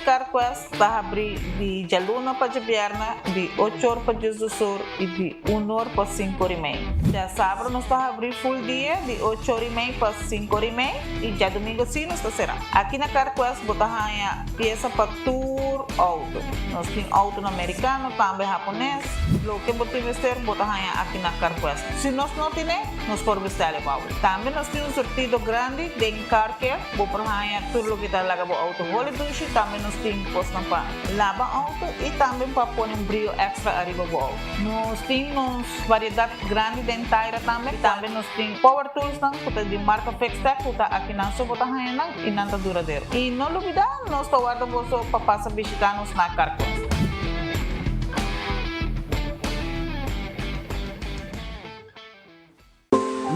Carquest ta habri di djaluna pa djabièrnè di ocho or pa 12 or i di un or pa sinku or i mei. Djasabra nos ta habri full dia di ocho or i mei pa sinku or i mei i djadumingu si nos ta será. Aki na Carquest bo ta haña piesa pa tur outo. Nos tin outonan merikano, tambe hapones. Loke bo tin mester bo ta haña aki na Carquest. Si nos no tine, nos por bestèl e bou. Tambe nos tin un surtido grandi den car care. Bo por haña tur loke ta laga bo outo holi dushi. Tambe nos tin kosnan pa laba outo i tambe pa pone un brio èkstra ariba bo outo. Nos tin nos variedat grandi den taira tambe. Tambe nos tin power toolsnan ku ta di marka Fixtech ku ta akinan so bo ta haña nan i nan ta duradero. I no lubidá nos ta warda boso pa pasa bishitá nos na Carquest.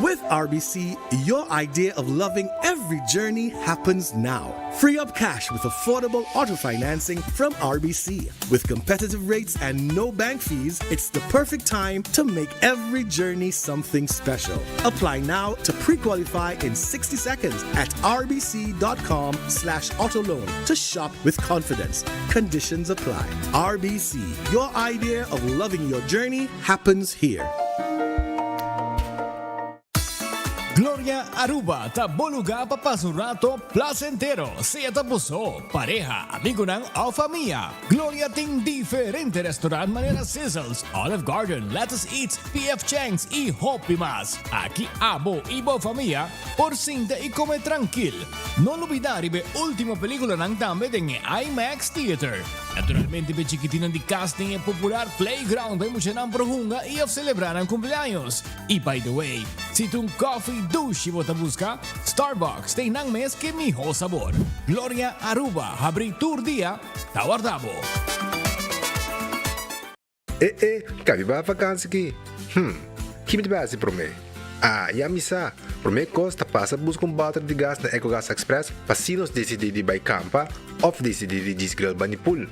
With RBC, your idea of loving every journey happens now. Free up cash with affordable auto financing from RBC. With competitive rates and no bank fees, it's the perfect time to make every journey something special. Apply now to pre-qualify in 60 seconds at rbc.com slash autoloan to shop with confidence. Conditions apply. RBC, your idea of loving your journey happens here. Gloria Aruba ta bo lugar pa pasa un rato placentero, sea ta bo so, pareha, amigonan of famia. Gloria tin diferente restaurant manera Sizzles, Olive Garden, Lettuce Eats, PF Chang's y hopi mas. Aki abo y bo famia por sinta y come trankil. No lubida riba e ultimo peliculanan tambe den e IMAX Theater. Naturalmente p'e chikitinan di kas tin e popular playground pa e muchanan por hunga i of selebrá nan kumpleaños. I by the way, si ta un kòfi dushi bo ta buska, Starbucks tin nan mes k'e mihó sabor. Gloria Aruba habrí tur dia ta warda bo. E e, ka biba vakansi ki? Hm, ki mi ta bai hasi promé? Ah, ya mi sa! Promé kos ta pasa buska un bòter di gas na Ecogas Express pa si nos disidí di bai kampa òf disidí di djis grill bani pool.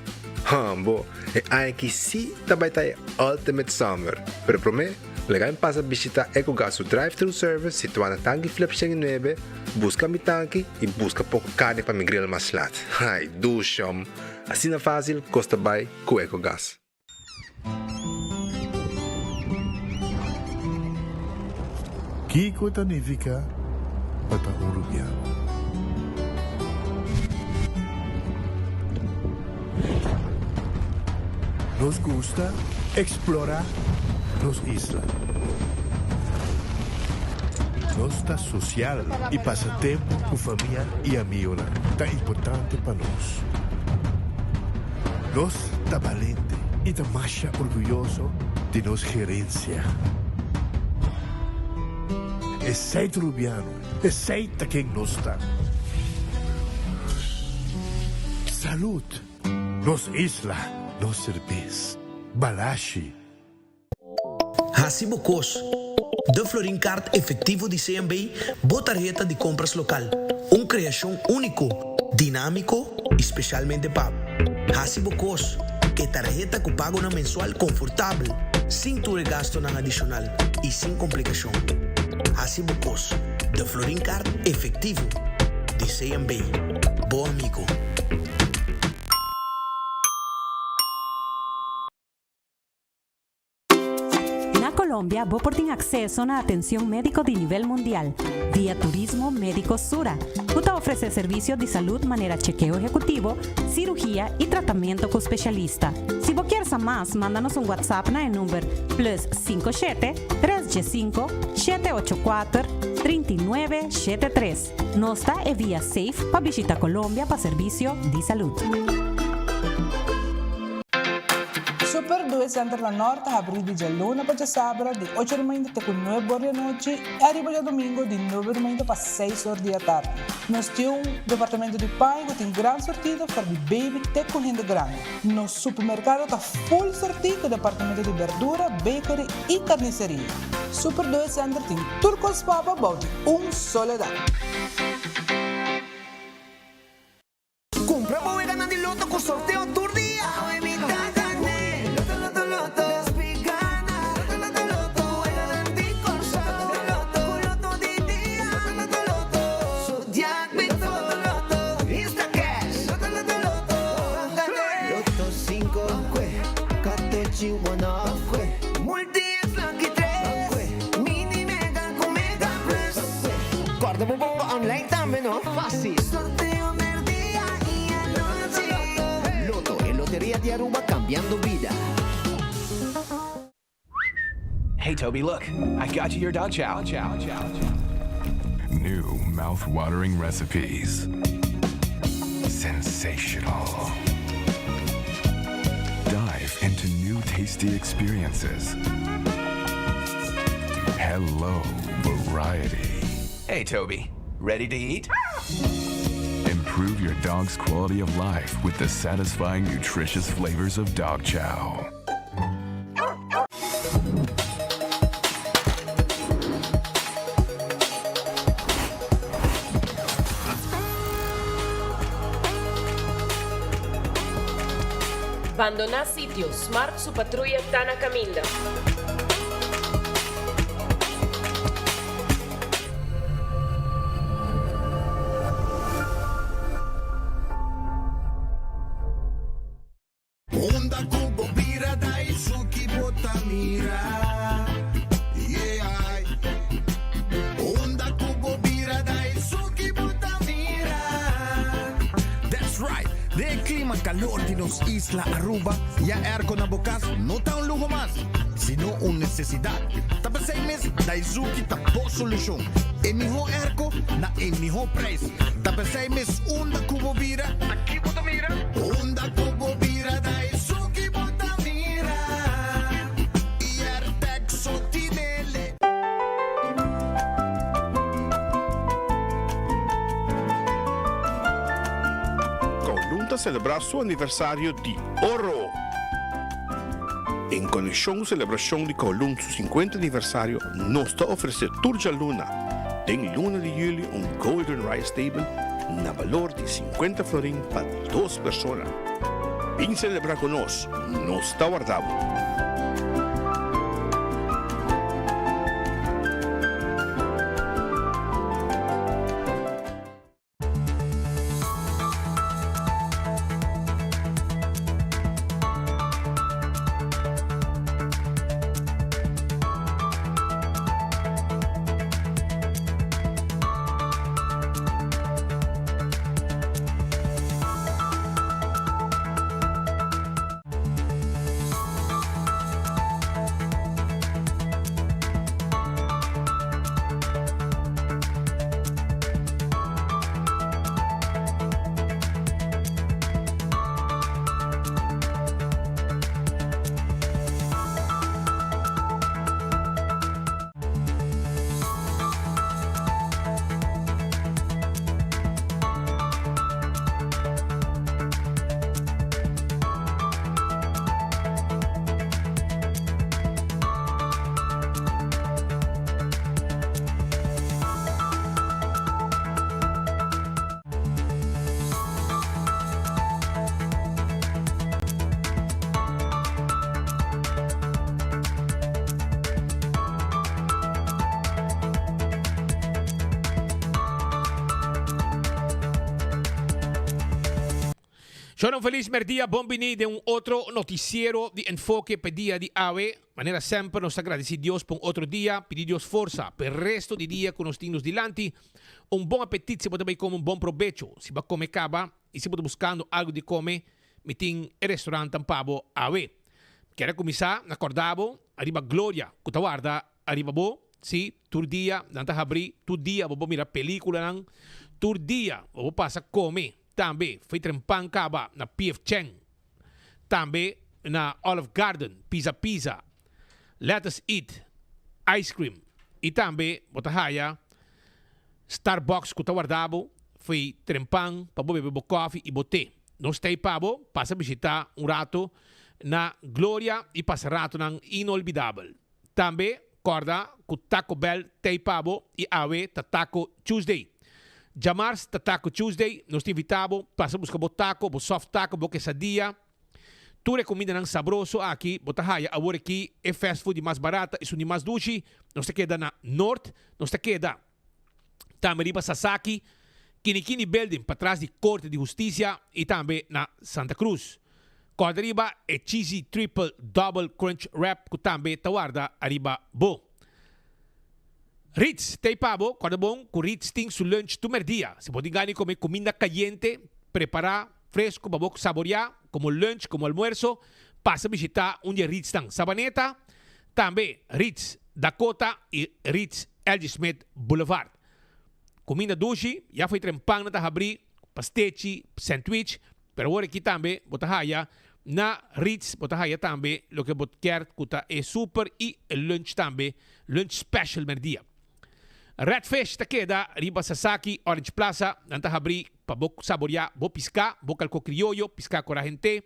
Hòmbo, e aña aki sí ta bai ta e ultimate summer! Pero promé, laga mi pasa bishitá Ecogas su drive-thru service situá na Tanki Flip 109, buska mi tanki i buska poko karni pa mi grill mas lat. Ai, dushi hòm! Asina fásil kos ta bai ku Ecogas. Kiko ta nifiká pa ta un rubiano? Nos gusta eksplorá nos isla. Nos ta sosial i pasa tempu ku famia i amigonan ta importante pa nos. Nos ta balente i ta masha orguyoso di nos gerensia. Esei ta Rubiano, esei ta ken nos ta. Salud! Nos isla, nos serbes. Balashi. Hasi bo kos. De Florin Card Efectivo di CMB, bo tarheta di compras local. Un creacion unico, dinamico y specialmente pa bo. Hasi bo kos. E tarheta cu pagonan mensual confortabel, sin tur e gastonan adicional y sin complicacion. Hasi bo kos. De Florin Card Efectivo di CMB. Bo amigo. Na Colombia bo por tin acceso na atencion medico di nivel mundial via Turismo Medico Sura, cu ta ofrece servicio di salud manera chekeo ehecutivo, cirugia y tratamento cu specialista. Si bo kier sa mas, manda nos un WhatsApp na e number plus 57 315 784 39 73. Nos ta e via safe pa bishita Colombia pa servicio di salud. Super Due Center na Nort ta habrí di djaluna pa djasabra di ocho di mainta te ku nuebe or di anochi i ariba djadumingu di nuebe di mainta pa seis or di atardi. Nos tin un departamento di paña ku tin gran sortido for di baby te ku hende grandi. Nos supermerkado ta full sortí ku departamento di berdura, bakery i karniseria. Super Due Center tin tur kos pa bo bou di un solo dak. Cumpra bo weganan di loto cu sorteo tur dia. Awe mi ta gane. Loto loto loto. Despi gana. Loto loto loto. Weganan di Corsou. Loto loto. Cu loto di dia. Loto loto loto. Zodiac Loto loto loto. Instacash. Loto loto loto. that you wanna. Multi es lucky tres, mini mega ku mega plus. Kòrda bo bonga online tambe no. Fásil. Sorteo merdia i anochi. Lotto, e loteria di Aruba kambiando bida. Hey Toby, look, I got you your dog chow. New mouth-watering recipes. Sensational. Dive into new tasty experiences. Hello, variety. Hey Toby, ready to eat? Improve your dog's quality of life with the satisfying, nutritious flavors of dog chow. Bandoná sitio, Smart su patruya ta na kaminda. Unda ku bo bira Daisuki bo ta mira Yeah Unda ku bo bira Daisuki bo ta mira. That's right! Den e klima kalor di nos isla Aruba, ya airco na bo kas no ta un luho mas, sino un nesesidat. Ta p'esei mes Daisuki ta bo solushon. E mihó airco na e mihó prijs. Ta p'esei mes unda ku bo bira, ta ki bo ta mira? Unda ku bo bira ta esun ki bo ta mira. I Airtec so tinele. Kowloon ta selebrá su aniversario di oro! En konekshon ku selebrashon di Kowloon su 50 aniversario, nos ta ofresé tur djaluna, Den luna di juli un Golden Rice Table na balor di 50 florin pa dos persona. Bin celebra cu nos, nos ta warda bo. Shona un felis merdia, bon bini den un otro noticiero di Enfoke p'e dia di awe. Manera semper nos ta gradeci Dios pa un otro dia, pidi Dios forsa p'e resto di dia cu nos tin nos dilanti. Un bon apetit si bo ta bay come un bon probecho. Si bo a come caba y si bo ta buscando algo di come, mi tin e restaurantnan pa bo awe. Kier a cuminsa na corda bo ariba Gloria cu ta warda ariba bo, si, tur dia nan ta habri, tur dia bo por mira peliculanan, tur dia bo por pasa come tambe, fey trempan caba na PF Chang, tambe na Olive Garden, Pizza Pizza, Let Us Eat, Ice Cream y tambe bo ta haya Starbucks cu ta warda bo fey trempan pa bo bebe bo koffie y bo te. Nos ta ey pa bo pasa bishita un rato na Gloria y pasa ratonan inolvidabel. Tambe corda cu Taco Bell ta ey pa bo y awe ta Taco Tuesday. Djamars ta Taco Tuesday, nos ta invita bo pasa busca bo taco, bo soft taco, bo quesadilla. Tur e kumindanan sabroso aki bo ta haya awor aki e fast food di mas barata esun di mas dushi. Nos ta keda na Noord, nos ta keda tambe riba Sasaki, Kinikini Building patras di Korte di Hustisia y tambe na Santa Cruz. Kòrda riba e Cheesy Triple Double Crunch Wrap ku tambe ta warda ariba bo. Ritz ta ei pa bo, kòrda bon ku Ritz tin su lunch tur mèrdia. Si bo tin gana di kome kuminda kayente, prepará, fresku pa bo saboriá komo lunch, komo almuerso, pasa bishitá un di e Ritznan, Sabaneta, tambe Ritz Dakota i Ritz LG. Smith Boulevard. Kuminda dushi, ya fo'i trempan nan ta habrí, pastechi, sandwich, Pero awor aki tambe bo ta haya na Ritz, bo ta haya tambe loke bo kier cu ta e super y e lunch tambe, lunch special merdia. Red Fish ta keda riba Sasaki Orange Plaza, nan ta habri pa bo saboria bo pisca, bo calco crioyo, pisca corahente.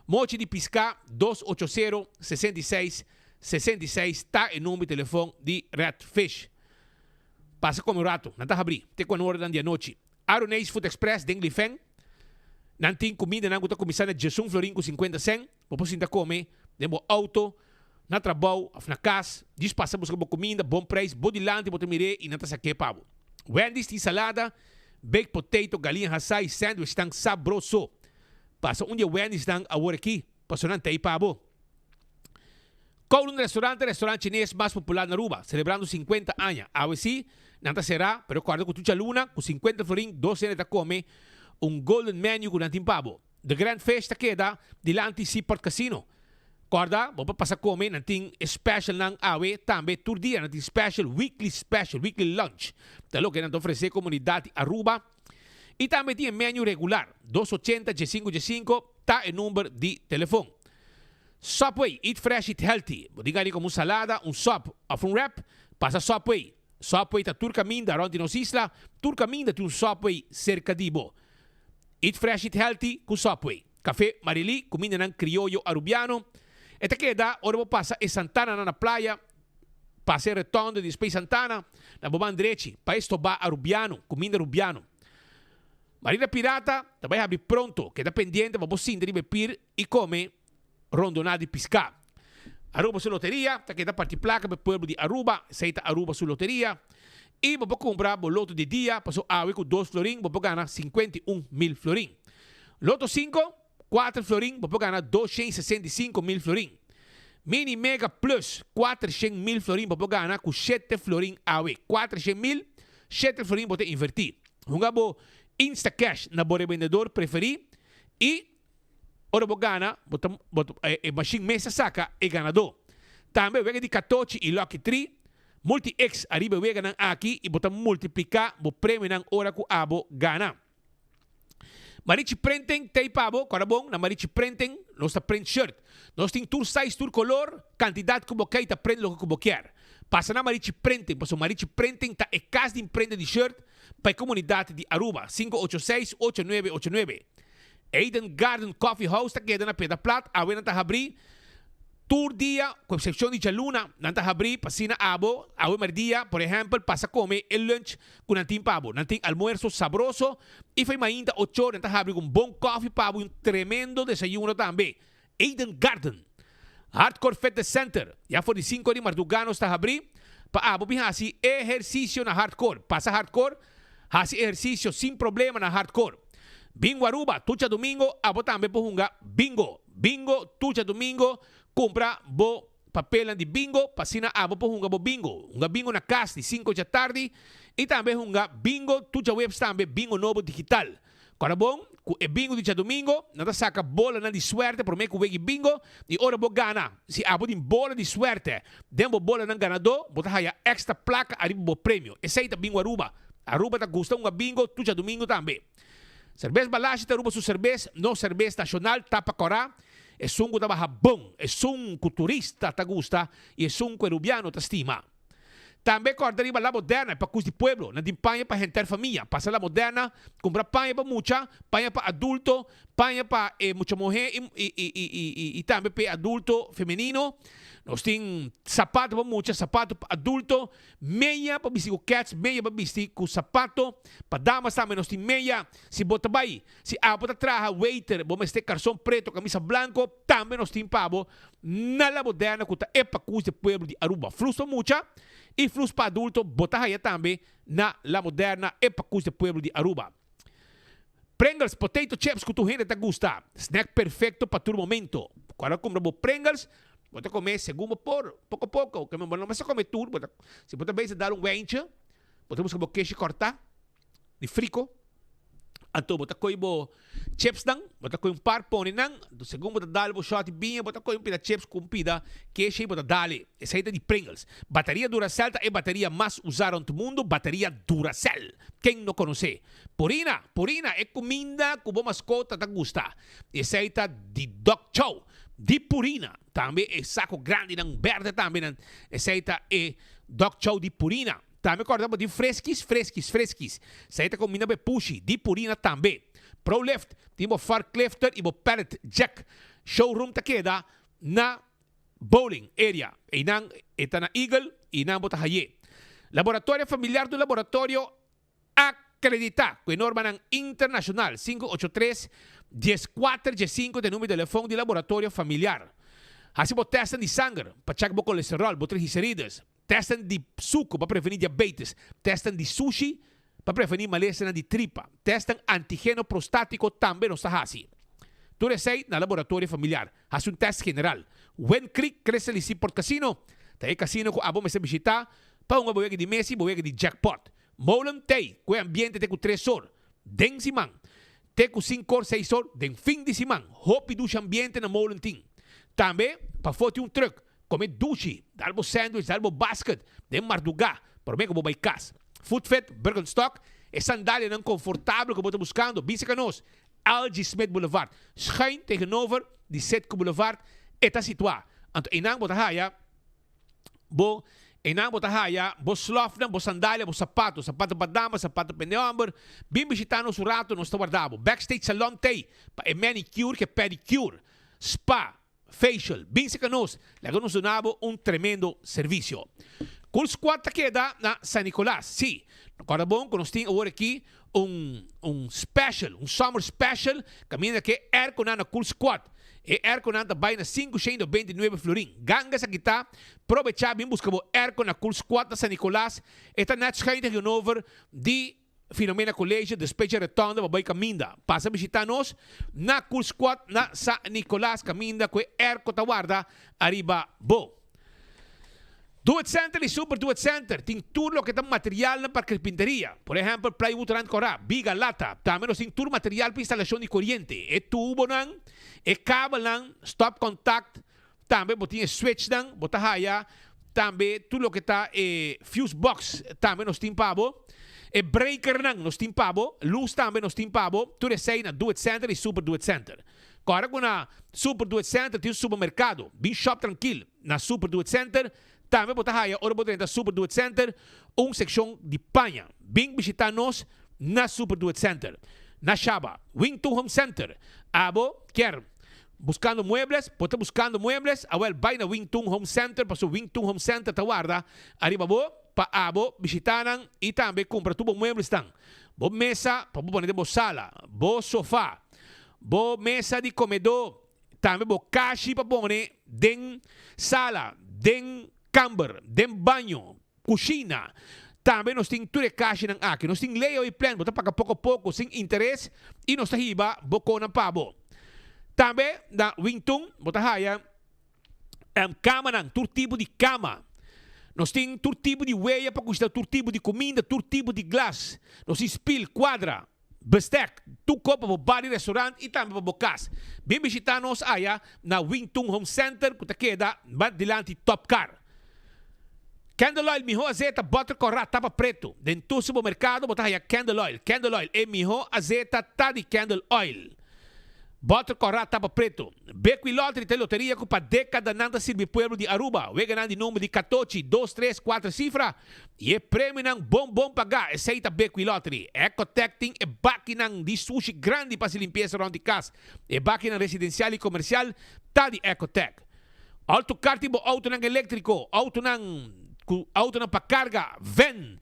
Mochi di pisca dos ocho sero, 66, 66 ta e number di telefon di Red Fish. Pasa come un rato, nan ta habri te cu ora di anochi. Aruneis Food Express den Lifen. Nan tin kumindanan ku ta kuminsá na djesun florin ku sinkuenta sèn. Bo por sinta kome den bo outo, na trabou òf na kas. Djis pasa buska bo kuminda, bon preis, bo dilanti bo ta mir'é i nan ta sak'é pa bo. Wendy's tin salada, baked potato, galiña hasá i sandwichnan sabroso. Pasa un di e Wendy'snan awor aki, pasobra nan ta ei pa bo. Kowloon Restaurant ta e restaurant chines mas popular na Aruba, celebrando 50 aña. Awe si, nan ta cera, pero corda cu tur djaluna, cu 50 florin, dos hende ta come un golden menu cu nan tin pa bo. The Grand Fish ta keda dilanti Seaport Casino. Corda, bo por pasa come, nan tin e specialnan awe tambe tur dia, nan tin special, weekly special, weekly lunch. Ta loke nan ta ofrece comunidad di Aruba. Y tambe tin e menu regular, dos ochenta djesinco djesinco ta e number di telefon. Subway, eat fresh, eat healthy. Bo tin gana di come un salada, un sub of un wrap? Pasa Subway. Subway ta tur caminda rond di nos isla, tur caminda tin un Subway cerca di bo. Eat fresh, eat healthy cu Subway. Café Marily, cumindanan crioyo Arubiano. E ta keda ora bo pasa e Santananan na playa, pasa e rotonde di Space Santana, na bo man drechi, pa e stoba Arubiano, cuminda Arubiano. Marina Pirata ta bai habri pronto, keda pendiente pa bo sinta riba e pir i kome rondoná di piská. Aruba su loteria ta keda parti plaka pa e pueblo di Aruba, esei ta Aruba su loteria. I bo por kumpra bo loto di dia paso awe ku dos florin bo por gana 51 mil florin. Loto 5, 4 florin bo por gana 265 mil florin. Mini Mega Plus, 400 mil florin bo por gana ku 7 florin awe. 400 mil, 7 florin bo ta invertí. Hunga bo Instacash na bo rebendedor preferí i ora bo gana, bo ta, bo ta, e, e machine mes ta saka e ganadó. Tambe wega di katochi i Lucky Tree, Multi X ariba e weganan aki i bo ta multipliká bo premionan ora ku abo gana. Marichi Printing ta ei pa bo, kòrda bon, na Marichi Printing nos ta print shirt. Nos tin tur size, tur kolor, kantidat ku bo ke i ta print loke ku bo kier. Pasa na Marichi Printing, pasobra Marichi Printing ta e kas di imprenta di shirt pa e komunidat di Aruba. 586 8989. Eden Garden Coffee House ta keda na Piedra Plat, awe nan ta habrí tur dia, ku eksepshon di djaluna, nan ta habrí pa asina abo, awe mèrdia, por ehèmpel, pasa kome e lunch ku nan tin pa bo. Nan tin almuerso sabroso i fei mainta ocho nan ta habri ku un bon kòfi pa bo i un tremendo desayuno tambe. Eden Garden. Hardcore Fitness Center, ya for di sinku di mardugá nos ta habrí pa abo bin hasi ehersisio na Hardcore. Pasa Hardcore, hasi ehersisio sin problema na Hardcore. Bingo Aruba, tur djadumingo abo tambe por hunga bingo. Bingo tur djadumingo, kumpra bo papelnan di bingo pa asina abo por hunga bo bingo. Hunga bingo na kas di sinku djatardi i tambe hunga bingo tur djaweps tambe bingo nobo digital. Kòrda bon ku e bingo di djadumingo nan ta saka bolanan di suerte promé ku wegi bingo i ora bo gana si abo tin bola di suerte den bo bolanan ganadó bo ta haya èkstra plaka ariba bo premio. Esei ta Bingo Aruba. Aruba ta gusta hunga bingo tur djadumingo tambe. Serbes Balashi ta Aruba su serbes, nos serbes nashonal tapa kòrá, esun ku ta baha bon, esun ku turista ta gusta i esun ku e rubiano ta stima. Tambe kòrda riba La Moderna, e pakus di pueblo. Nan tin paña pa henter famia. Pasa La Moderna, kumpra paña pa mucha, paña pa adulto, paña pa e mucha muhé i tambe pa e adulto femenino. Nos tin sapato pa mucha, sapato pa adulto, meya pa bisti ku kèts, meya pa bisti ku sapato. Pa damas tambe nos tin meya. Si bo ta bai, si abo ta traha waiter, bo mester karson preto, kamisa blanko, tambe nos tin pa bo Na La Moderna cu ta e pacus di pueblo di Aruba. Flus pa mucha y flus pa adulto bo ta haya tambe na La Moderna e pacus di pueblo di Aruba. Pringles, potato chips ku tur hende ta gusta. Snack perfekto pa tur momento. Ora kumpra bo Pringles, bo ta kome segun bo por, poko poko. Bo no mester kome tur, bo ta, si bo ta bezig dal un wentje, bo ta buska bo keshi kòrtá di friko. Anto bo ta koy bo chipsnan, bo ta koy un par pone nan, anto segun bo ta dal bo shot di biña, bo ta koy un pida chips ku un pida keshi i bo ta dal e. Esei ta di Pringles. Bateria Duracell ta e bateria mas usá rònt mundu, bateria Duracell. Ken no konosé? Purina, Purina, e kuminda ku bo maskota ta gusta. Esei ta di Dog Chow, di Purina. Tambe e sako grandinan bèrdè tambe nan, esei ta e Dog Chow di Purina. Tambe kòrda bo di Friskies, Friskies, Friskies. Esei ta kombina bo e pushi di Purina tambe. Prolift tin bo forklifter i bo pallet jack. Showroom ta keda na Bowling area. Einan e ta na Eagle i nan bo ta haye. Laboratorio Familiar ta un laboratorio akreditá ku e normanan internashonal. 583 14 15 ta e numero di telefòn di Laboratorio Familiar. Hasi bo tèstnan di sanger pa chèk bo kolesteròl, bo triglicerides. Tèstnan di suku pa prevení diabetes, tèstnan di sushi pa prevení malesanan di tripa, tèstnan antigeno prostátiko tambe nos ta hasi. Tur esei na Laboratorio Familiar. Hasi un tèst general. Wind Creek Crystal y Seaport Casino ta e kasino ku abo mester bishitá pa hunga bo wega di mesa i bo wega di jackpot. Molen t'ei ku e ambiente te ku tres or den siman, te ku sinkor seis or den fin di siman. Hopi dushi ambiente na Molen tin. Tambe pafó tin un trùk Come dushi, dal bo sandwich, dal bo basket den mardugá promé ku bo bai kas. Footfit, Birkenstock, e sandalianan konfortabel ku bo ta buskando, bisa ka nos, LG Smith Boulevard, schuin tegenover di Citgo Boulevard e ta situá. Anto einan bo ta haya bo einan bo ta haya bo slòfnan, bo sandalia, bo sapato, sapato pa dama, sapato pa hende hòmber. Bin bishitá nos un rato, nos ta warda bo. Backstage Salon t'ei pa e manicure ku e pedicure, spa, Facial, bin serka nos, laga nos duna bo un tremendo servisio. Cool Squad ta keda na San Nicolas. Sí, no kòrda bon ku nos tin awor aki un un special, un summer special kaminda ke airconan na Cool Squad. E airconan ta bai na 529 florin. Ganga esaki ta, probechá bin buska bo airco na Cool Squad na San Nicolas. E ta nèt schuin tegenover di Filomena College, despecha rotonda pa bai kaminda. Pasa bishita nos na Cool Squad na San Nicolas kaminda ku e airco ta warda ariba bo. Do It Center y Super Do It Center tin tur loke ta materialnan pa carpinteria. Por ehempel plywood rand kora, biga, lata. Tambe nos tin tur material pa instalacion di coriente, e tubonan, e kabelnan, stop contact, Tambe bo tin e switchnan, bo ta haya tambe tur loke ta e fuse box tambe nos tin pa bo. E breakernan nos tin pa bo, luz tambe nos tin pa bo, tur esei na Do It Center y Super Do It Center. Kòrda ku na Super Do It Center tin un supermerkado, bin shop trankil na Super Do It Center. Tambe bo ta haya ora bo drenta Super Do It Center un sekshon di paña. Bin bishita nos na Super Do It Center. Na Shaba, Wingtu Home Center. Abo kier Buscando muebles? Bo ta buscando muebles? Awel bay na Wing Tun Home Center pasobra Wing Tun Home Center ta warda ariba bo pa abo bishita nan y tambe cumpra tur bo mueblesnan. Bo mesa pa bo pone den bo sala, bo sofa, bo mesa di comedor, tambe bo kashi pa pone den sala, den kamber, den baño, cushina. Tambe nos tin tur e kashinan aki. Nos tin layaway plan, bo ta paga poko poko sin interes y nos ta hiba bo konan pa bo. Tambe na Wingtun bo ta haya kamanan, tur tipo di kama. Nos tin tur tipo di weya pa kushina, tur tipo di kuminda, tur tipo di glas. Nos tin spil, kuadra. Bestek, tur kos pa bo bar di restaurant y tambe pa bo cas. Bin bishita nos aya na Wing Tun Home Center cu ta keda dilanti Top Car. Candle Oil, miho azeta butter cora tapa preto. Den tur supermercado bo ta haya Candle Oil. Candle Oil, e miho azeta ta di Candle Oil. Butter cora tapa preto. Bequi Lottery ta e loteria cu pa decadanan ta sirbi pueblo di Aruba. Weganan di number di catochi, dos, tres, cuater cifra. I e premionan bon bon pagá, esei ta Bequi Lottery. Ecotec tin e bakinan di sushi grandi pa hasi limpiesa rònt di kas. E bakinan residensial i komersial ta di Ecotec. Autocar tin bo outonan eléktriko, outonan ku outonan pa karga, ven,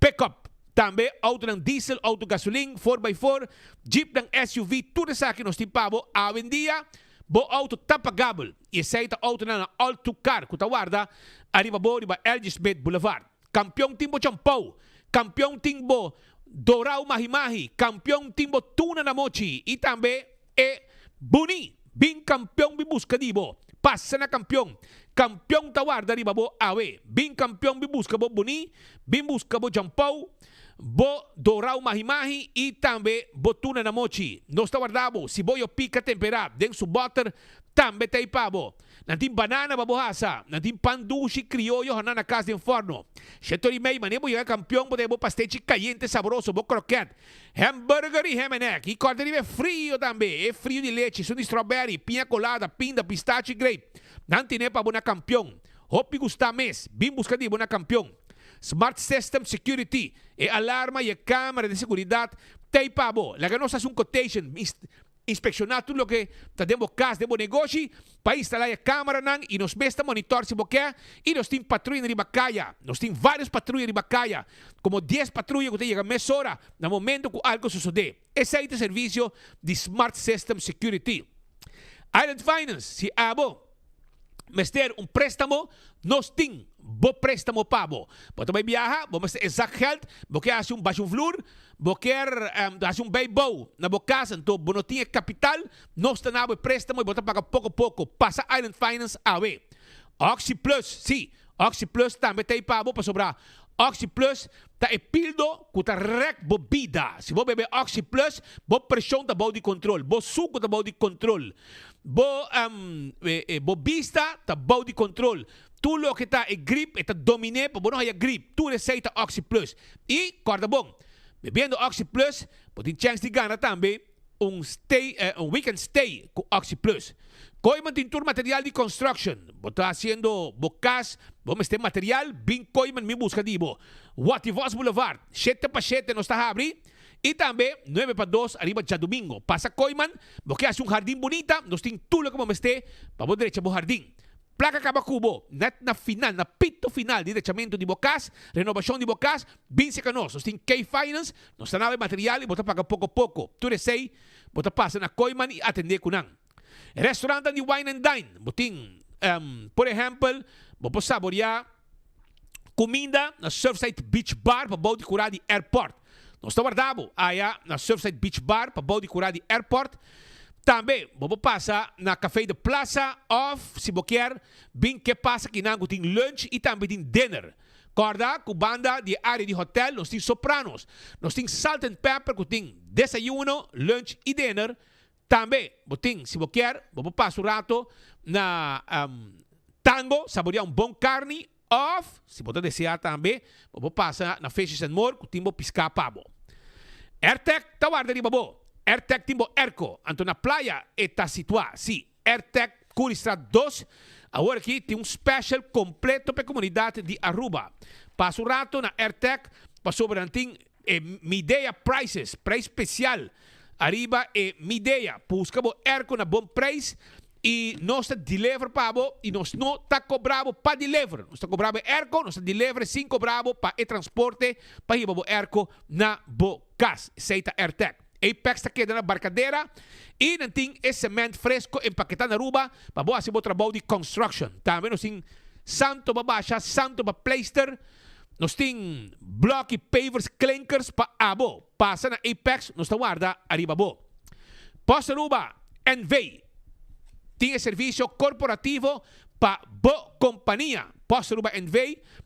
pickup, tambe outonan diesel, outo gasolin, four by four, jeepnan SUV, tur esaki nos tin pa bo awendia. Bo auto ta pagabel y esey ta autonan na All Too Car cu ta warda ariba bo riba LG Smith Boulevard. Campeon tin bo champou, Campeon tin bo. Dorau Mahi Mahi, Kampion tin bo tuna na mochi i tambe e buni. Bin Kampion bin buska di bo. Pasa na Kampion. Kampion ta warda riba bo awe. Bin Kampion bin buska bo buni, bin buska bo jampou, bo dorau mahi mahi i tambe bo tuna na mochi. Nos ta warda bo. Si bo yo pika temperá den su bòter tambe ta ei pa bo. Nan tin banana pa bo hasa. Nan tin pan dushi krioyo haná na kas den fòrno. Shetor i mei, manera bo yega Kampion bo ta haya bo pastechi kayente sabroso, bo krokèt, hamburger i ham and egg. I kòrda riba e frio tambe, e frio di lechi, esun di strawberry, piña colada, pinda, pistacho i grape. Nan tine pa bo na Kampion. Hopi gustá mes. Bin buska di bo na Kampion. Smart System Security, e alarma i e kamera di seguridat t'ei pa bo. Laga nos hasi un quotation. Inspekshoná tur loke ta den bo kas, den bo negoshi, pa instalá e kameranan i nos mes ta monitor si bo ke i nos tin patruyanan riba kaya. Nos tin vários patruya riba kaya, komo dies patruya ku ta yega mesora na momento ku algu sosodé. Esei ta servisio di Smart System Security. Island Finance, si abo mester un préstamo, nos tin bo préstamo pa bo. Bo ta bai biaha, bo mester e zakgeld, bo ke hasi un basha un flur, bo kier hasi un bijbouw na bo kas, anto bo no tin e kapital, nos ta na bo e préstamo i bo ta paga poko poko. Pasa Island Finance awe. Oxi Plus, sí, Oxi Plus tambe ta ei pa bo pasobra Oxi Plus ta e pildo ku ta rèk bo bida. Si bo bebe Oxi Plus, bo preshon ta bou di kontrol, bo suku ta bou di kontrol, bo bo bista ta bou di kontrol. Tur loke ta e grip e ta dominé pa bo no haya grip. Tur esei ta Oxi Plus. I kòrda bon, bebiendo Oxi Plus bo tin chèns di gana tambe un stay un weekend stay ku Oxi Plus. Kooiman tin tur material di construction. Bo ta haciendo bo cas, bo mester material, bin Kooiman mi busca di bo. Watty Vos Boulevard, shete pa shete nos ta habri y tambe nuebe pa dos ariba djadumingo. Pasa Kooiman, bo ke haci un hardin bunita, nos tin tur loke bo mester pa bo drecha bo hardin. Plaka kaba ku bo, nèt na final, na pito final di drechamentu di bo kas, renobashon di bo kas, bin seka nos. Nos tin K-Finance, nos ta naba e material i bo ta paga poko poko. Tur esei bo ta pasa na Kooiman i atendé ku nan. Restaurantnan di Wine and Dine, bo tin, por ehèmpel, bo por saboriá kuminda na Surfside Beach Bar pa bou di kurá di airport. Nos ta warda bo aya na Surfside Beach Bar pa bou di kurá di airport. Tambe bo por pasa na Café de Plaza of si bo kier bin ke pasa kinan ku tin lunch i tambe tin dinner. Kòrda ku banda di e área di hotel nos tin Sopranos. Nos tin Salt and Pepper ku tin desayuno, lunch i dinner. Tambe bo tin si bo kier bo por pasa un rato na Tango saborea un bon karni Of, si bo ta deseá tambe, bo por pasa na Fishes and More ku tin bo piská pa bo. Airtec ta warda riba bo. Airtec tin bo airco. Anto na playa e ta situá. Sí, Airtec Curiestraat dos awor aki tin un special completo pa e comunidad di Aruba. Pasa un rato na Airtec pasobra nan tin e Midea prices, prijs special ariba e Midea. Busca bo airco na bon prijs I nos ta deliver pa bo i nos no ta kobra bo pa deliver. Nos ta kobra bo e airco, nos ta deliver sin kobra bo pa e transporte pa hiba bo airco na bo kas. Esei ta Airtec. Apex ta keda na Barcadera i nan tin e cement fresco empaketá na Aruba pa bo hasi bo trabou di construction. Tambe nos tin santo pa basha, santo pa pleister, nos tin blòk i pavers, klinkers pa abo. Pasa na Apex, nos ta warda ariba bo. Post Aruba NV. Tin e servisio korporativo pa bo kompania. Post Aruba NV.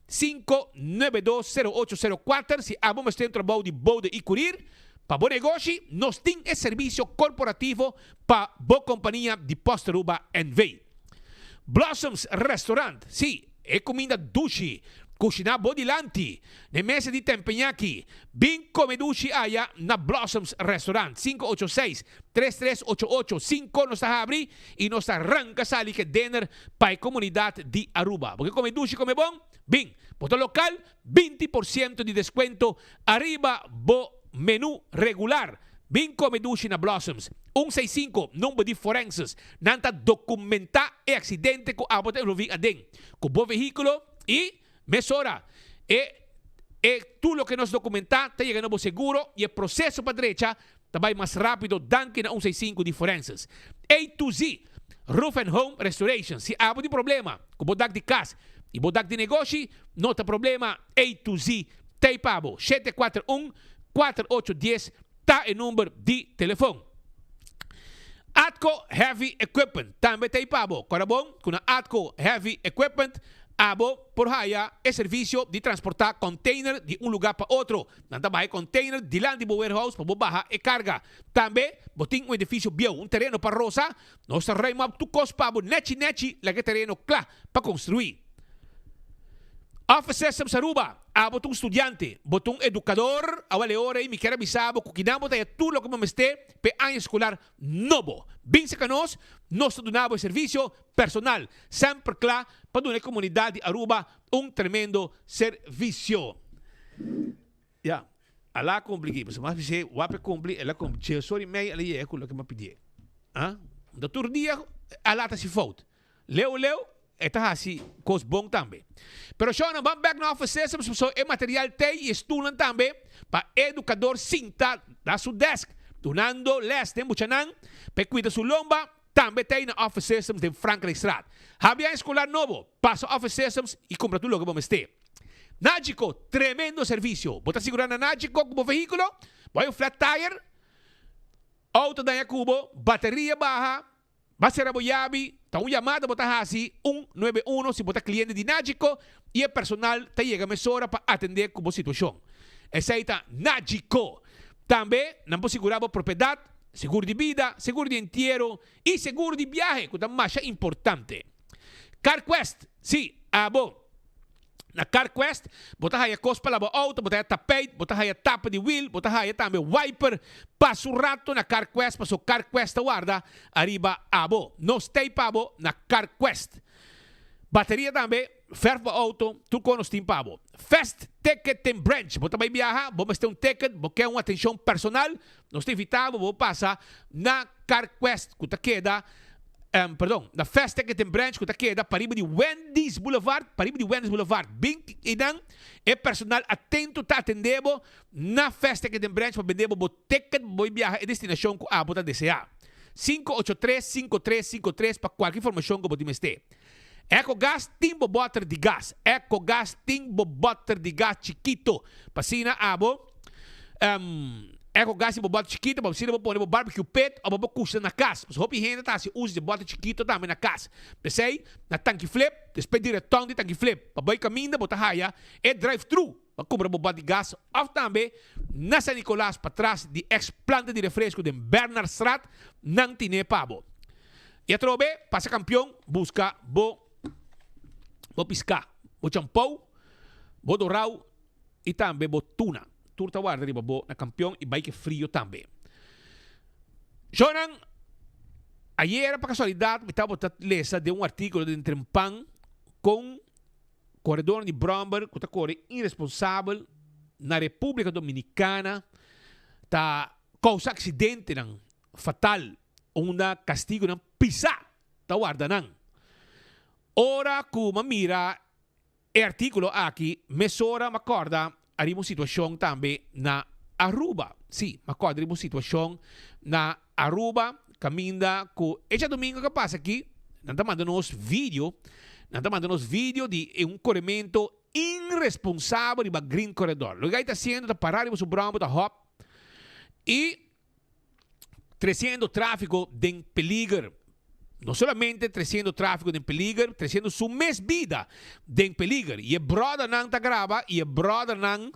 592 0804 Si abo mester un trabou di bode i kurir pa bo negoshi, nos tin e servisio korporativo pa bo kompania di Post Aruba NV. Blossoms Restaurant, Sí, e kuminda dushi, kushiná bo dilanti, n'e mesa di tempeñaki. Bin kome dushi aya na Blossoms Restaurant, 586, 3388, Sinko nos ta habri i nos ta ranka sali ke dinner pa e komunidat di Aruba. Bo ke kome dushi kome bon? Bin! Bo ta lokal, 20% di deskuento ariba bo menú regular. Bin kome dushi na Blossoms. Un seis sinku, number di forenses. Nan ta dokumentá e aksidente ku abo ta envolví aden ku bo vehíkulo i mesora e e tur loke nos dokumentá ta yega na bo seguro i e proseso pa drecha ta bai mas rápido danki na un seis sinku di forenses. A to Z Roof and Home Restoration Si abo tin problema ku bo dak di kas i bo dak di negoshi no ta problema A to Z ta ei pa bo. 741. 4810 ta e number di telefon. Atco Heavy Equipment tambe ta ei pa bo. Kòrda bon ku na Atco Heavy Equipment abo por haya e servisio di transportá container di un lugá pa otro. Nan ta baha e container dilanti bo warehouse pa bo baha e karga. Tambe bo tin un edifisio bieu, un tereno pa rosa, nos ta ruim op tur kos pa bo nechi nechi laga e tereno kla pa konstruí. Office Systems Aruba, Abo ta un studiante, bo ta un edukador, awel e ora ei mi kier a bisa bo ku kinan bo ta haya tur loke bo mester pa e aña eskolar nobo. Bin serka nos, nos ta duna bo e servisio personal, semper kla pa duna e komunidat di Aruba un tremendo servisio. Ya, al a kumpli ki, pasobra mas bis'é wak p'e kumpli, el a kumpli. Djes ora i mei el a yega ku loke mi a pidié. Ah, da tur dia al a ta hasi fout. Leu leu e ta hasi kos bon tambe. Pero shownan ban bek na Office Systems pasobra e material t'ei i e stulnan tambe pa e edukador sinta na su desk dunando les den buchanan pa e kuida su lomba tambe t'ei na Office Systems den Frankrijkstraat. Habri aña eskolar nobo, pasa Office Systems i kumpra tur loke bo mester. Nagico, tremendo servisio. Bo ta sigurá na Nagico ku bo vehíkulo? Bo hay un flat tire? Outo daña ku bo, bateria baha, Ba sera bo yabi, ta un yamada bo ta hasi un nuebe uno si bo ta kliente di Nagico i e personal ta yega mesora pa atendé ku bo situashon. Esei ta Nagico! Tambe nan por sigurá bo propiedat, seguro di bida, seguro di entiero i seguro di biahe ku ta masha importante. CarQuest, Sí, abo! Na CarQuest bo ta haya kos pa laba outo, bo ta haya tapijt, bo ta haya tapa di wiel, bo ta haya tambe wiper. Pasa un rato na CarQuest pasobra CarQuest ta warda ariba abo. Nos t'ei pa bo na CarQuest. Bateria tambe, verf bo outo, tur kos nos tin pa bo. Fast Ticketing Branch, bo ta bai biaha, bo mester un ticket, bo ke un atencion personal, Nos ta invitá bo bo pasa na CarQuest ku ta keda, perdon, na Fast Ticketing Branch ku ta keda pariba di Wendy's Boulevard, pariba di Wendy's Boulevard. Bin einan, e personal atento ta atendé bo na Fast Ticketing Branch pa bende bo bo ticket pa bo bai biaha e destinashon ku abo ta deseá. 583 5353 pa kualke informashon ku bo tin mester. Ecogas tin bo bòter di gas. Ecogas tin bo bòter di gas chikito. Pa asina abo, Ecogas tin bo bòter chikito pa asina bo pone bo barbecue pit òf bo kushina na kas. Pasobra hopi hende ta hasi uso di bòter chikito tambe na kas. P'esei, na Tanki Flip, despues di retòn di Tanki Flip, pa bai kaminda bo ta haya e drive-thru pa kumpra bo bòter di gas òf tambe na San Nicolas patras di ex planta di refresco den Bernardstraat nan tine pa bo. I atrobe pasa kampion buska bo bo piská, bo champou, bo dorau i tambe bo tuna. Tur ta warda riba bo na kampion i bai ke frio tambe. Shownan, ayera pa kasualidat mi tabata lesa den un artíkulo den Trempan kon koredornan di bròmber ku ta kore iresponsabel na Repúblika Dominikana ta kousa aksidentenan fatal unda kastigunan pisá ta warda nan. Ora ku m'a mira e artíkulo aki, mesora m'a kòrda ariba un situashon tambe na Aruba. Sí, m'a kòrda riba un situashon na Aruba kaminda ku e djadumingu ku a pasa aki, nan ta manda nos video, nan ta manda nos video di e un korementu iresponsabel riba Green Corredor. Loke a ta hasiendo ta pará riba su bròmber ta hòp i treciendo tráfico den peliger. No solamente treciendo tráfico den peliger, treciendo su mes bida den peliger. Y e brothernan ta graba y e brothernan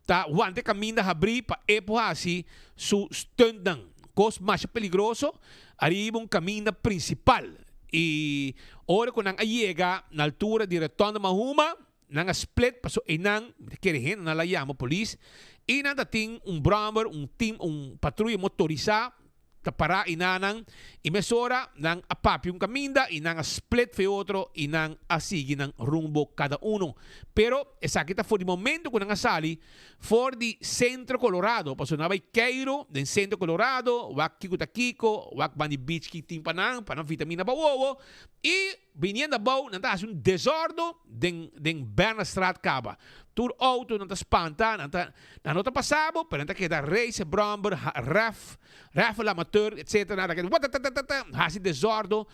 ta wanta e caminda habrí pa e por haci su stuntnan. Cos masha peligroso ariba un caminda principal. Y ora cu nan a yega na altura di Rotonda Mahuma, Nan a split paso einan mi ta kere hende nan la yama polis y nan ta tin un brommer un team un patruya motorisa ta para einanan y mesora nan a papia un caminda y nan a split fe otro y nan a sigui nan rumbo cada uno pero esaki ta for di momento cu nan a sali for di Centro Colorado paso nan a bay keiro den Centro Colorado wak kico ta kico wak bandi beach ki tin pa nan pa nan vitamina pa wowo y Biniendo abou nan ta hasi un desordo den den Bernastraat kaba. Tur auto nan ta spanta, nan ta nan no ta pasa bo, pero nan ta keda race bromber, ref, raffle amateur etc. Nan ta keda watatatata hasi desordo,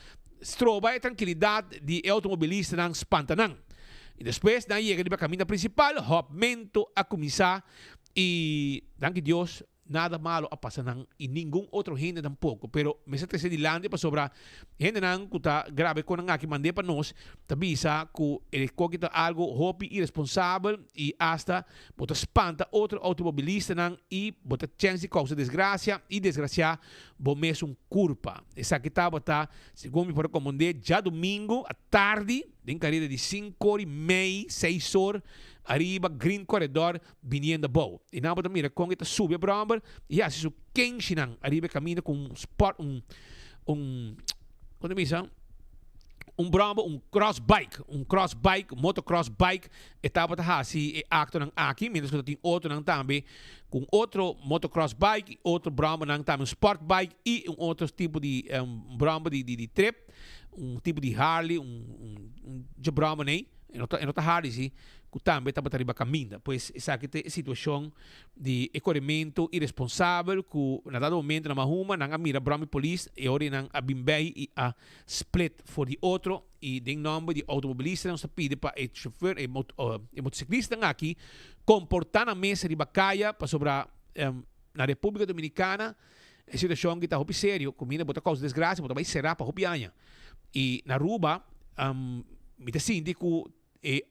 stroba e trankilidat di e automobilistanan, spanta nan. Y despues nan yega riba caminda principal, hopmento a cuminsa. I danki Dios nada malo a pasa nan i ningun otro hende tampoco. Pero mester trece dilanti pasobra hendenan cu ta graba e conan aki mand'e pa nos ta bisa cu e koki ta algo hopi iresponsabel i hasta bo ta spanta otro automobilistanan i bo ta chens di causa desgracia i desgracia bo mesun curpa. Esaki tabata, segun mi por a comprende, djadomingo atardi den careda di cincor i mei, seis or, ariba Green Corredor biniendo abou. I nan bo ta mira kon e ta subi e bròmber i hasi su kenshinan ariba e kaminda ku un sport, un, un, kon ta bisa? Un bròmber, un cross bike, un cross bike, motocross bike, e tabata hasi e aktonan aki, mientras ku ta tin otronan tambe ku un otro motocross bike i otro bròmbernan tambe, un sport bike i un otro tipo di bròmber di, di, di trip, un tipo di Harley, un, un, un dje bròmber nei. E no ta, e no ta Harley si, ku tambe tabata riba kaminda. Pues esaki ta e situashon di e korementu iresponsabel ku na dado momento na Mahuma nan a mira bròmi polis e ora nan a bin bei i a split for di otro i den nòmber di outomobilistanan nos ta pidi pa e shofer e e motosiklistnan aki komportá nan mes riba kaya pasobra na Repúblika Dominikana e situashon aki ta hopi serio ku mina bo ta kousa desgrasia bo ta bai será pa hopi aña i na Aruba mi ta sinti ku e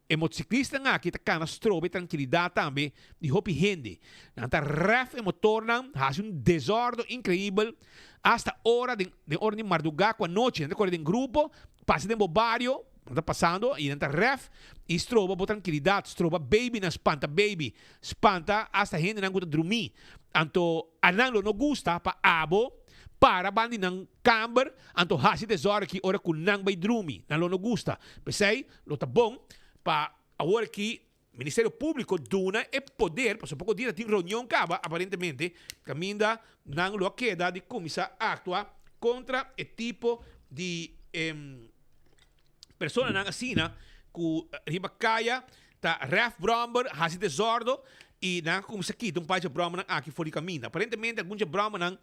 E motociclistanan aki ta cana strobe trankilidad tambe di hopi hende. Nan ta ref e motornan, haci un desordo increibel, hasta ora den den ora di marduga cu anochi. Nan ta core den grupo, pasa den bo bario, nan ta pasando y nan ta ref y stroba bo trankilidad, stroba babynan, spanta baby, spanta hasta hendenan cu ta drumi. Anto anan lo no gusta pa abo para banda di nan kamber, anto haci desorde aki ora cu nan bay drumi. Nan lo no gusta. P'esey lo ta bon pa awor aki Ministerio Publico duna e poder, pasobra poko dia ta tin reunion caba aparentemente, caminda nan lo a keda di cuminsa actua contra e tipo di personanan asina cu riba caya ta ref bromber, haci desordo y nan a cuminsa kita un par dje brombernan aki for di caminda. Aparentemente algun dje brombernan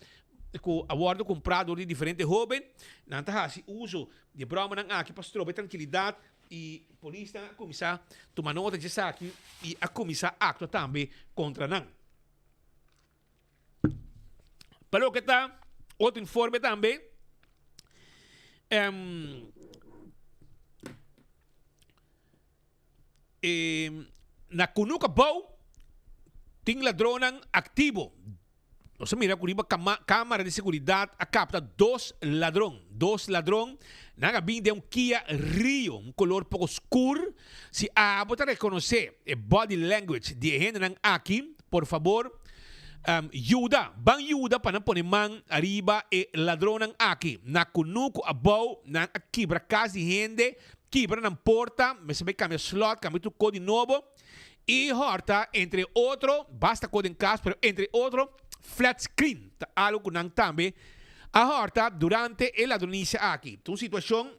cu a wordo cumpra door di diferente hoben, nan ta haci uso Di e bròmanan aki pa stroba e trankilidat i polisnan a kuminsá tuma nota dje esaki i a kuminsá aktua tambe kontra nan. Pa loke ta otro informe tambe, na Kunuka Bou tin ladronnan aktivo. Nos a mira ku riba kamara di seguridat a kapta dos ladron. Dos ladron, nan a bin den un Kia Rio, un kolor poko skur. Si abo ta rekonosé e body language di e hendenan aki, por fabor yuda, ban yuda pa nan pone man ariba e ladronnan aki. Na kunuku abou nan a kibra kas di hende, kibra nan porta, mester bai kambia slòt, kambia tur kos di nobo. I hòrta entre otro, basta kos den kas, pero entre otro flat screen ta algu ku nan tambe a hòrta durante e ladronisia aki. Ta un situashon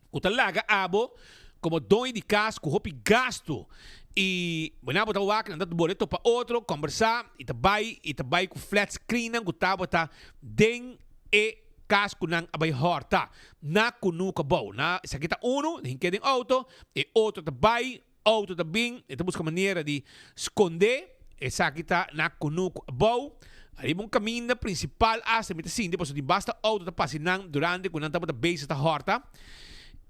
ku ta laga abo komo doño di kas ku hopi gastu i wena bo ta wak nan ta bole topa otro, kòmbersá i ta bai i ta bai ku flat screennan ku tabata den e kas ku nan a bai hòrta na kunuku abou. Na esaki ta unu, hink'é den outo, e otro ta bai. Auto ta bin, e ta buska manera di skonde, esaki ta na kunuku abou, ariba un kaminda prinsipal asta mi ta sinti pasobra tin basta auto ta pasa nan durante ku nan tabata bezig ta hòrta.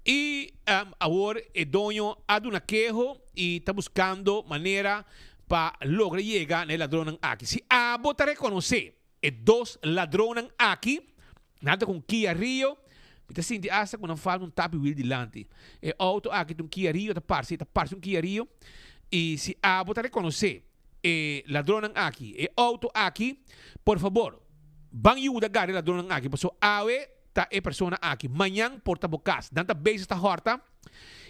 I awor e doño a duna keho i ta buskando manera pa logra yega na e ladronnan aki. Si abo ta rekonosé E dos ladronnan aki, nan ta ku un Kia Rio, mi ta sinti asta ku nan falta un tapi wiel dilanti. E auto aki ta un Kia Rio, ta parse, ta parse un Kia Rio, i si abo ta rekonosé e ladronnan aki, e auto aki, por fabor, ban yuda gara e ladronnan aki, pasobra awe ta e persona aki, mañan por ta bo kas. Nan ta bezig ta hòrta,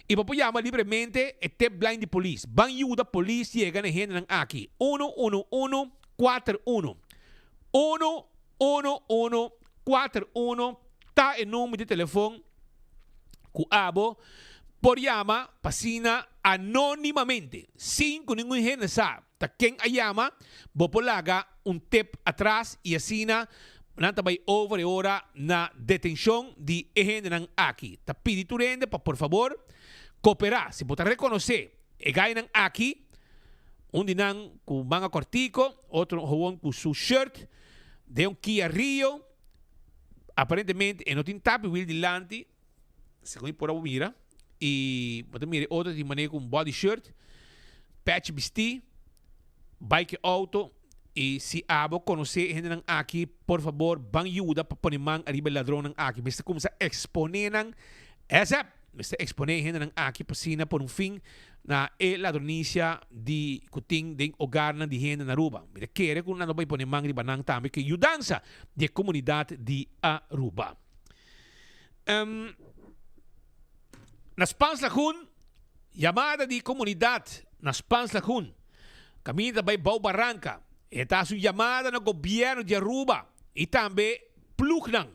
i bo por yama libremente e tipline di polis. Ban yuda polis yega na e hendenan aki, unu unu unu. Kuater uno. Uno, uno, uno, kuater uno ta e number di telefon ku abo por yama pa asina anonimamente, sin ku ningun hende sa ta ken a yama, bo por laga un tip atras i asina nan ta bai over e ora na detenshon di e hendenan aki. Ta pidi tur hende pa por fabor koperá. Si bo ta rekonosé e gainan aki. Un di nan ku manga kòrtiku, otro howon ku su shirt den un Kia Rio. Aparentemente e no tin tapi wiel dilanti, segun mi por a mira. I bo ta mira e otro tin manera ku un body shirt, pèchi bistí, bai ku e outo. I si abo konosé e hendenan aki, por fabor ban yuda pa pone man ariba e ladronnan aki. Mester kuminsá eksponé nan asap. Mester eksponé e hendenan aki pa asina pone un fin na e ladronisia di ku tin den ogarnan di hende na Aruba. Mi ta kere ku nan lo bai pone man riba nan tambe ku e yudansa di e komunidat di Aruba. Na Spaans Lagoen, yamada di komunidat na Spaans Lagoen. Kaminda ta bai bou baranka. E ta hasi un yamada na gobièrnu di Aruba i tambe plugnan.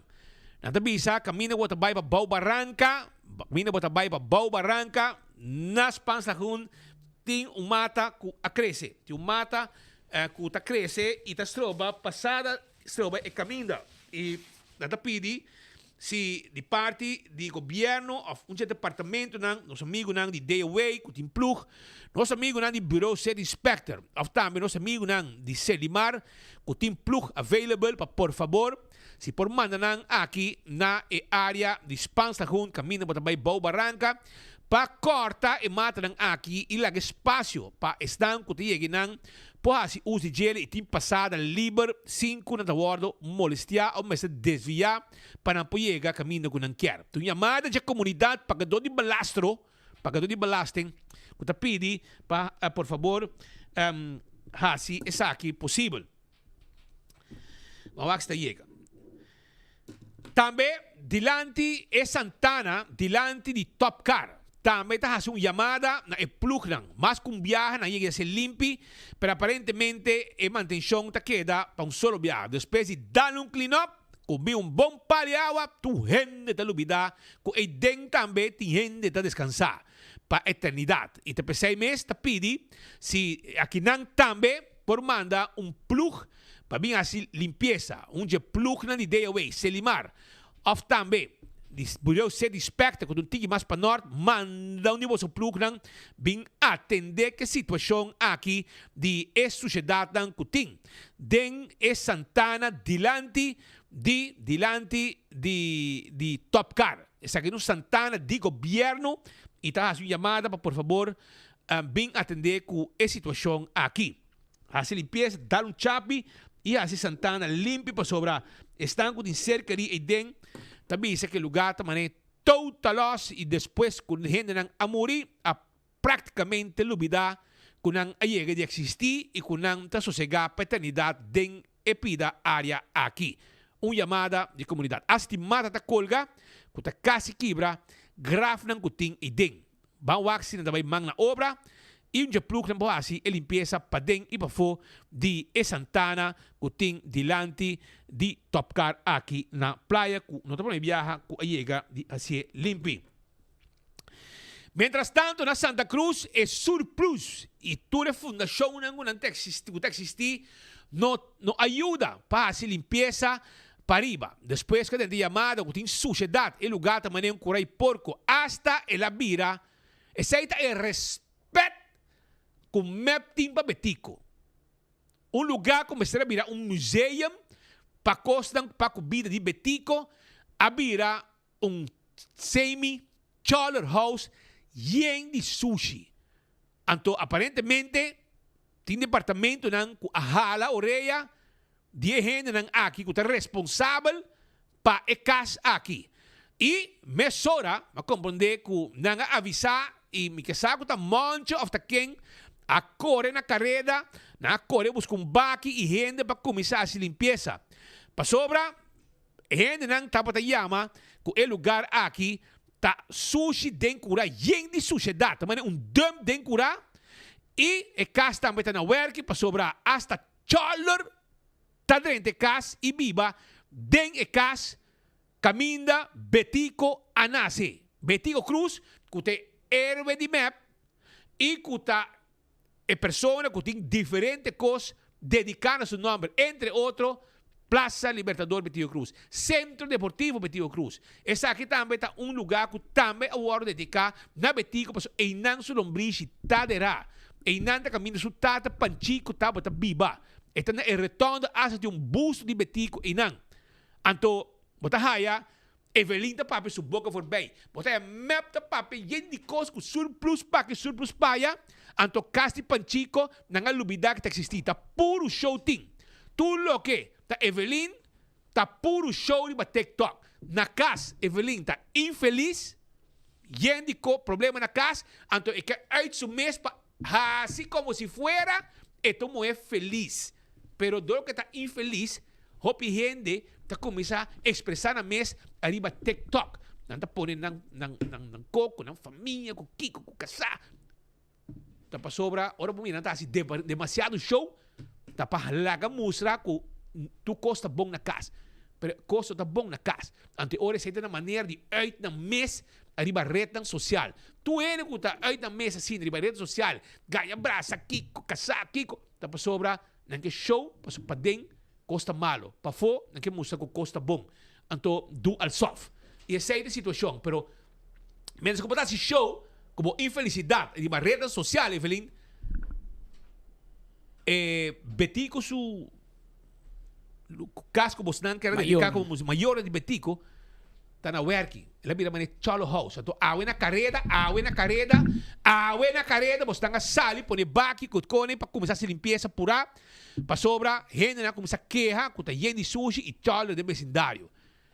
Nan ta bisa kaminda bo ta bai pa bou baranka, kaminda bo ta bai pa bou baranka na Spaans Lagoen tin un mata ku a krese. Tin un mata ku ta krese i ta stroba pasada, stroba e kaminda. I nan ta pidi Si di parti di gobierno of un dje departamentonan, nos amigunan di DOW cu tin ploeg, nos amigunan di Bureau City Inspector of tambe nos amigunan di Selimar cu tin ploeg available pa por fabor si por manda nan aki na e area di Spaans Lagoen caminda bo ta bay bou baranca pa corta e matanan aki y laga espacio pa esnan cu ta yega nan por hasi us di djele i tin pasada liber sin ku nan ta wòrdu molestiá òf mester desviá pa nan por yega kaminda ku nan kier. Ta un yamada dje komunidat pagadó di belastro, pagadó di belasting, ku ta pidi pa por fabor hasi esaki posibel. Ban wak si ta yega. Tambe dilanti e santana dilanti di Top Car tambe ta hasi un yamada na e plugnan. Mas ku un biaha nan yega di hasi limpi, pero aparentemente e mantenshon ta keda pa un solo biaha. Despues di dal un clean up ku bin un bon pal di awa, tur hende ta lubida ku eiden tambe tin hende ta deskansa pa eternidat. I ta p'esei mes ta pidi si akinan tambe por manda un plug Pa bin hasi limpiesa, un dje plugnan di DOW, Selimar, of tambe di Bureau City Inspector ku ta un tiki mas pa nort, manda un di boso plugnan bin atende ku e situashon aki di e sushedatnan ku tin den e santana dilanti di dilanti di di Top Car. Esaki ta un santana di gobierno i ta hasi un yamada pa por fabor bin atende ku e situashon aki. Hasi limpiesa, dal un chapi i hasi santana limpi pasobra esnan ku tin serka di eiden ta bisa ku e lugá ta manera totalos i despues ku hendenan a muri a praktikamente lubidá ku nan a yega di eksistí i ku nan ta sosegá pa eternidat den e pida área aki. Un yamada di komunidat. Asta di mata ta kolga ku ta kasi kibra grafnan ku tin eiden. Ban wak si nan ta bai man na obra i un dje plugnan por hasi e limpiesa paden i pafó di e santana ku tin dilanti di Topcar aki na playa ku no ta prome biaha ku a yega di hasié limpi. Mientras tanto na Santa Cruz e surplus i tur e fundashonnan ku nan ta eksistí ku ta eksistí no no a yuda pa hasi limpiesa Pariba. Despues ku a tende yamada ku tin sushedat, e lugá ta manera un kurai porko, asta el a bira. Esei ta e respet ku mep tin pa Betico. Un lugá ku mester a bira un museum pa kosnan pa ku bida di Betico a bira un semi choler house yen di sushi. Anto aparentemente tin departamentonan ku a hala orea di e hendenan aki ku ta responsabel pa e kas aki. I mesora mi a komprondé ku nan a avisá i mi ke sa ku ta Moncho òf ta ken a kore na kareda, nan a kore buska un baki i hende pa kuminsá hasi limpiesa. Pasobra e hendenan tabata yama ku e lugar aki ta sushi den kurá, yen di sushedat, ta manera un dump den kurá i e kas tambe ta na wèrki pasobra asta Choller ta drenta e kas i biba den e kas kaminda Betico a nase. Betico Cruz ku ta e héroe di mep i ku ta e persona ku tin diferente kos dediká na su nòmber, entre otro Plaza Libertador Betico Cruz, Centro Deportivo Betico Cruz. Esaki tambe ta un lugá ku tambe a wòrdu dediká na Betico pasobra einan su lombrishi ta derá. Einan ta kaminda su tata Panchico tabata biba. E ta na e rotonde asta tin un busto di Betico einan. Anto bo ta haya Evelyn ta papia su boca voorbij. Bo ta haya mep ta papia yen di cos cu surplus paki surplus paya. Anto cas di Panchico nan a lubida cu ta existi. Ta puro show tin. Tur loke ta Evelyn ta puro show riba TikTok. Na cas Evelyn ta infeliz, yen di co problema na cas, anto e ke uit su mes pa haci como si fuera e ta un muher feliz. Pero dor cu e ta infeliz, hopi hende ta cuminsa expresa nan mes ariba TikTok. Nan ta pone nan nan nan co cu nan famia, cu kico, cu casa. Ta pasobra ora bo mira nan ta hasi demasiado show ta pa laga mustra ku tur kos ta bon na kas. Pero kos no ta bon na kas. Anto e ora esei ta na manera di uit nan mes ariba retnan sosial. Tur hende ku ta uit nan mes asina riba ret sosial, gaña brasa kiko, kasá kiko, ta pasobra nan ke show pasobra paden kos ta malo, pafó nan ke mustra ku kos ta bon. Anto do alsof. I esei ta e situashon. Pero Mientras ku bo ta hasi show ku bo infelisidat riba retnan sosial, Evelyn, e Betico su kas ku bosnan kere dediká komo mayornan di Betico ta na wèrki. El a bira manera Cholo House. Anto awe na kareda, awe na kareda, awe na kareda bosnan a sali pone baki ku kone pa kuminsá hasi limpiesa purá pasobra hendenan a kuminsá keha ku ta yen di sushi i chòler den besindario.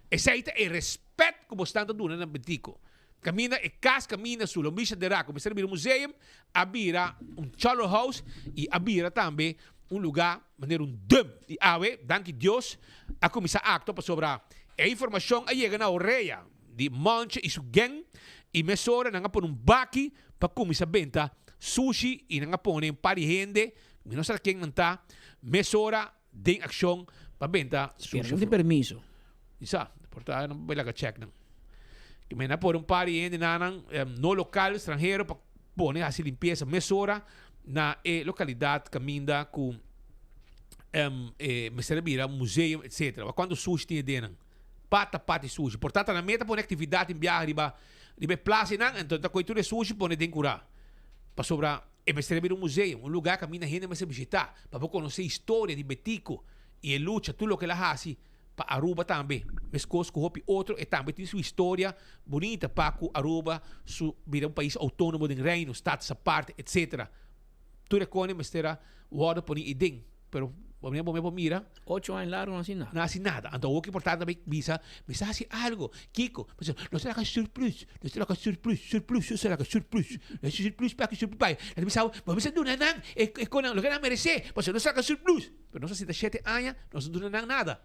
Esei ta e respet ku bosnan ta duna na Betico. Kaminda e kas kaminda su Lombisha Dera ku mester a bira un museum a bira un Cholo House i a bira tambe un lugá manera un dump. I awe, danki Dios, a kuminsá aktua pasobra e informashon a yega na orea di Monche i su geng i mesora nan a pone un baki pa kuminsá benta sushi i nan a pone un par di hende, mi no sa ken nan ta, mesora den accion pa benta sushi. Pero no tin permiso. Di sa, por ta nan bai laga check nan. Ki men a pone un par di hende na nan, no local, stranhero pa pone haci limpieza mesora na e localidad caminda cu e mester a bira museum etcetera. Wak cuanto sushi tin den nan. Pata pata di sushi. Por ta ta nan meta pone actividad tin biaha riba riba e plaza nan, enton ta coy tur e sushi pone den cura. Pasobra E mester a bira un museo, un lugá kaminda hende mester bishitá pa por konosé historia di Betico i e lucha, tur loke el a hasi pa Aruba tambe. Meskos ku hopi otro, e tambe tin su historia bunita pa ku Aruba su bira un pais outónomo den Reino, status aparte, etcetera. Tur e kone mester a wòrdu poni ei den, pero bo me por mira. Ocho aña largo no hasi nada. No hasi nada. Anto awor ki importante tambe bisa, mester hasi algo. Kiko? Pasobra nos ta laga surplus, nos ta laga surplus, surplus, nos ta laga surplus. Nos surplus pa aki, surplus pa aya. Nan ta bisa, bo mester duna nan e e konan loke nan meresé, pasobra nos ta laga surplus. Pero nos a sinta shete aña, nos no duna nan nada.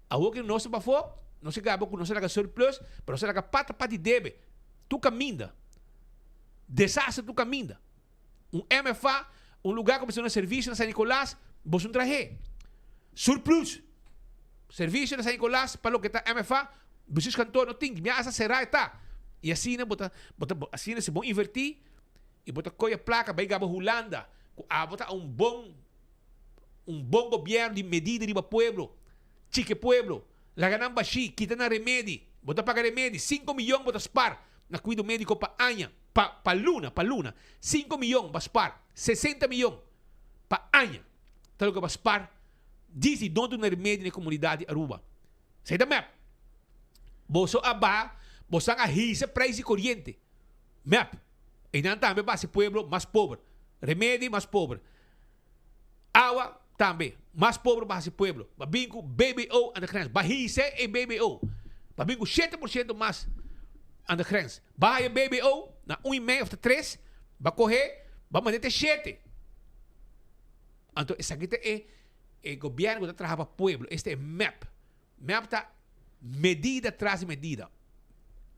Awor ki nos ta pafó, nos a gaba ku nos ta laga surplus, pero nos ta laga pata pa di debe. Tur kaminda. Desastre tur kaminda. Un MFA, un lugar ku mester duna servisio na San Nicolas, bo sun trah'é. Surplus. Servisio na San Nicolas pa loke ta MFA, bestuurskantoor no tin, mi asa será e ta. I asina bo ta, bo ta, asina si bo invertí i bo ta kohe e plaka bai gaba Hulanda ku abo ta un bon, un bon gobièrnu di medida riba pueblo, chike pueblo, laga nan bashí, kita nan remedi, bo ta paga remedi, sinku miyon bo ta spar na kuido médiko pa aña. Pa pa luna, pa luna, cinco miyon ba spar, 60 miyon pa aña ta loke ba spar djis di no duna remedi na e comunidad di Aruba. Esey ta mep. Boso a baha, bosan a hisa prijs di coriente. Mep. Eynan tambe ba haci pueblo mas pober. Remedi mas pober. Awa tambe. Mas pober ba haci pueblo. Ba bin cu BBO aan de grens. Ba hisa e BBO. Ba bin cu 7% mas aan de grens. Ba haya BBO na un y mei of ta tres. Ba coge, ba manda te shete. Anto esaki ta e e gobierno cu ta traha pa pueblo. Esta e mep. Mep ta medida tras di medida.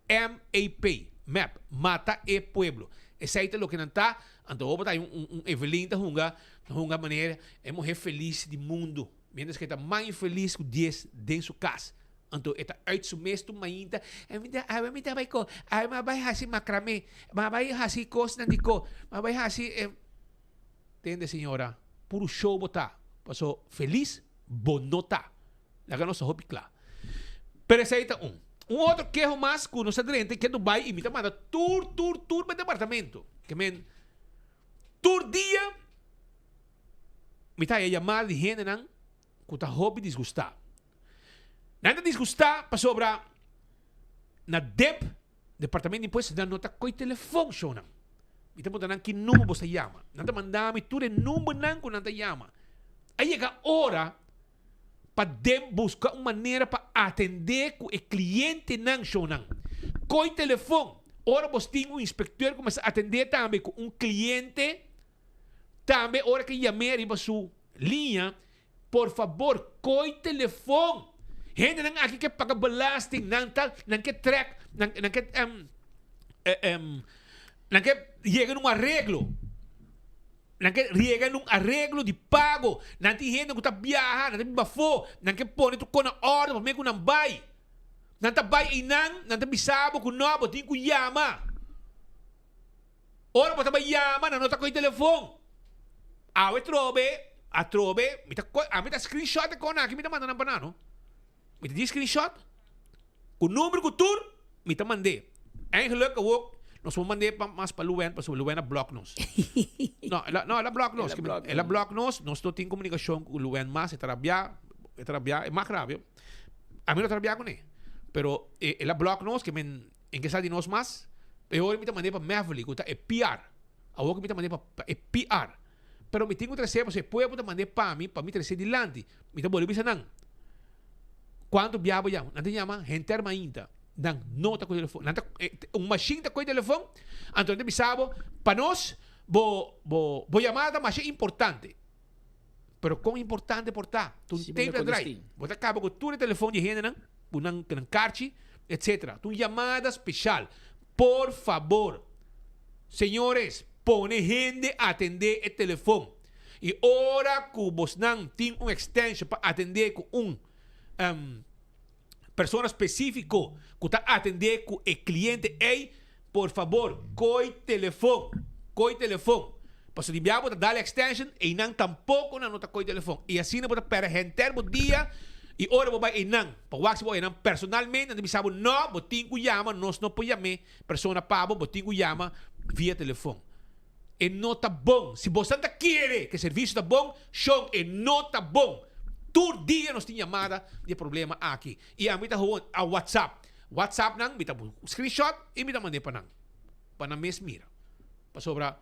MAP, mep, mata e pueblo. Esei ta loke nan ta. Anto hopi ta hay un un Evelyn ta hunga, ta hunga manera e muher felis di mundo. Mientras cu e ta mas infelis cu dies den su cas. Anto e ta uit su mes tur mainta, awe mi ta bay co, awe mi a bay haci macrame, mi a bay haci cosnan di co, mi a bay haci e. Tende señora, puru show bo ta, paso felis bo no ta. Laga nos ta hopi kla. Pero esei ta un. Un otro keho mas ku nos ta drenta ke Dubai i mi ta manda tur tur tur pa e departamento. Ke men. Tur dia mi ta haya yamada di hendenan ku ta hopi disgustá. Nan ta disgustá pasobra na dep, Departamento di Impuesto, nan no ta koy telefon shownan. Mi ta puntra nan ki number bo ta yama. Nan ta manda mi tur e numbernan ku nan ta yama. A yega ora pa dep buska un manera pa atendé ku e klientenan shownan. Koy telefon. Ora bo tin un inspekteur ku mester atendé tambe ku un kliente, tambe ora ke yam'é riba su liña, Por fabor koy telefon. Hendenan aki ke paga belasting, nan ta, nan ke trek, nan, nan ke em, em, nan ke yega na un areglo. Nan ke yega na un areglo di pago. Nan tin hende ku ta biaha, nan ta biba afó, nan ke pone tur kos na orde promé ku nan bai. Nan ta bai einan, nan ta bisa bo ku no, bo tin ku yama. Ora bo ta bai yama nan no ta kohe telefon. Awe trobe, atrobe, mi ta kohe, ami ta screenshot e kon aki mi ta manda nan pa nan no. Mi ta di screenshot ku number ku tur mi ta mand'é. Eigenlijk awor nos por mand'é pa mas pa Luwen pasobra Luwen a block nos. No, el a, no, el a block nos. El a block nos, nos no tin komunikashon ku Luwen mas, e ta rabia, e ta rabia, e mag rabia. Ami no ta rabia kuné, pero el a block nos ke men. En ke sa di nos mas, e ora mi ta mand'é pa Meverly ku ta e PR. Awor ku mi ta mand'é pa e PR. Pero mi tin ku tres'é pasobra e pueblo ta mand'é pa mi, pa mi tres'é dilanti. Mi ta bolbe bisa nan, Kuantu bia bo yama? Nan ta yama henter mainta. Nan no ta kohe telefon. Nan ta, un mashin ta kohe telefon, anto nan ta bisa bo, pa nos, bo, bo, bo yamada ta masha importante. Pero kon importante por ta? Ta un Si bo no tape ta draai. kontest'é. Bo ta kaba ku tur e telefon di e hendenan, ku nan ku nan karchi, etcetera. Ta un yamada speshal. Por fabor, señores, pone hende atendé e telefon. I ora ku bosnan tin un extension pa atendé ku un persona spesífiko ku ta atendé ku e kliente ei, por fabor, koi telefon. Koi telefon. Pasobra di bia bo ta dal extension, einan tampoko nan no ta koi telefon. I asina bo ta pèrdè henter bo dia i ora bo bai einan pa wak si bo einan personalmente nan ta bisa bo no, bo tin ku yama, nos no por yam'é persona pa bo, bo tin ku yama via telefon. E no ta bon. Si bosan ta kere ku e servisio ta bon, shon, e no ta bon. Tur dia nos tin yamada di e problema aki. I ami ta gewoon a WhatsApp. WhatsApp nan, mi ta screenshot i mi ta mand'é pa nan. Pa nan mes mira. Pasobra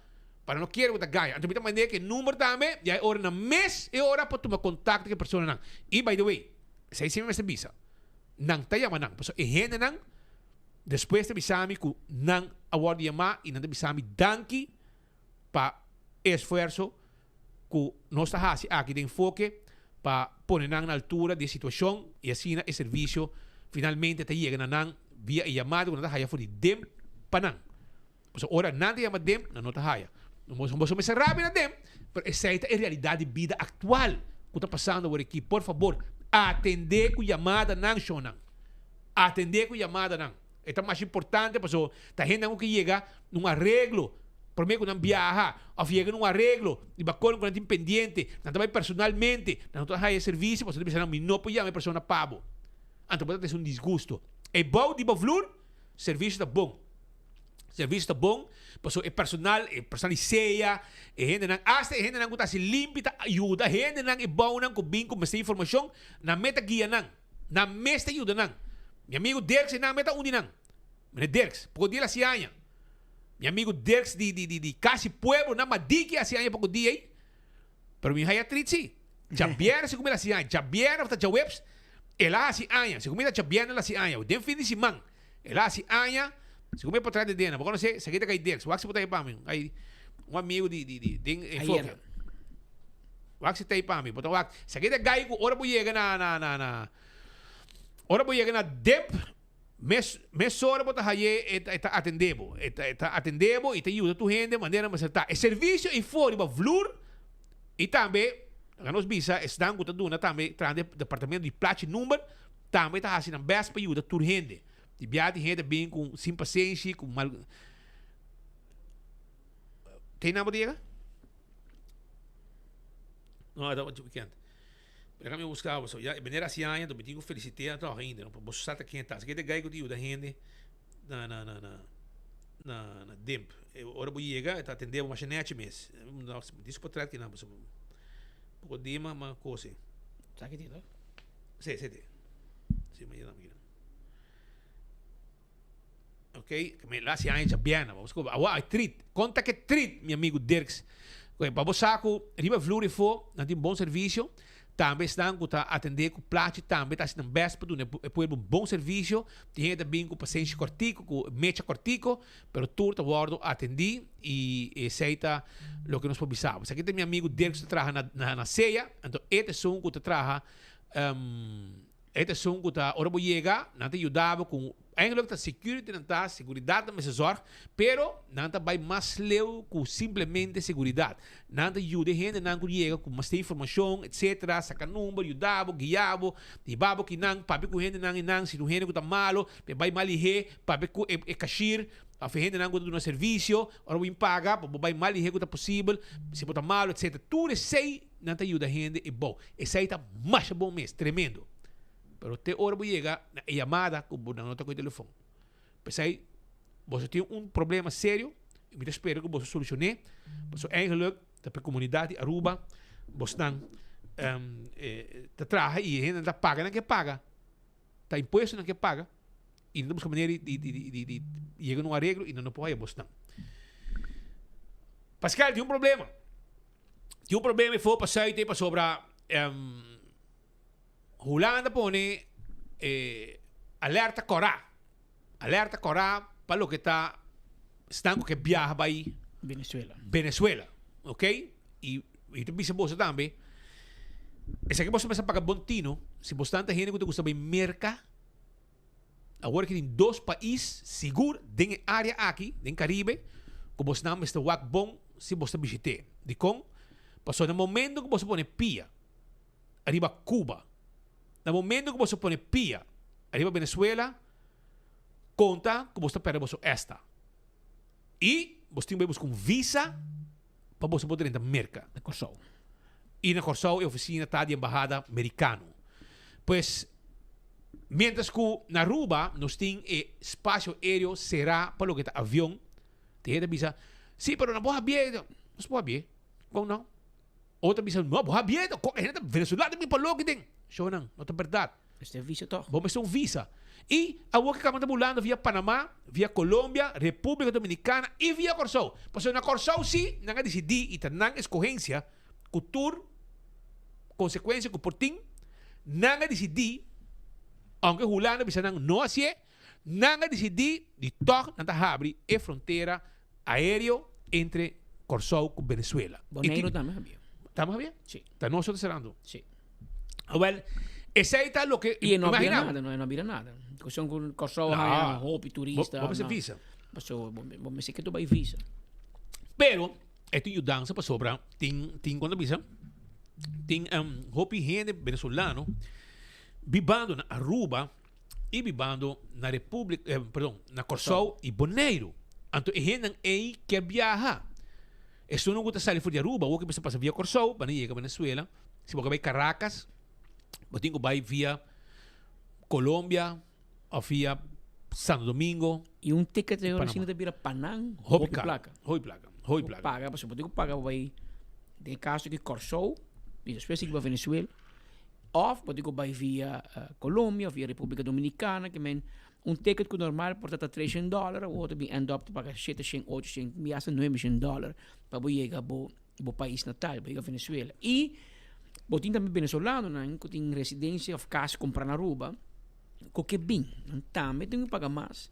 pa nan no kere ku ta gaña. Anto mi ta mand'é ku e number tambe, ya e ora nan mes e ora pa tuma kontakto ku e personanan. I by the way, esei si mi mester bisa, nan ta yama nan. Pasobra e hendenan. Despues ta bisa mi ku nan a wòrdu yamá i nan ta bisa mi danki pa e esfuerso ku nos ta hasi aki den Enfoke pa pone nan na altura di e situashon i asina e servisio finalmente ta yega na nan via e yamada ku nan ta haya for di dem pa nan. Pasobra ora nan ta yama dem, nan no ta haya. Boso mester rabia na dem, pero esei ta e realidat di bida aktual ku ta pasando awor aki. Por fabor, atendé ku yamadanan, shonnan. Atendé ku yamadanan. E ta mas importante pasobra ta hendenan ku ke yega na un areglo promé ku nan biaha òf yega na un areglo riba kon ku nan tin pendiente. Nan ta bai personalmente, nan no ta haya e servisio pasobra ta bisa nan mi no por yama e persona pa bo. Anto bo ta trese un disgusto. E bou di bo vlur, servisio ta bon. Servicio ta bon, pasobra e personal, e personal di sea, e hendenan, hasta e hendenan ku ta hasi limpi ta yuda hendenan e bounan ku bin ku mester informashon, nan mes ta guia nan, nan mes ta yuda nan. Mi amigo Dirks e nan mes ta un di nan. Meneer Dirks, poko dia el hasi aña. Mi amigo Dirks di di di di Kasi Pueblo nan Madiki hasi aña poko dia ei. Pero mi haya trit si. Djabièrnè si ku mi el hasi aña. Djabièrnè òf ta djaweps el a hasi aña. Si ku mi ta djabièrnè el hasi aña. Den fin di siman. El a hasi aña, segun mi e potret di dena. Bo konosé esaki ta kai Dirks. Wak si bo ta ei pa mi. Ai, un amigu di, di, di, den enfoke. Ayera. Wak si ta ei pa mi. Bo ta wak. Esaki ta gai ku ora bo yega na, na, na, na, ora bo yega na Dep, mes, mesora bo ta haye, e ta, e ta atendé bo. E ta, e ta atendé bo i ta yuda tur hende manera mester ta. E servisio ei for riba vloer i tambe, laga nos bisa, esnan ku ta duna tambe traha den departamento di plachi number, Tambe ta hasi nan best pa yuda tur hende. Di bia tin hende bin ku sin pasenshi, ku mal. Tin nan bo ta yega? No, ta weekend. Pero mi busca bo. So, ya, meneer hasi aña, mi tin ku feliciteer toch ainda. No? Bo sa ta ken ta. Así que te gai ku ta yuda hende. Na, na, na, na. na na Dimp. E ora bo yega e ta atende bo masha nechi mes. Disco portret kinan pasobra poko dia ma ma kose. Sa ki ti to? Si, si ti. Si, ma yega kinan. Ok, me la si aña biena. Vamos ko awa treat. Konta ke treat, mi amigo Dirks. Oke, pa bo sa ku riba vloer e fo, nan tin bon servisio. Tambe esnan ku ta atendé ku plachi tambe ta hasi nan best pa duna e pueblo un bon servisio. Tin hende ta bin ku pasenshi kòrtiku, ku mecha kòrtiku, pero tur ta wòrdu atendí i esei ta loke nos por bisa bo. Esaki ta mi amigo Dirks ta traha na na Sea, anto e ta esun ku ta traha E ta esun ku ta ora bo yega nan ta yuda bo ku eigenlijk ta security nan ta seguridat nan mester zorg pero nan ta bai mas leu ku simplemente seguridat. Nan ta yuda e hendenan ku yega ku mester informashon etcetera saka number yuda bo guia bo hiba bo kinan papia ku hendenan einan si tin un hende ku ta malo pa e bai mas lihé papia ku e cashier of e hendenan ku ta duna servisio ora bo bin paga pa bo bai mas lihé ku ta posibel si bo ta malo etcetera tur esei Nan ta yuda hende e bou. Esei ta masha bon mes, tremendo. Pero te ora bo yega na e yamada ku bo nan no ta kohe telefon. P'esei boso tin un problema serio i mi ta spera ku boso solushoné. Pasobra eigenlijk ta pa e komunidat di Aruba bosnan ta traha i e hendenan ta paga nan ke paga. Ta impuesto nan ke paga i nan ta buska manera di di di yega na un areglo i nan no por haya bosnan. Pascal tin un problema. Tin un problema e for pa Zuid pasobra Hulanda pone e alerta kòrá. Alerta kòrá pa loke ta esnan ku ke biaha bai Venezuela. Venezuela. Ok? I mi ta bisa boso tambe, esaki boso mester paga bon tino, si boso tanta hende ku ta gusta bai Merka, Awor ki tin dos pais sigur den e area aki, den Caribe, ku bosnan mester wak bon si bos ta bishit'é. Dikon? Pasobra na momento ku boso pone pia ariba Cuba, na momento ku boso pone pia ariba Venezuela, konta ku bos ta pèrdè boso esta. I bos tin ku bai buska un visa pa boso por drenta Merka. Na Kòrsou. I na Kòrsou e ofisina ta di embahada merikano. Pues, miéntras ku na Aruba nos tin e spasio aéreo será pa loke ta avion, tin hende ta bisa, Sí, pero no por habié. Nos por habié. Kon no? Otro ta bisa, No, bo habié. Kon e hende ta venezolano ta bin pa loke den. Shownan, no ta bèrdat. Mester visa toch? Bo mester un visa. I awor ke kaba ta bulando via Panama, via Colombia, Republica Dominicana i via Kòrsou. Pasobra na Kòrsou si nan a disidí i ta nan eskohensia ku tur konsekuensia ku por tin, nan a disidí, ounke Hulanda bisa nan no hasié, nan a disidí di tòg nan ta habri e frontera aéreo entre Kòrsou ku Venezuela. Boneiru tambe habia. Tambe habia? Si. Ta nos ta serando? Si. Awel, esei ta loke. I e no bira nada, no, e no bira nada. Cuestion ku Kòrsou No. haña hopi turista. Bo, bo mester no. visa. Paso, bo, bo mester ke tu bai visa. Pero, e tin yudansa pasobra tin, tin kon ta bisa, tin em, hopi hende venezolano bibando na Aruba i bibando na Republic, eh, perdon, na Kòrsou i Boneiru. Anto e hendenan ei kier biaha. Esun ku ta sali for di Aruba, awor ke mester pasa via Kòrsou pa nan yega Venezuela. Si bo ke bai Caracas, bo tin ku bai via Colombia òf via Santo Domingo. I un ticket i ora Panama. asina ta bira pa nan Hopi hopi karo, plaka. hopi plaka, hopi Bo plaka. paga, pasobra bo tin ku paga pa bai den e kaso aki Kòrsou i despues sigui pa Venezuela. Òf bo tin ku bai via Colombia, via Republica Dominicana, ke men Un ticket ku normal por ta ta treshen dòler, awor ta bin end up ta paga sheteshen, ocheshen, mi hasta nuebeshen dòler pa bo yega bo bo pais natal, bo yega Venezuela. I bo tin tambe venezolanonan ku tin residensia òf kas kumprá na Aruba ku ke bin, nan tambe tin ku paga mas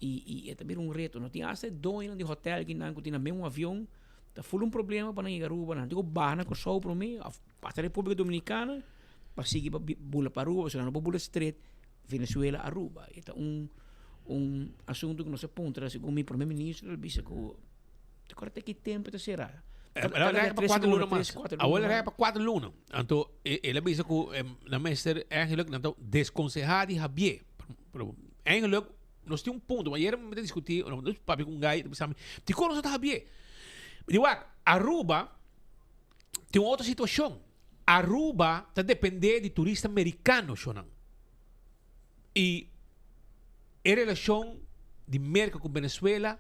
i i e ta bira un reto. No tin hasta e doñonan di hotèl kinan ku tin nan mes un avion ta ful un problema pa nan yega Aruba, nan tin ku baha na Kòrsou promé òf pasa Repúblika Dominikana pa sigui pa bula pa Aruba pasobra nan no por bula stret. Venezuela Aruba. E ta un un asunto ku nos a puntra segun mi prome ministro el bisa ku te kòrda te ki tempu ta sera. El a rega pa kuater luna mas. Awor el a rega pa kuater luna. Anto el a bisa ku nan mester eigenlijk nan ta deskonsehá di habié. Pero eigenlijk nos tin un punto. Ayer mi ta diskutí, nos papia ku un guy ta bisa mi, dikon nos no ta habié? Mi di wak, Aruba tin un otro situashon. Aruba ta depende di turista mericano shonan. Y e relacion di Merca cu Venezuela.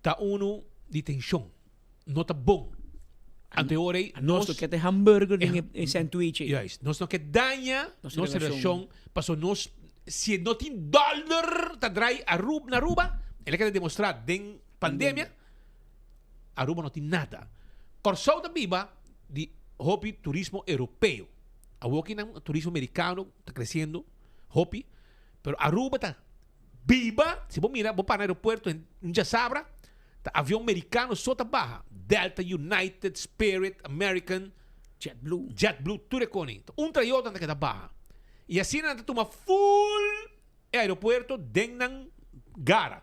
Ta unu di tenshon. No ta bon. Anto e ora ei nos. Nos no ke ta e hamburger den e sandwich ei. Juist. Nos no ke daña nos relashon pasobra nos si no tin dòler ta drai Aruba na Aruba, el a keda demostrá den pandemia, Aruba no tin nada. Kòrsou ta biba di hopi turismo europeo. Awor ki nan turismo merikano ta kresiendo hopi, pero Aruba ta Biba, si bo mira, bo para na aeropuerto en un djasabra, ta avion mericano so ta baha. Delta, United, Spirit, American, JetBlue. JetBlue, tur e koni. Ta un tra y otro nan ta keda baha. Y asina nan ta tuma full e aeropuerto den nan gara.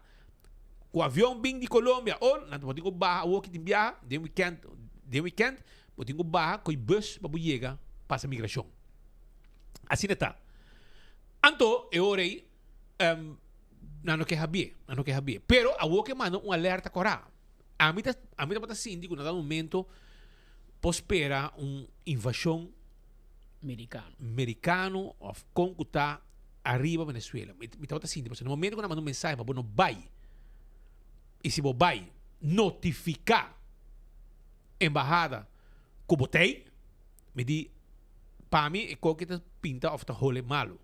Cu avion bin di Colombia o nan ta bo tin cu baha awo ki tin biaha den weekend, den weekend bo tin cu baha coy bus pa bo yega pasa migracion. Asina ta. Anto e ora ey Um, nan no ke habié, nan no ke habié. Pero awor ke manda un alerta korá. Ami ta, ami tabata sinti ku na dado momento por spera un invashon Merikano. merikano of kon ku ta ariba Venezuela. Mi, mi tabata sinti, pasobra na momento ku nan manda un mensahe pa bo no bai, i si bo bai, notifiká embahada ku bo ta ei, mi di, pa mi e koki ta pinta of ta hole malu.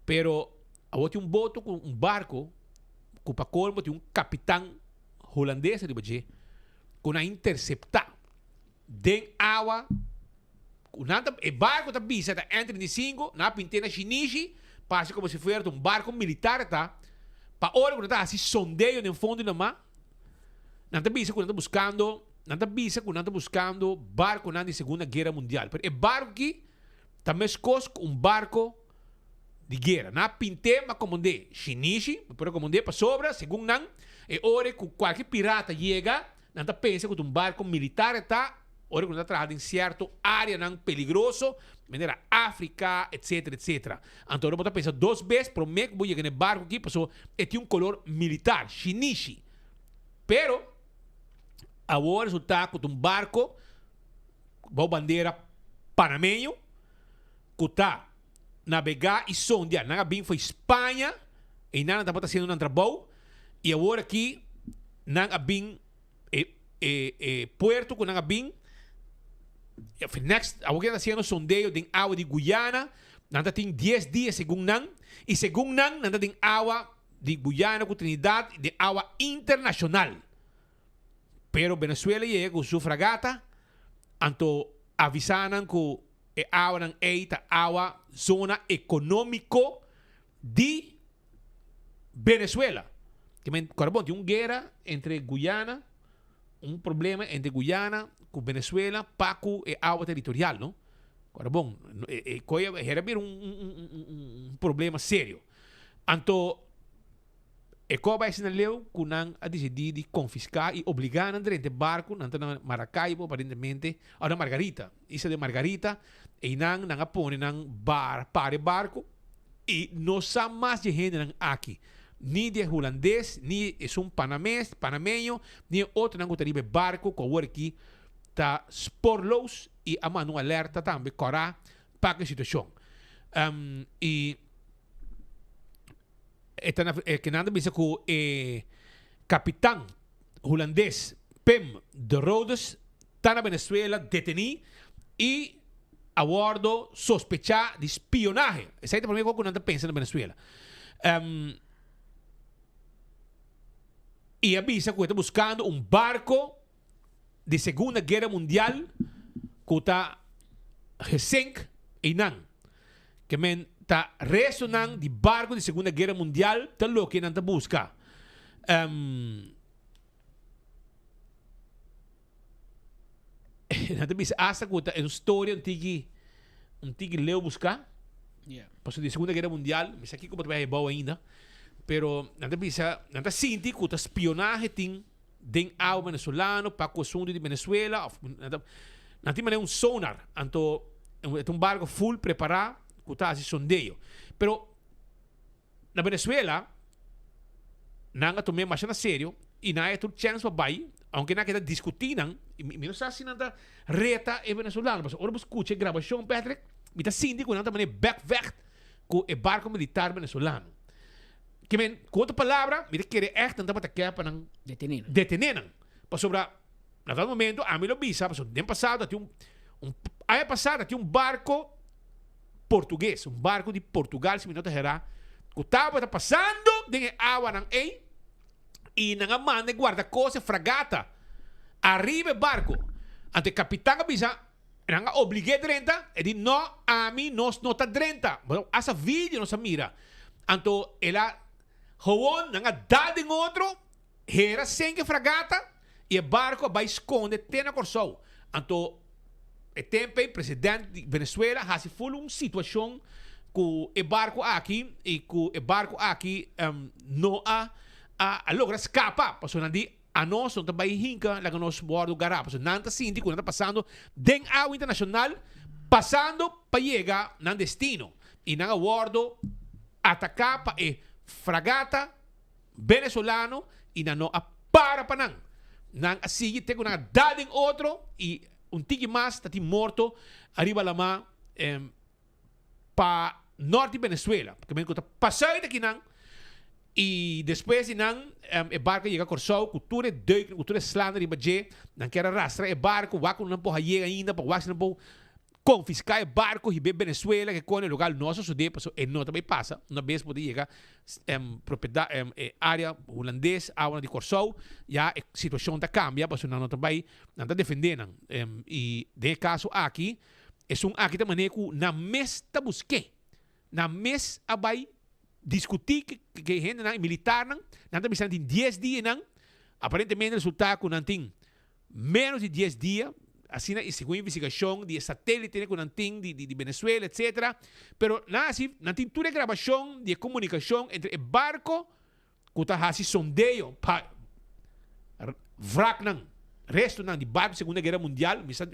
Pero awor tin un boto ku un barko ku pa kolmo tin un kapitan hulandes riba dje ku nan a interseptá den awa ku nan ta e barko ta bisa ta N 35 nan a pint'é na shinishi pa hasi komo si fuera ta un barko militar ta pa ora ku nan ta hasi sondeo den fondo di lamá nan ta bisa ku nan ta buskando nan ta bisa ku nan ta buskando barkonan di segunda guera mundial pero e barko aki Ta meskos ku un barko di guera. Nan a pint'é ma komond'é shinishi, mi por a komond'é pasobra, segun nan, e ora ku kualke pirata yega, nan ta pensa ku ta un barko militar e ta, ora ku nan ta traha den sierto áreanan peligroso, manera Afrika, etsetera, etsetera. Anto ora bo ta pensa dos bes promé ku bo yega na e barko aki, pasobra e tin un kolor militar, shinishi. Pero, awor resultá ku ta un barko. Bou bandera panameño ku ta nabegá i sondia. Nan a bin for Spaña, einan nan tabata hasiendo nan trabou i awor aki nan a bin e e e puerto ku nan a bin next awor ki nan ta hasiendo sondeo den awa di Guyana nan ta tin dies dia segun nan i segun nan nan ta den awa di Guyana ku Trinidad den awa internashonal. Pero Venezuela yega ku su fragata, anto avisá nan ku e awanan ei ta awa zona ekonómiko di Venezuela. Ke men, kòrda bon, tin un guera entre Guyana, un problema entre Guyana ku Venezuela pa ku e awa teritorial, no? Kòrda bon, e koe a hera bira un problema serio. Anto. E koba esei na leu ku nan a disidí di konfiská i obligá nan drenta e barku, nan ta na Maracaibo aparentemente, òf na Margarita, isla de Margarita, einan nan a pone nan bar para e barku i no sa mas di e hendenan aki, ni di e hulandes, ni esun panames, panameño, ni e otronan ku ta riba e barku ku awor aki ta spoorloos i a manda un alerta tambe kòrá pa ku e situashon. I. E ta na e kinan ta bisa ku e kapitan hulandes Pim de Rodes ta na Venezuela detení i a wòrdu sospechá di spionahe. Esei ta promé kos ku nan ta pensa na Venezuela. I a bisa ku e ta buskando un barko di Segunda Guera Mundial ku ta gesink einan. Ke men ta restonan di barku di Segunda Guera Mundial ta loke nan ta buska. Um, nan ta bisa hasta ku ta un storia un tiki un tiki leu buska. Yeah. Pasobra di Segunda Guera Mundial, mi sa kiko bo ta bai bou ainda, pero nan ta bisa, nan ta sinti ku ta spionahe tin den awa venezolano pa ku asuntu di Venezuela of nan ta nan tin manera un sonar anto e ta un barco full prepara ku ta hasi sondeo pero na Venezuela nan a tum'é masha na serio i nan a tur chèns pa bai aunke nan a keda diskutí nan i mi no sa si nan ta reta e venezolano pasobra ora bo skucha e grabashon Patrick mi ta sinti ku nan ta manera bèkvègt ku e barco militar venezolano. Ke men, ku otro palabra, mi ta kere ègt nan tabata ke pa nan Detené nan. detené nan. Pasobra na tal momento ami lo bisa, pasobra den pasado a tin un, un aña pasado a tin un barko portugues, un barko di Portugal si mi no ta herá, ku tabata pasando den e awanan ei i nan a manda e guardakos, e fragata, ariba e barko. Anto e kapitan a bisa, Nan a oblig'é drenta, e di, No, ami, nos no ta drenta. Bo hasta video nos a mira. Anto el a gewoon, nan a dal den otro, hera senk e fragata i e barco a bai sconde te na Corsou. Anto e tempo ei president di Venezuela hasi full un situacion cu e barco aki i cu e barco aki no a a logra scapa pasobra nan di, Anos no ta bai hinka laga nos wòrdu gará, pasobra nan ta sinti ku nan ta pasando den awa internashonal, pasando pa yega nan destino, i nan a wòrdu ataká pa e fragata venezolano i nan no a para pa nan. Nan a sigui te ku nan a dal den otro i un tiki mas ta tin morto ariba lamá pa nort di Venezuela, pasobra ku ta pasa uit akinan i despues di nan e barko a yega Kòrsou ku tur e deuknan, ku tur e slanan riba dje, nan kier a rastra e barko, wak ku nan por a yega ainda pa wak si nan por konfiská e barko hib'é Venezuela ke kone logal no a sosodé pasobra e no ta bai pasa, una bes bo ta yega propiedat e área hulandes, awanan di Kòrsou, ya e situashon ta kambia pasobra nan no ta bai, nan ta defendé nan i den e kaso aki. Esun aki ta manera ku nan mes ta busk'é. Nan mes a bai diskutí ku e hendenan, e militarnan. Nan ta bisa nan tin dies dia einan. Aparentemente resultá ku nan tin ménos di dies dia. Asina i segun investigashon di e satélitenan ku nan tin di di Venezuela etcetera. Pero nan a hasi, nan tin tur e grabashon di e komunikashon entre e barko ku ta hasi sondeo pa wraknan, restonan di barku Segunda Guera Mundial. Mi sa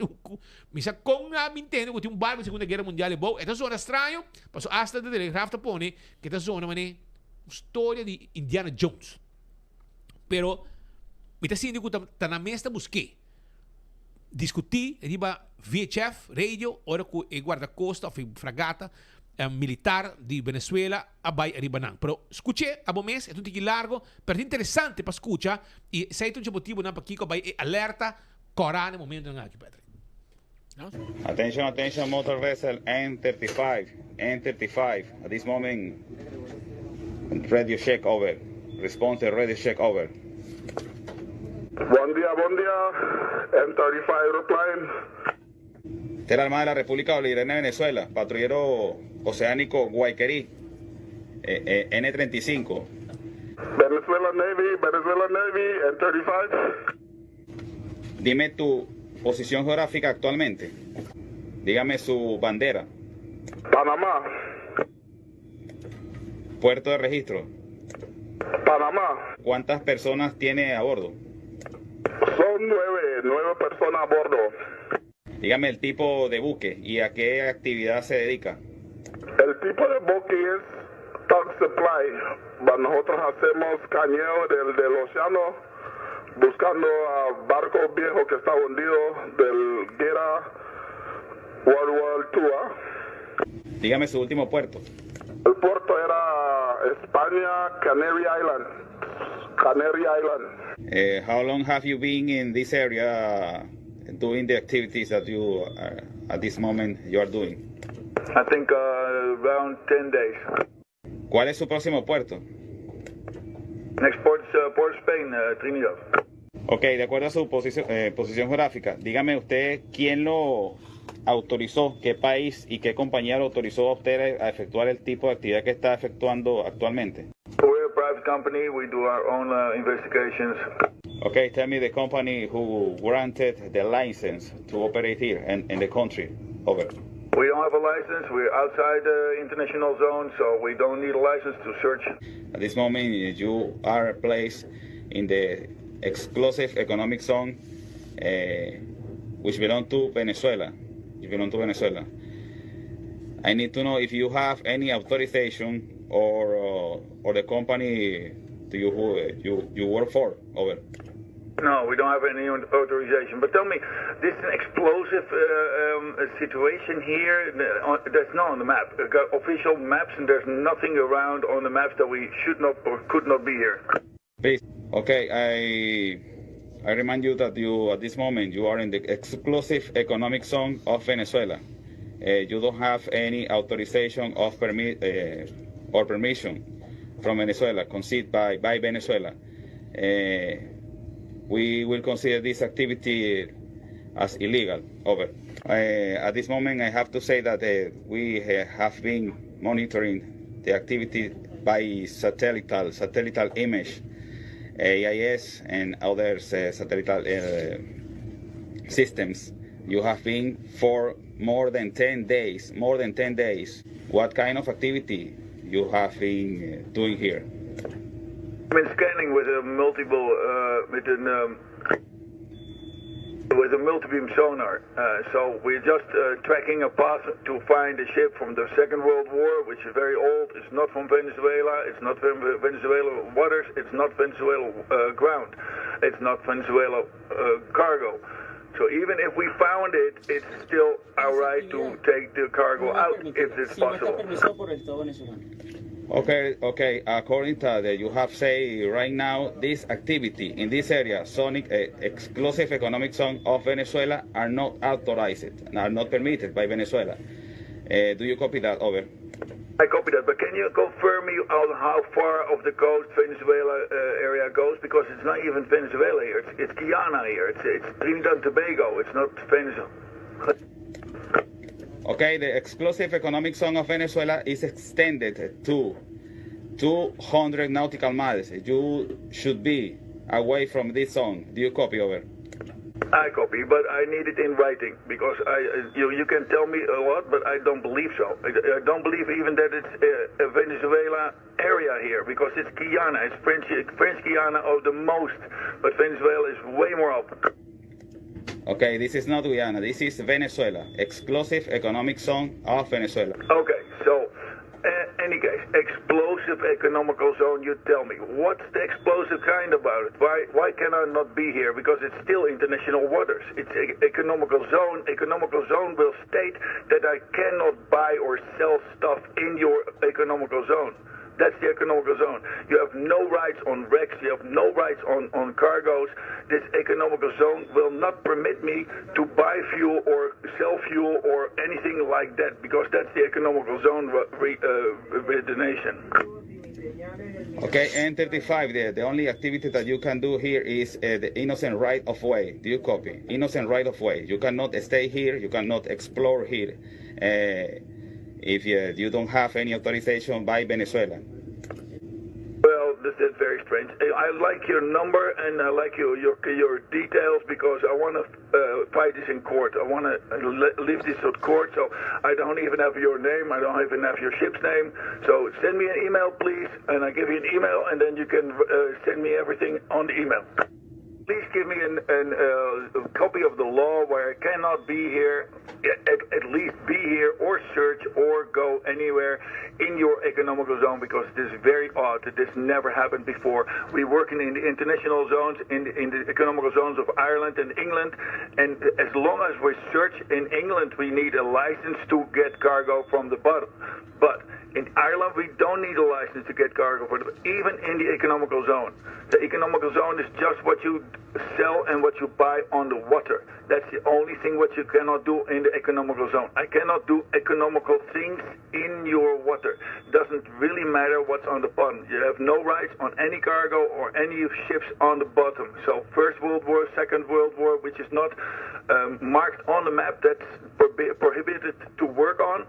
mi sa kon a mi ntende ku tin un barku Segunda Guera Mundial ebou. E ta zona straño, pasobra asta de Telegraaf ta pone ku e ta zona manera un storia di Indiana Jones. Pero mi ta sinti ku ta nan mes ta busk'é. Diskutí riba VHF radio ora ku e guardakosta òf e fragata militar di Venezuela a bai ariba nan. Pero skuch'é abo mes, e ta un tiki largo, pero ta interesante pa skucha i esei ta un dje motibunan pakiko a bai e alerta kòrá na e momentunan aki, Patrick. Attention, attention, motor vessel N35, N35, at this moment, radio check over, response to radio check over. Bon dia, bon dia, N35 replying. Esta es la Armada de la República Bolivariana de Venezuela, patrullero oceánico Guayquerí, N35. Venezuela Navy, Venezuela Navy, N35. Dime tu posición geográfica actualmente. Dígame su bandera. Panamá. Puerto de registro. Panamá. ¿Cuántas personas tiene a bordo? Son nueve, nueve personas a bordo. Dígame el tipo de buque y a qué actividad se dedica. El tipo de buque es tug supply. Nosotros hacemos cañeo del, del océano buscando a barcos viejos que está hundido del guerra World War II. ¿ah? Dígame su último puerto. El puerto era España, Canary Island. Canary Island. Eh, how long have you been in this area doing the activities that you are, at this moment you are doing? I think uh, around 10 days. ¿Cuál es su próximo puerto? Next port is uh, Port Spain, uh, Trinidad. Ok, de acuerdo a su posición, eh, posición geográfica, dígame usted quién lo autorizó, qué país y qué compañía lo autorizó a usted a efectuar el tipo de actividad que está efectuando actualmente. We're a private company. We do our own uh, investigations. Okay, tell me the company who granted the license to operate here in, in the country. Over. We don't have a license. We're outside the international zone, so we don't need a license to search. At this moment, you are placed in the exclusive economic zone, uh, which belong to Venezuela. You belong to Venezuela. I need to know if you have any authorization or uh, or the company do you you you work for. Over. No, we don't have any authorization. But tell me, this is an explosive uh, um, situation here. That's not on the map. We've got official maps, and there's nothing around on the maps that we should not or could not be here. Please. Okay, I I remind you that you at this moment you are in the exclusive economic zone of Venezuela. Uh, you don't have any authorization of permit uh, or permission from Venezuela, conceived by, by Venezuela. Uh, we will consider this activity as illegal. Over. Uh, at this moment, I have to say that uh, we have been monitoring the activity by satellite, satellite image, AIS, and other uh, satellite uh, systems. You have been for more than 10 days, more than 10 days. What kind of activity you have been uh, doing here? I've been scanning with a multiple, uh, with an um, with a multibeam sonar. Uh, so we're just uh, tracking a path to find a ship from the Second World War, which is very old. It's not from Venezuela. It's not from Venezuela waters. It's not Venezuela uh, ground. It's not Venezuela uh, cargo. So even if we found it, it's still our right to take the cargo out if it's possible. Okay, okay. According to the, you have say right now this activity in this area, sonic uh, exclusive economic zone of Venezuela, are not authorized, are not permitted by Venezuela. Uh, do you copy that? Over. I copy that, but can you confirm me on how far of the coast Venezuela uh, area goes? Because it's not even Venezuela here; it's, it's Guyana here. It's, it's Trinidad and Tobago. It's not Venezuela. Okay, the exclusive economic zone of Venezuela is extended to 200 nautical miles. You should be away from this zone. Do you copy over? I copy, but I need it in writing because I you you can tell me a lot, but I don't believe so. I, I don't believe even that it's a, a Venezuela area here because it's Guyana, it's French French Guiana of the most, but Venezuela is way more up. Okay, this is not Guyana. This is Venezuela, exclusive economic zone of Venezuela. Okay, so uh, any case, explosive economical zone. You tell me, what's the explosive kind about it? Why why can I not be here? Because it's still international waters. It's a economical zone. Economical zone will state that I cannot buy or sell stuff in your economical zone. That's the economical zone. You have no rights on wrecks. You have no rights on, on cargoes. This economical zone will not permit me to buy fuel or sell fuel or anything like that because that's the economical zone re, uh, with the nation. Okay, N35, the, the only activity that you can do here is uh, the innocent right of way. Do you copy? Innocent right of way. You cannot stay here, you cannot explore here. Uh, if you, you don't have any authorization by Venezuela. Well, this is very strange. I like your number and I like your your, your details because I want to uh, fight this in court. I want to leave this at court, so I don't even have your name. I don't even have your ship's name. So send me an email, please, and I give you an email, and then you can uh, send me everything on the email. Please give me an, an, uh, a copy of the law where I cannot be here, at, at least be here or search or go anywhere in your economical zone because it is very odd that this never happened before. We working in the international zones, in the, in the economical zones of Ireland and England, and as long as we search in England, we need a license to get cargo from the bottom. But in Ireland, we don't need a license to get cargo for the, even in the economical zone. The economical zone is just what you sell and what you buy on the water. That's the only thing what you cannot do in the economical zone. I cannot do economical things in your water. Doesn't really matter what's on the bottom. You have no rights on any cargo or any ships on the bottom. So First World War, Second World War, which is not um, marked on the map, that's prohibited to work on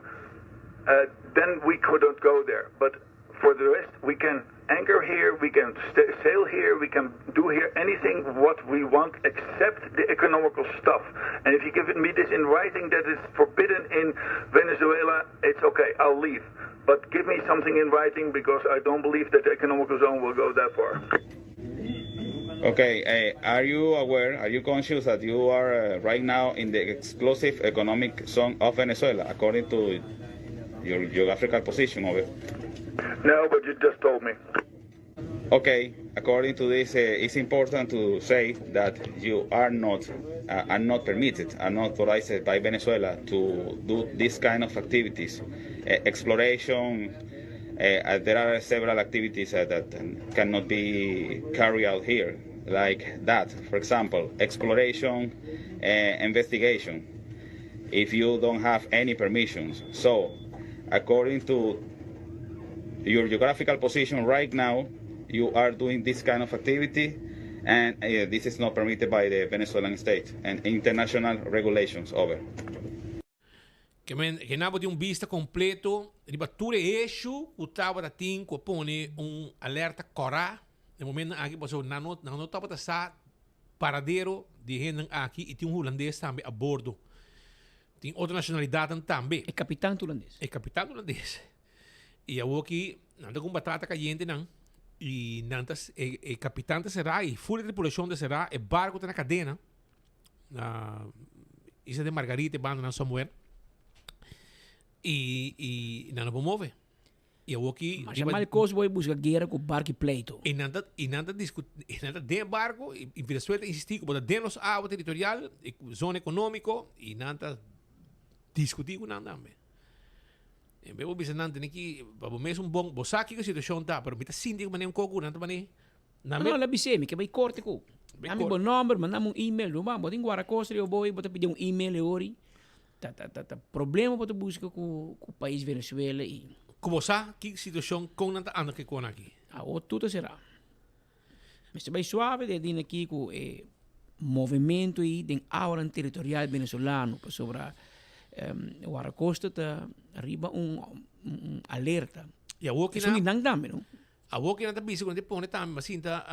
uh, then we couldn't go there. But for the rest, we can anchor here, we can sail here, we can do here anything what we want except the economical stuff. And if you give me this in writing that is forbidden in Venezuela, it's okay, I'll leave. But give me something in writing because I don't believe that the economical zone will go that far. Okay, uh, are you aware, are you conscious that you are uh, right now in the exclusive economic zone of Venezuela, according to your geographical position over? No, but you just told me. Okay, according to this, uh, it's important to say that you are not uh, are not permitted, are not authorized by Venezuela to do this kind of activities, uh, exploration. Uh, there are several activities uh, that cannot be carried out here, like that. For example, exploration, uh, investigation. If you don't have any permissions, so according to your geographical position right now, you are doing this kind of activity, and uh, this is not permitted by the Venezuelan state and international regulations. Over. Ke men, ke nan bo tin un bista kompleto riba tur e issue ku tabata tin ku a pone un alerta kòrá e momentonan aki pasobra nan no nan no tabata sa paradero di e hendenan aki i tin un hulandes tambe a bordo. Tin otro nashonalidatnan tambe. E kapitan ta hulandes. E kapitan ta hulandes. I awor ki nan ta ku un batata kayente nan i nan ta e e kapitan ta será i ful e tripulashon ta será e barko ta na kadena. Na Isla de Margarita e bandanan somewhere. I i nan no por move. I awor ki Masha mal kos bo buska guera ku barco i pleito. I nan ta i nan ta discu i nan ta den e barco i i Venezuela ta insisti ku bo ta den nos awa territorial e zona economico i nan ta discuti ku nan tambe. En bes bo bisa nan tene ki pa bo mes un bon bo sa kiko situacion ta pero mi ta sinti ku manera un koko ku nan ta mane No, no, la bis'é, mi ke bai korte ku. Dami bo nomber, mandami un email. Ruman, bo tin guarda kos riba bo, bo ta pidi un email e ori. Ta, ta, ta, ta problema bo ta buska ku, ku pais Venezuela i. Ku bo sa ki situashon kon nan ta anda ku e kona aki? Awor tur ta será. Mester bai suave den dina aki ku e movimento ei den awanan territorial venezolano pasobra Guardacosta ta riba un, un alerta. I awor ki nan. Esun di nan tambe, no? Awor ki nan ta bisa ku nan ta pone tambe ma sinta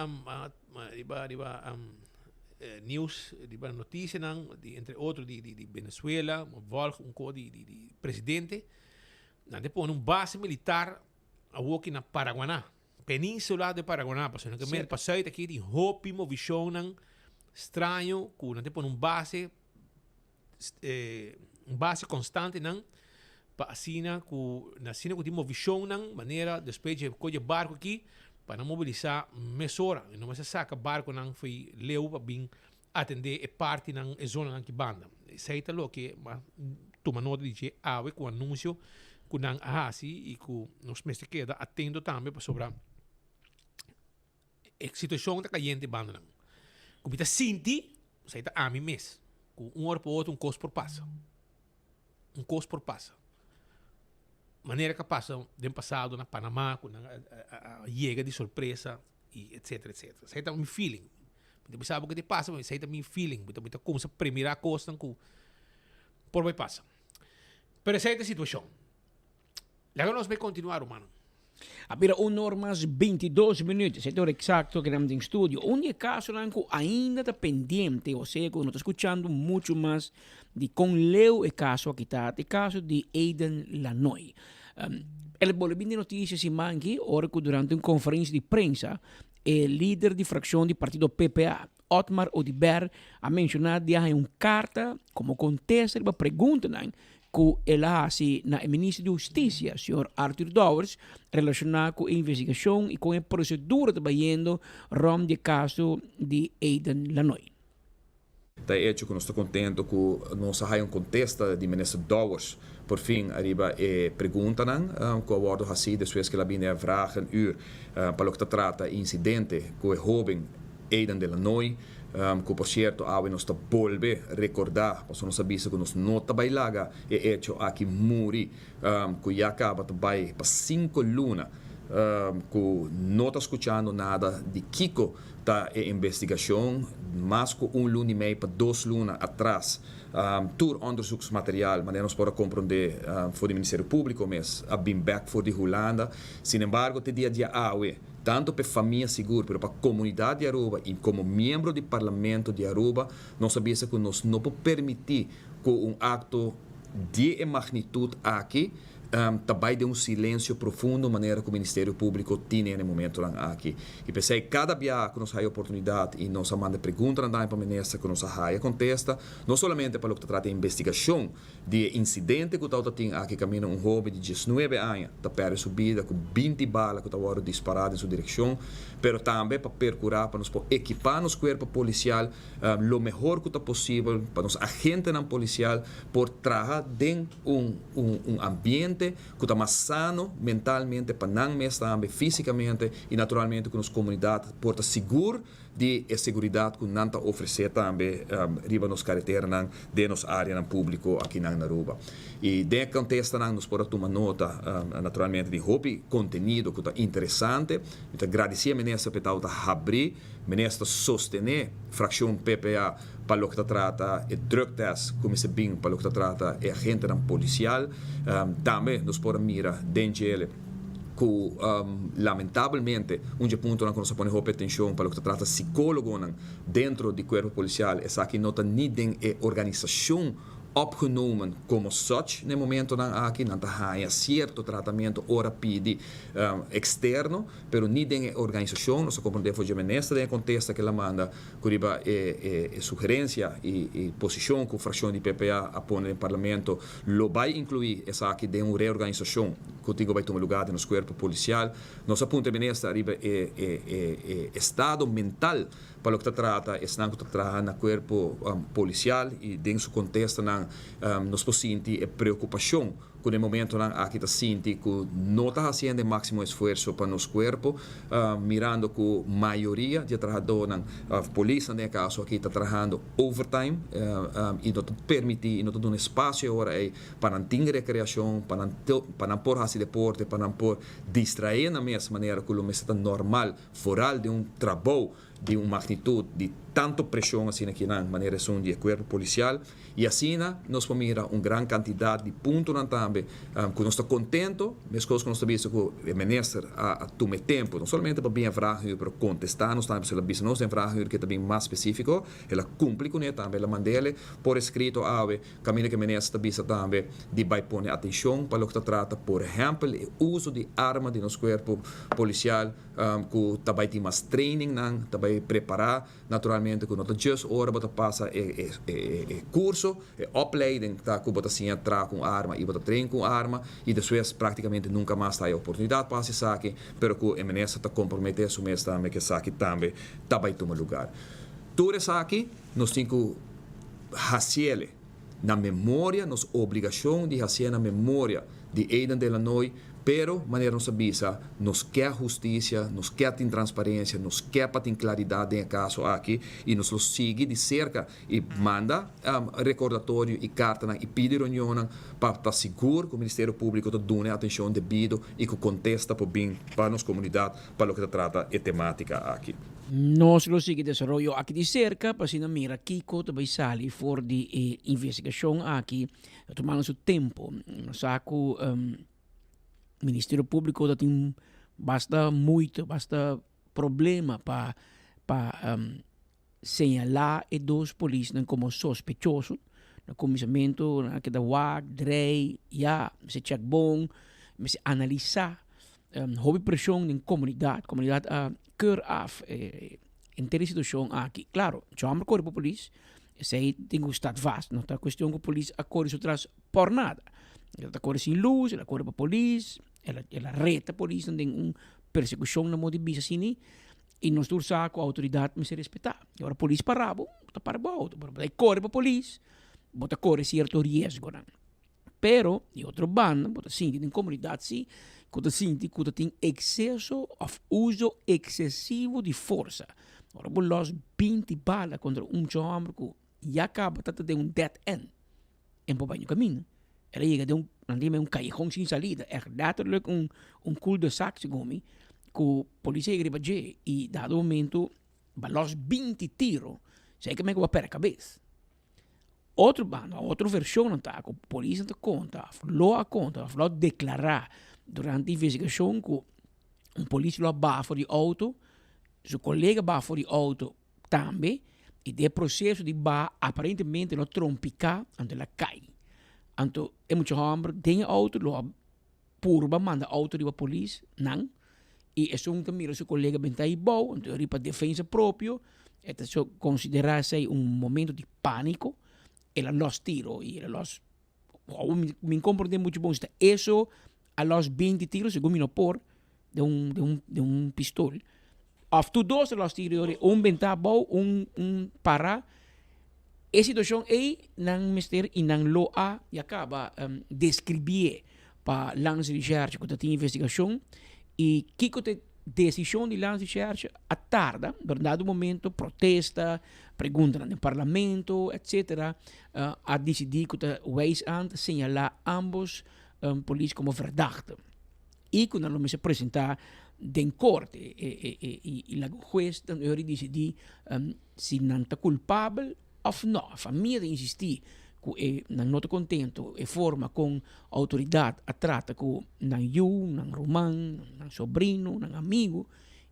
riba riba news riba notisianan di entre otro di di Venezuela volg un ko di di di presidente nan ta pone un base militar awor ki na Paraguaná peninsula de Paraguaná pasobra nan ke mira pasùit aki tin hopi movishonnan straño ku nan ta pone un base un base constante nan pa asina cu na asina cu tin movishonnan manera despues dje coge barco aki pa nan mobilisa mesora y no mester saca barconan fo'i leu pa bin atende e partinan e zonanan ki banda. Esey ta loke a tuma nota di dje awe cu anuncio cu nan a haci y cu nos mester keda atento tambe pasobra E situacion ta cayente bandanan. Cu mi ta sinti, esey ta ami mes, cu un ora pa otro un cos por pasa. Un cos por pasa. Manera cu a pasa den pasado na Panama, cu nan a yega di sorpresa y etcetera, etcetera. Esey ta mi feeling. Mi ta bisa bo ke ta pasa, pero esey ta mi feeling. Mi ta cuminsa premira cosnan cu por bay pasa. Pero esey ta e situacion. Laga nos bay continua rumannan. A bira un or mas bintidos minuut, esei ta ora exacto ku nan den studio. Un di e kasonan ku ainda ta pendiente, osea ku no ta skuchando muchu mas di kon leu e kaso aki ta, ta e kaso di Aiden Lanoy. El a bolbe bin den notisia siman aki ora ku durante un konferensia di prensa e lider di frakshon di partido PPA, Otmar Oduber, a menshoná di a haña un karta komo kontesta riba preguntanan ku el a hasi na e minister di Hustisia, señor Arthur Dowers, relashoná ku e investigashon i kon e prosedura ta bayendo rònt di e kaso di Aiden Lanoy. Ta e echo ku nos ta kontento ku nos a haya un kontesta di minister Dowers por fin ariba e preguntanan ku a wòrdu hasí despues ku el a bini e vragen uur pa loke ta trata e insidente ku e hóben Aiden de Lanoy. Ku por sierto awe nos ta bolbe rekordá, pasobra nos a bisa ku nos no ta bai laga e echo aki muri, ku ya kaba ta bai pa sinku luna ku no ta skuchando nada di kiko ta e investigashon, mas ku un luna i mei pa dos luna atras tur onderzoeksmateriaal, manera nos por a komprondé for di Ministerio Públiko mes, a bin bèk for di Hulanda. Sinembargo te dia di awe. Tanto p'e famia sigur, pero pa comunidad di Aruba y como miembro di Parlamento di Aruba, nos a bisa cu nos no por permiti cu un acto di e magnitud aki ta bai den un silencio profundo manera cu Ministerio Publico tine na e momentonan aki. Y p'esey cada bia cu nos haya oportunidad y nos a manda preguntanan tambe pa Minister cu nos a haya contesta, no solamente pa loke ta trata e investigacion di e incidente cu tawata tin aki caminda un hoben di diesnuebe aña ta perde su bida cu binti bala cu ta wordo dispara den su direccion, pero tambe pa percura pa nos por equipa nos cuerpo policial lo mehor cu ta posibel pa nos agentenan policial por traha den un un ambiente cu ta mas sano mentalmente pa nan mes tambe fisicamente y naturalmente cu nos comunidad por ta sigur di e seguridad cu nan ta ofrece tambe riba nos careteranan den nos areanan publico akinan na Aruba. Y den e contestanan nos por a tuma nota naturalmente di hopi contenido cu ta interesante. Mi ta gradici e minister pa e tabata habri. Minister ta sostene fraccion PPA pa loke ta trata e drugtest cu mester bin pa loke ta trata e agentenan policial. Tambe nos por a mira den djele cu lamentabelmente un dje puntonan cu nos a pone hopi atencion pa loke ta trata psicologonan dentro di cuerpo policial esaki no ta ni den e organisacion opgenomen como such na e momentonan aki. Nan ta haya cierto tratamento ora pidi externo. Pero ni den e organisashon, nos a komprondé for dje minister den e kontesta ku el a manda ku riba e e sugerensia i e posishon ku frakshon di PPA a pone den parlamento lo bai inkluí esaki den un reorganisashon ku tin ku bai tuma lugá den nos kuerpo polisial. Nos a puntra e minister ariba e e e estado mental pa loke ta trata esnan ku ta traha na kuerpo polisial i den su kontestanan nos por sinti e preokupashon ku den momentonan aki ta sinti ku no ta hasiendo e máksimo esfuerso pa nos kuerpo, mirando ku mayoria di e trahadónan, òf polisnan den e kaso aki, ta trahando overtime i no ta permití i no ta duna espasio e ora ei pa nan tin rekreashon, pa nan pa nan por hasi deporte, pa nan por distraé nan mes manera ku lo mester ta normal, foral den un trabou di un magnitud di tanto presion asina kinan manera esun di e cuerpo policial y asina nos por mira un gran cantidad di puntonan tambe cu nos ta contento mescos cu nos ta bisa cu e minister a tuma e tempo no solamente pa bin e vragenuur pero contesta nos tambe pasobra el a bisa nos den vragenuur ke ta bin mas specifico el a cumpli cune tambe el a mandele por escrito awe caminda ke minister ta bisa tambe di bay pone atencion pa loke ta trata por ehempel e uso di arma di nos cuerpo policial. Ku ta bai tin mas trainingnan, ta bai prepará naturalmente ku no ta just ora bo ta pasa e e kurso, e opleiding ta ku bo ta siña traha ku un arma i bo ta train ku un arma i despues praktikamente nunka mas ta haya oportunidat pa hasi esaki, pero ku e minister ta komprometé su mes tambe ku esaki tambe ta bai tuma lugar. Tur esaki nos tin ku hasiele na memoria, nos obligashon di hasié na memoria di Eden Delanoy, pero manera nos a bisa, nos ke hustisia, nos ke tin transparensia, nos ke pa tin klaridat den e kaso aki i nos lo sigui di serka i manda rekordatorio i kartanan i pidi reunionnan pa ta sigur ku Ministerio Públiko ta duna e atenshon debido i ku kontesta por bin pa nos komunidat pa loke ta trata e temátika aki. Nos lo sigui desaroyo aki di serka pa asina mira kiko ta bai sali for di e investigashon aki. Ta tumando su tempo. Nos sa ku Ministerio Públiko ta tin basta moeite, basta problema pa pa señalá e dos polisnan komo sospechoso. Na kuminsamentu nan a keda wak, drei, ya, mester chèk bon, mester analisá. Hopi preshon den komunidat, komunidat a keur af henter e situashon aki. Klaro, chòmber kore pa polis, esei tin ku sta vast, no ta kuestion ku polis a kore su tras por nada. El ta kore sin lus, el a kore pa polis, el a reta polisnan den un persekushon na modo di bisa asini, i nos tur sa ku outoridat mester respetá. I ora polis para bo, bo ta para bo outo, pero bo ta kore pa polis, bo ta kore sierto riesgonan. Pero, di otro banda, bo ta sinti den komunidat si ku ta sinti ku ta tin ekseso òf uso eksesivo di forsa. Ora bo lòs binti bala kontra un mucha hòmber ku ya kaba ta ta den un dead end, en por bai no kaminda. El a yega den un, nan ta yama un kayehon sin salida, ègt lèterlik un un cul de sac segun mi, ku polis a yega riba dje i dado momento bo a lòs binti tiro, zeker ku bo a pèrdè kabes. Otro banda, otro vershonnan ta ku polisnan ta konta òf lo a konta òf lo a deklará durante investigashon ku un polis lo a baha for di outo, su kolega baha for di outo tambe i den e proseso di baha aparentemente lo a trompiká anto el a kai. Anto e mucha hòmber den e outo lo a. purba manda auto riba polis nan y esun ta mira su colega benta ahí bou, entonces riba defensa propio e ta so considera esey un momento di panico, el a los tiro y el a los mi comprende mucho bon si ta eso a los 20 tiro segun mi no por de un de un de un pistol of tur dos a los tiro un benta abou un un para e situacion ey nan mester y nan lo a ya caba describie pa Landsrecherche cu ta tin investigacion y kico ta e decision di Landsrecherche a tarda pero dado momento protesta preguntanan den parlamento etcetera a dicidi cu ta wijs aan ta señala ambos polis como verdachte y cu nan lo mester presenta den corte y laga huez dan ora dicidi si nan ta culpabel of no. Famia ta insisti cu e nan no ta contento e forma con autoridad a trata cu nan yu, nan ruman, nan sobrino, nan amigo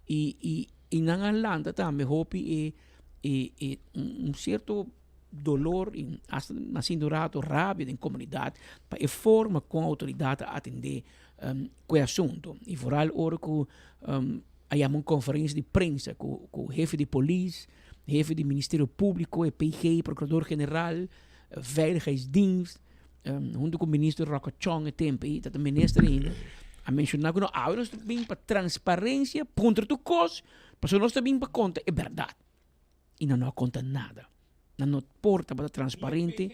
y y y nan a lanta tambe hopi e e e un cierto dolor y hasta na sinti un rato rabia den comunidad pa e forma con autoridad a atende cu e asunto y vooral ora cu a yama un conferencia di prensa cu cu hefe di polis, hefe di Ministerio Publico, e PG, Procurador General, Veiligheidsdienst, hunto cu Minister Rocco Chong e tempo ey, ta minister ainda, a menciona cu no awe nos ta bin pa transparencia, puntra tur cos, pasobra nos ta bin pa conta e berdad. Y nan no a conta nada. Nan no por tabata transparente.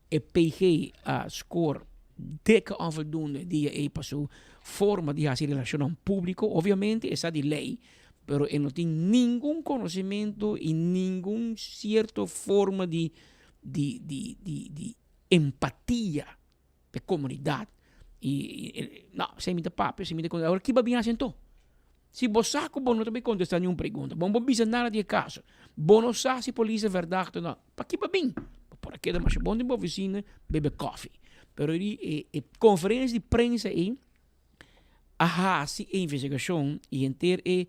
E PG a score dikke onvoldoende dia ey pa su forma di haci relacionnan publico. Obviamente e sa di ley, pero e no tin ningun conocimento y ningun cierto forma di di di di di empatia pa e comunidad. Y no, esey mi ta papia, esey mi ta conta. Awor kiba bin haci anto? Si bo sa ku bo no ta bay kontestá niun pregunta, bo no por bisa nada di e kaso, bo no sa si polis ta verdacht o no, paki bo bin? Bo por a keda masha bon den bo ofisina bebe kòfi. Pero di e e konferensia di prensa ei a hasi e investigashon i henter e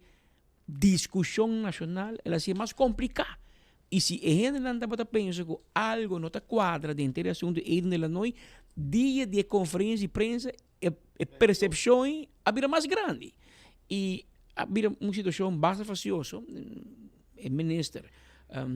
diskushon nashonal el a hasié mas kompliká. I si e hendenan tabata pensa ku algo no ta kuadra den henter e asuntu Eden Delanoy, dia di e konferensia di prensa e e percepcion a bira mas grandi y a bira un situacion basta facioso. E minister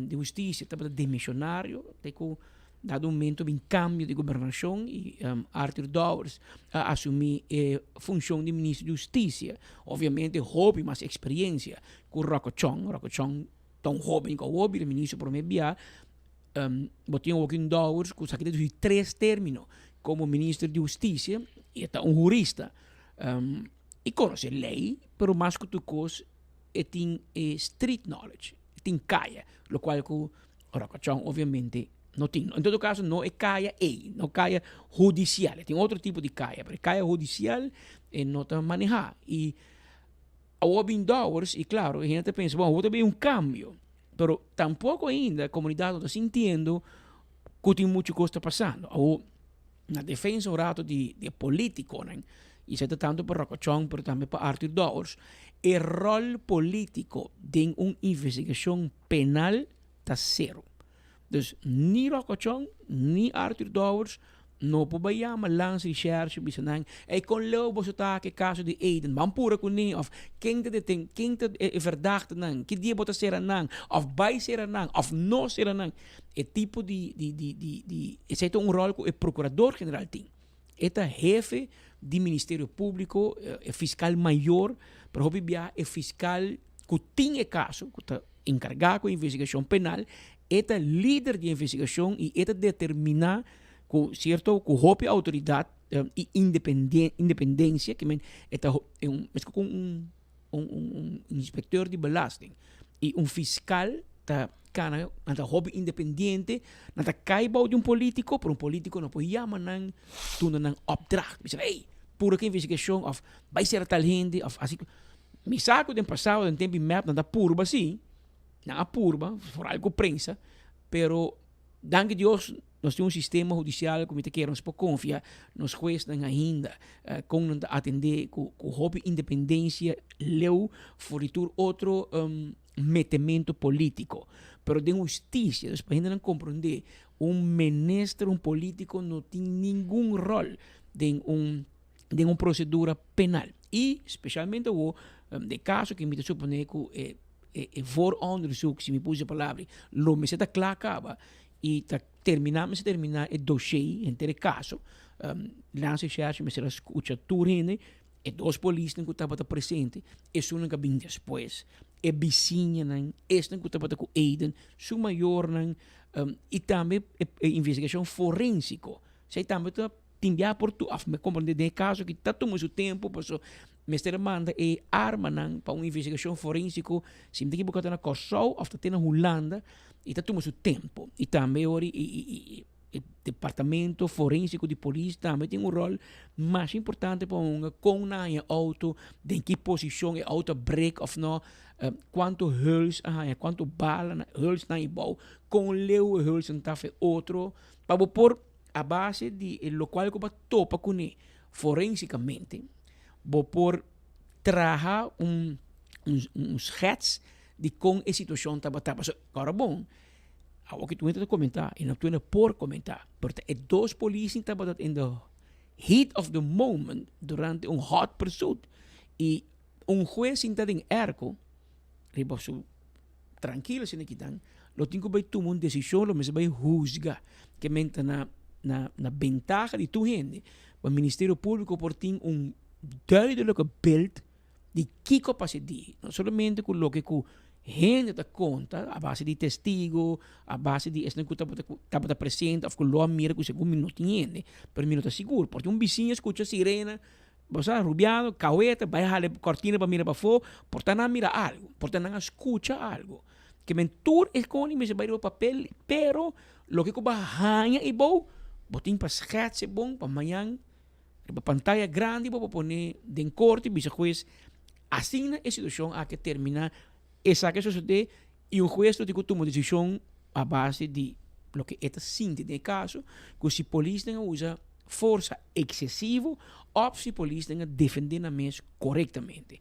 di husticia tabata demisionario te cu dado momento bin cambio di gobernacion y Arthur Dowers a asumi e funcion di minister di husticia. Obviamente hopi mas experiencia cu Rocco Chong. Rocco Chong ta un hoben cu awor bira minister prome bia. Bo tin Joaquin Dowers cu sa kita di tres termino como minister di husticia y e ta un hurista y conoce ley pero mas cu tur cos e tin e street knowledge, e tin caya locual cu Rocco Chong obviamente no tin. En todo caso no e caya ey, no caya hudicial, e tin otro tipo di caya pero e caya hudicial e no ta maneha y awor bin Dowers y claro e hende ta pensa bon awor ta bin un cambio. Pero tampoco ainda comunidad no ta sintiendo cu tin mucho cos ta pasando. Awor, na defensa un rato di e politiconan, y esey ta tanto pa Rocco Chong pero tambe pa Arthur Dowers, e rol politico den un investigacion penal ta cero. Dus ni Rocco Chong ni Arthur Dowers no por bai yama Lans Recherche bisa nan, ey kon leu boso ta ku e kaso di Aiden, ban pura kuné òf ken ta deten, ken ta e verdachtenan, ki dia bo ta sera nan òf bai sera nan òf no sera nan. E tipo di di di di di esei ta un ròl ku e prokurador general tin. E ta hefe di Ministerio Públiko, e fiskal mayor, pero hopi bia e fiskal ku tin e kaso, ku ta enkargá ku e investigashon penal, e ta lider di e investigashon i e ta determiná ku sierto ku hopi outoridat i independensia, ke men e ta un meskos ku un un inspekteur di belasting i un fiskal ta kana nan ta hopi independiente, nan ta kai bou di un politiko, pero un politiko no por yama nan duna nan opdracht, bisa ey puru ke investigashon òf bai sera tal hende òf asi. Mi sa ku den pasado den tempu di mep nan ta purba si, nan a purba foral ku prensa, pero danki Dios nos tin un sistema hudisial ku mi ta kere nos por konfia nos huesnan ainda kon nan ta atende ku hopi independensia leu for di tur otro metemento politiko. Pero den hustisia, dus pa hendenan komprende, un minister, un politiko no tin ningun ròl den un. Den un procedura penal. Y specialmente awo den caso cu mi ta supone cu e e vooronderzoek, si mi por usa e palabra, lo mester ta cla caba y ta termina, mester termina e dossier, henter e caso. Landsrecherche mester a scucha tur hende, e dos polisnan cu tabata presente, esunnan cu a bin despues, e bisiñanan, esnan cu tabata cu Aiden, su mayornan y tambe e investigacion forensico. Esey tambe ta Tin bia por tu af me comprende den e caso ki ta tuma su tempo paso mester a manda e armanan pa un investigacion forensico si mi ta ekiboca ta na Corsou of ta te na Hulanda y ta tuma su tempo y tambe ora e departamento forensico di polis tambe tin un rol mas importante pa hunga con nan haña auto den ki posicion e auto a break of no cuanto huls a haña cuanto bala huls nan ibao con leu e hulsnan ta fe otro pa bo por A base di e lokual ku bo a topa kuné forensicamente, bo por traha un un schets di kon e situashon tabata. Pasobra ora bon, awor ku tur hende ta komentá i no tur hende por komentá, pero ta e dos polisnan tabata in the heat of the moment durante un hot pursuit i un hues sinta den airco riba su Trankilo asina kitan, lo tin ku bai tuma un desishon, lo mester bai husga ke men ta na na na bentaha di tur hende, pa Ministerio Públiko por tin un duidelijke beeld di kiko a pasa e dia. No solamente ku loke ku hende ta konta a base di testigo, a base di esnan ku tabata ku tabata presente òf ku lo a mira ku segun mi no tin hende, pero mi no ta sigur. Por tin un bisiña skucha sirena Bo sa, Rubiano, kaweta, bai hala e kortina pa mira pafó, por ta nan a mira algu, por ta nan a skucha algu. Ke men tur e koni mester bai riba papel, pero loke ku bo a haña ei bou, bo tin pa skèts e bon pa mañan riba pantaya grandi bo por pone den korte i bisa hues, asina e situashon aki a terminá, esaki a sosodé i un hues lo tin ku tuma desishon a base di loke e ta sinti den e kaso, ku si polisnan a usa forsa eksesivo òf si polisnan a defendé nan mes korektamente.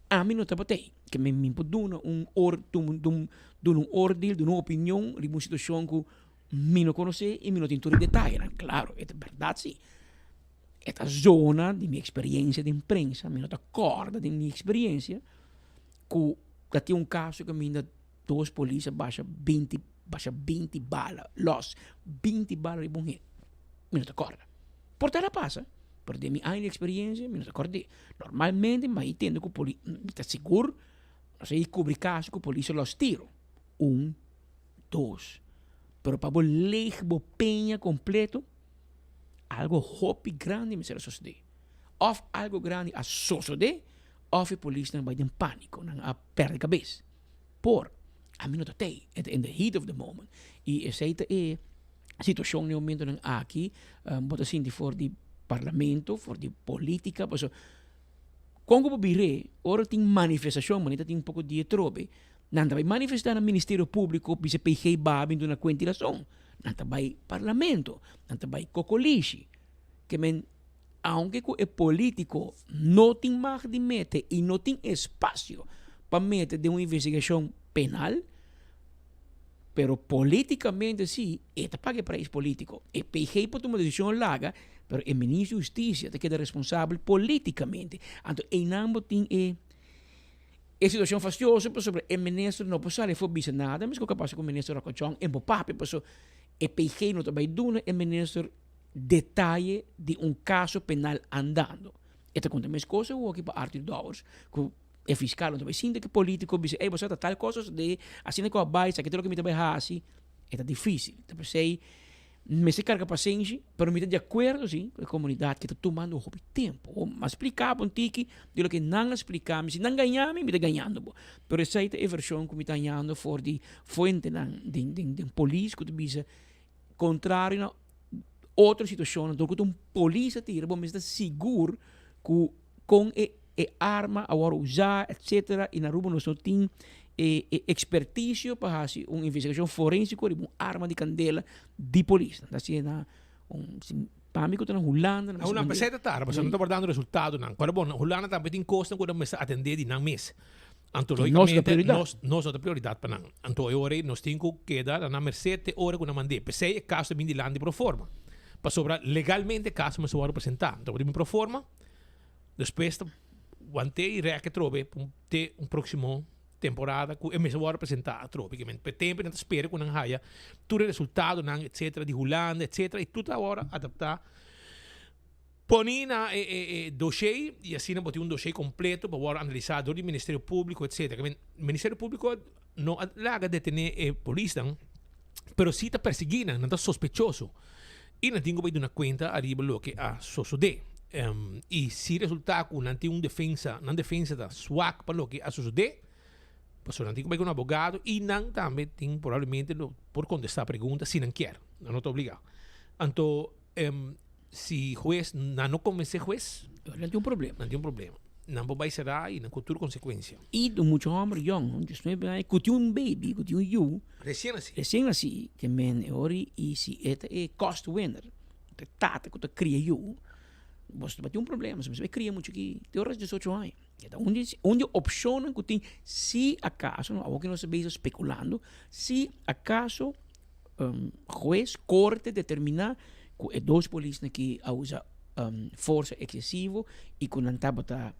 Ami no tabata ei, ke mi mi por duna un or duna un oordeel, duna un opinion riba un situashon ku mi no konosé i mi no tin tur e detayenan. Klaro, e ta bèrdat si. E ta zona di mi eksperiencia den prensa, mi no ta kòrda den mi eksperiencia ku ta tin un kaso kaminda dos polis a basha binti basha binti bala lòs binti bala riba un hende. Mi no ta kòrda. Por ta a pasa, pero den mi aña di eksperiencia mi no ta kòrd'é. Normalmente mi a tende ku poli mi ta sigur nos a kubri kaso ku polis a lòs tiro. Un, dos. Pero pa bo leeg bo peña kompleto algo hopi grandi mester a sosodé. Òf algo grandi a sosodé òf e polisnan bai den pániko, nan a pèrdè kabes. Por, ami no ta tei, e ta in the heat of the moment. I esei ta e situashon den e momentonan aki, bo ta sinti for di parlamento, for di politica, pasobra kon ku bo bir'é ora tin manifestashon, manera ta tin un poko di atrobe, nan ta bai manifestá na Ministerio Públiko, bisa PG baha bin duna kuenta i rason. Nan ta bai parlamento, nan ta bai kokolishi. Ke men, aunke ku e polítiko no tin mag di mete i no tin espasio pa mete den un investigashon penal, pero polítikamente si e ta paga e prijs polítiko. E PG por tuma desishon laga, pero e minister di hustisia ta keda responsabel polítikamente. Anto einan bo tin e E situacion fastioso pasobra e minister no por sali for bisa nada, mesco cu a pasa cu minister Rocco Chong en por papia pasobra e PG no ta bay duna e minister detaye di un caso penal andando. E ta conta mes cosa awoki pa Arthur Dowers cu e fiscal no ta bay sinta cu e politico bisa ey bo sa ta tal cosa a sucede asina cu a bay esaki ta loke mi ta bay haci, e ta dificil. Ta pesey Mester carga pasenshi, pero mi ta di acuerdo si cu e comunidad ki ta tumando hopi tempo. Mi a splica bo un tiki di loke nan a splica mi. Si nan gaña mi, mi ta gañando bo. Pero esey ta e version cu mi ta hañando for di fuentenan den den polis cu ta bisa contrario na otro situacionnan dor cu ta un polis a tira bo mester ta sigur cu con e e arma a wòrdu usá etcetera i na Aruba nos no tin e e ekspertisio pa hasi un investigashon forensiko riba un arma di kandela di polis. Nan ta hasié na un pa mi ku ta na Hulanda Na Hulanda p'esei ta tarda pasobra nan ta wòrdu dando resultadonan. Kòrda bon, na Hulanda tambe tin kosnan ku nan mester atendé di nan mes. Anto lógikamente nos nos no ta prioridat pa nan. Anto e ora ei nos tin ku keda na nan merced te ora ku nan mand'é. P'esei e kaso ta bin dilanti pro forma. Pasobra legalmente e kaso mester wòrdu presentá. Anto bo tin bin pro forma. Despues ta want'é i rèk atrobe pa un te un próksimo temporada ku e mester wòrdu presentá atrobe. Ke men pa e tempu nan ta spera ku nan haya tur e resultadonan etsetera di Hulanda etsetera i tur ta wòrdu adaptá poni na e e e doshé i asina bo tin un doshé kompleto pa wòrdu analisá dor di Ministerio Públiko etsetera. Ke men Ministerio Públiko no a laga detené e polisnan pero si ta persiguí nan, nan ta sospechoso i nan tin ku bai duna kuenta ariba loke a sosodé. I si resultá ku nan tin un defensa, nan defensa ta swak pa loke a sosodé, pasobra nan tin ku bai ku un abogado i nan tambe tin probablemente lo por kontestá pregunta si nan kier, nan no ta obligá. Anto si hues, nan no konvensé hues, Nan tin un problema. Nan tin un problema. Nan por bai será i nan ku tur konsekuensia. I un mucha hòmber yòn, diesnuebe aña, ku tin un baby, ku tin un yu. Resien nasí. Resien nasí, ke men e ora i si e ta e cost winner, e tata ku ta kria yu, bo ta tin un problema, si bo bai kria mucha aki te ora diesocho aña. E ta un di un di opshonnan ku tin si akaso, awor ku nos ta bezig spekulando, si akaso hues, korte determiná ku e dos polisnan aki a usa forsa eksesivo i ku nan tabata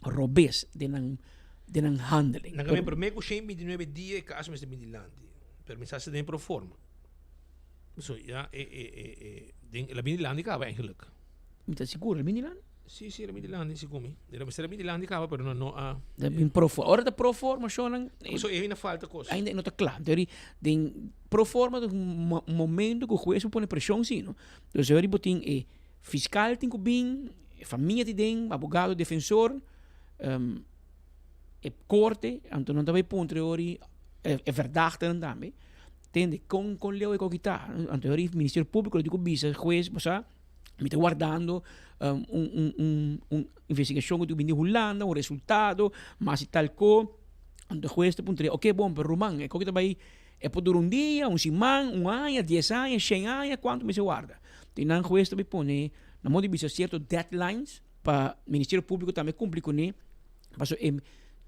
robes den nan den nan handeling. Nan a bin promé ku shen bintinuebe dia e kaso mester bin dilanti, pero mi sa si den pro forma. So ya e e e e den el a bin dilanti kaba eigenlijk. Mi ta sigur el a bin dilanti? Si si el a bin dilanti segun mi. El a mester a bin dilanti kaba pero no no a. El a bin pro forma. Ora ta pro forma shownan. So e ainda falta kos. Ainda no ta kla. Deri den pro forma ta un momento ku hues por pone preshon si no. Dus deri bo tin e fiskal tin ku bin, e famia tin den, abogado defensor, e korte, anto nan ta bai puntra e ori e verdachtenan tambe. Tende kon kon leu e koki ta. Anto e ori ministerio publico lo tin ku bisa hues bo sa mi ta wardando un un un un investigashon ku tin ku bini di Hulanda, un resultado, mas i tal ko. Anto e hues ta puntra oke bon pero ruman e koki ta bai e por dura un dia, un siman, un aña, dies aña, shen aña, kuantu mester warda? Tin nan hues ta bai pone na modo di bisa sierto deadlines pa Ministerio Públiko tambe kumpli kuné pasobra e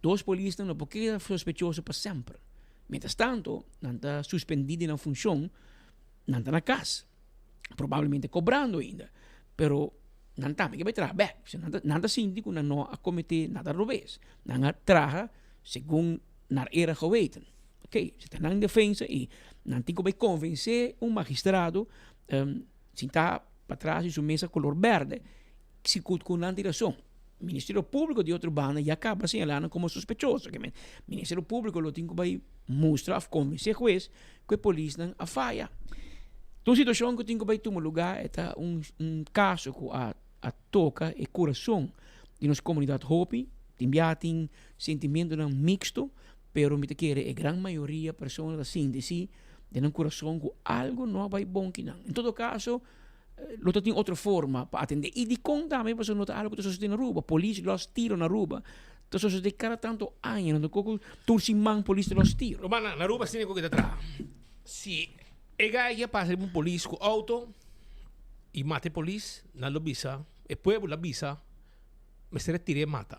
dos polisnan no por keda sospechoso pa semper. Mientras tanto nan ta suspendí di nan funshon, nan ta na kas, probablemente kobrando ainda, pero nan tambe ke bai traha bèk. Nan ta nan ta sinti ku nan no a kometé nada robes. Nan a traha segun naar eer en geweten. Ok, si ta nan defensa y nan tin cu bay convence un magistrado sinta patras di su mesa color berde si cu cu nan tin razon. Ministerio Publico di otro banda ya caba señala nan como sospechoso. Ke men Ministerio Publico lo tin cu bay mustra of convence huez cu e polisnan a faya. Ta un situacion cu tin cu bay tuma lugar, e ta un un caso cu a a toca e curason di nos comunidad hopi, tin bia tin sentimentonan mixto, Pero mi ta kere e gran mayoria persona ta sinti si den nan kurason ku algu no a bai bon ki nan. En todo kaso, lo ta tin otro forma pa atendé. I dikon tambe pasobra no ta algu ku ta sosodé na Aruba. Polis lòs tiro na Aruba ta sosodé kada tantu aña. No ta koko tur siman polis ta lòs tiro. Ruman, na Aruba asina ku ta traha. Si e guy a pasa riba un polis ku outo i mata e polis, nan lo bisa, e pueblo a bisa mester a tir'é mata.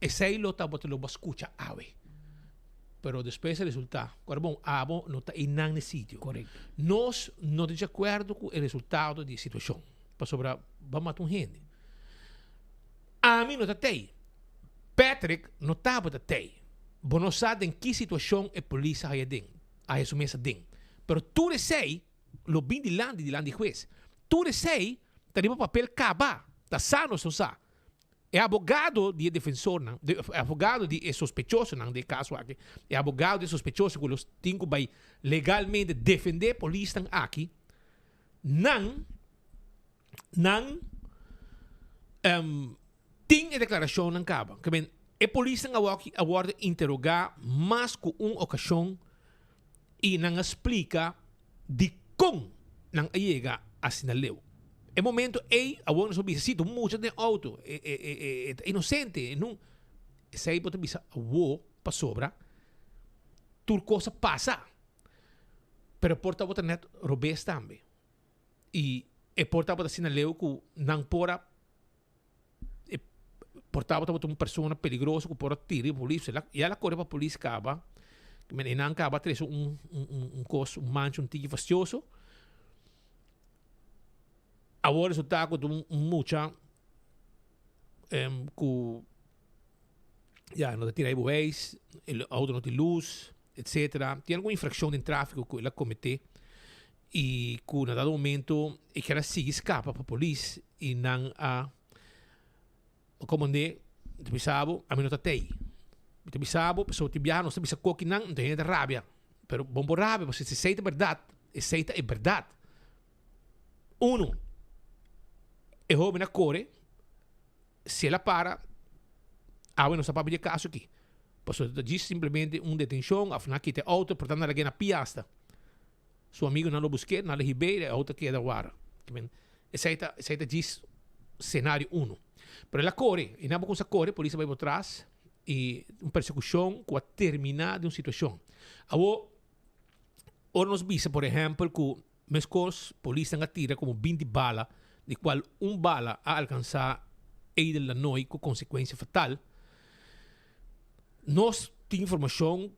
Esei lo tabata lo bo a skucha awe. Pero despues a resultá ku ora bon abo no ta einan n'e sitio. Korekto. Nos no ta di akuerdo ku e resultado di e situashon, pasobra bo a mata un hende. Ami no ta tei. Patrick no tabata tei. Bo no sa den ki situashon e polis a haya den, a haya su mes aden. Pero tur esei lo bin dilanti dilanti di hues. Tur esei ta riba papel kaba. Ta sa nos no sa. E abogado di e defensornan, di e abogado di e sospechosonan den e kaso aki, e abogado di e sospechoso ku los tin ku bai legalmente defendé polisnan aki, nan, nan tin e deklarashonnan kaba. Ke men, e polisnan awor a wòrdu interogá mas ku un okashon i nan a splika Dikon nan a yega asina leu? E momento ei awor nos por bisa, si, ta un mucha den auto, e, e, e, e, e ta inosente, e nun. Esei bo ta bisa awor pasobra tur kos a pasa. Pero por tabata net robes tambe. I e por tabata asina leu ku nan por a E por tabata un persona peligroso ku por a tira riba polis. El a ya el a kore pa polis kaba. Men e nan kaba a trese un un un kos, un mancha, un tiki fastioso. Awor resulta ku ta un mucha. Ku ya no ta tira e bewijs, e auto no tin lus, etcetera. Tin algun infraccion den trafico ku el a comete y ku na dado momento e kier a sigui scapa pa polis y nan a komand'é, Mi ta bisa bo, ami no ta tei. Mi ta bisa bo, pasobra tin biaha nos ta bisa kokinan, anto hende ta rabia. Pero bon por rabia, pasobra si esei ta bèrdat, esei ta e bèrdat. Uno, e hoben a kore, si el a para, awe nos ta papia di e kaso aki. Pasobra ta djis simplemente un detenshon òf nan a kita e outo, por tanto nan a lag'é na pia asta. Su amigonan lo busk'é, nan a hib'é i e outo a keda wara. Esei ta, esei ta djis senario uno. Pero el a kore, i nan bo kumsa kore, polis a bai bo tras i un persekushon ku a terminá den un situashon. Awor, ora nos bisa por ehèmpel ku meskos polisnan a tira komo binti bala, di kual un bala a alkansá Edel Lanoy ku konsekuensia fatal, nos tin informashon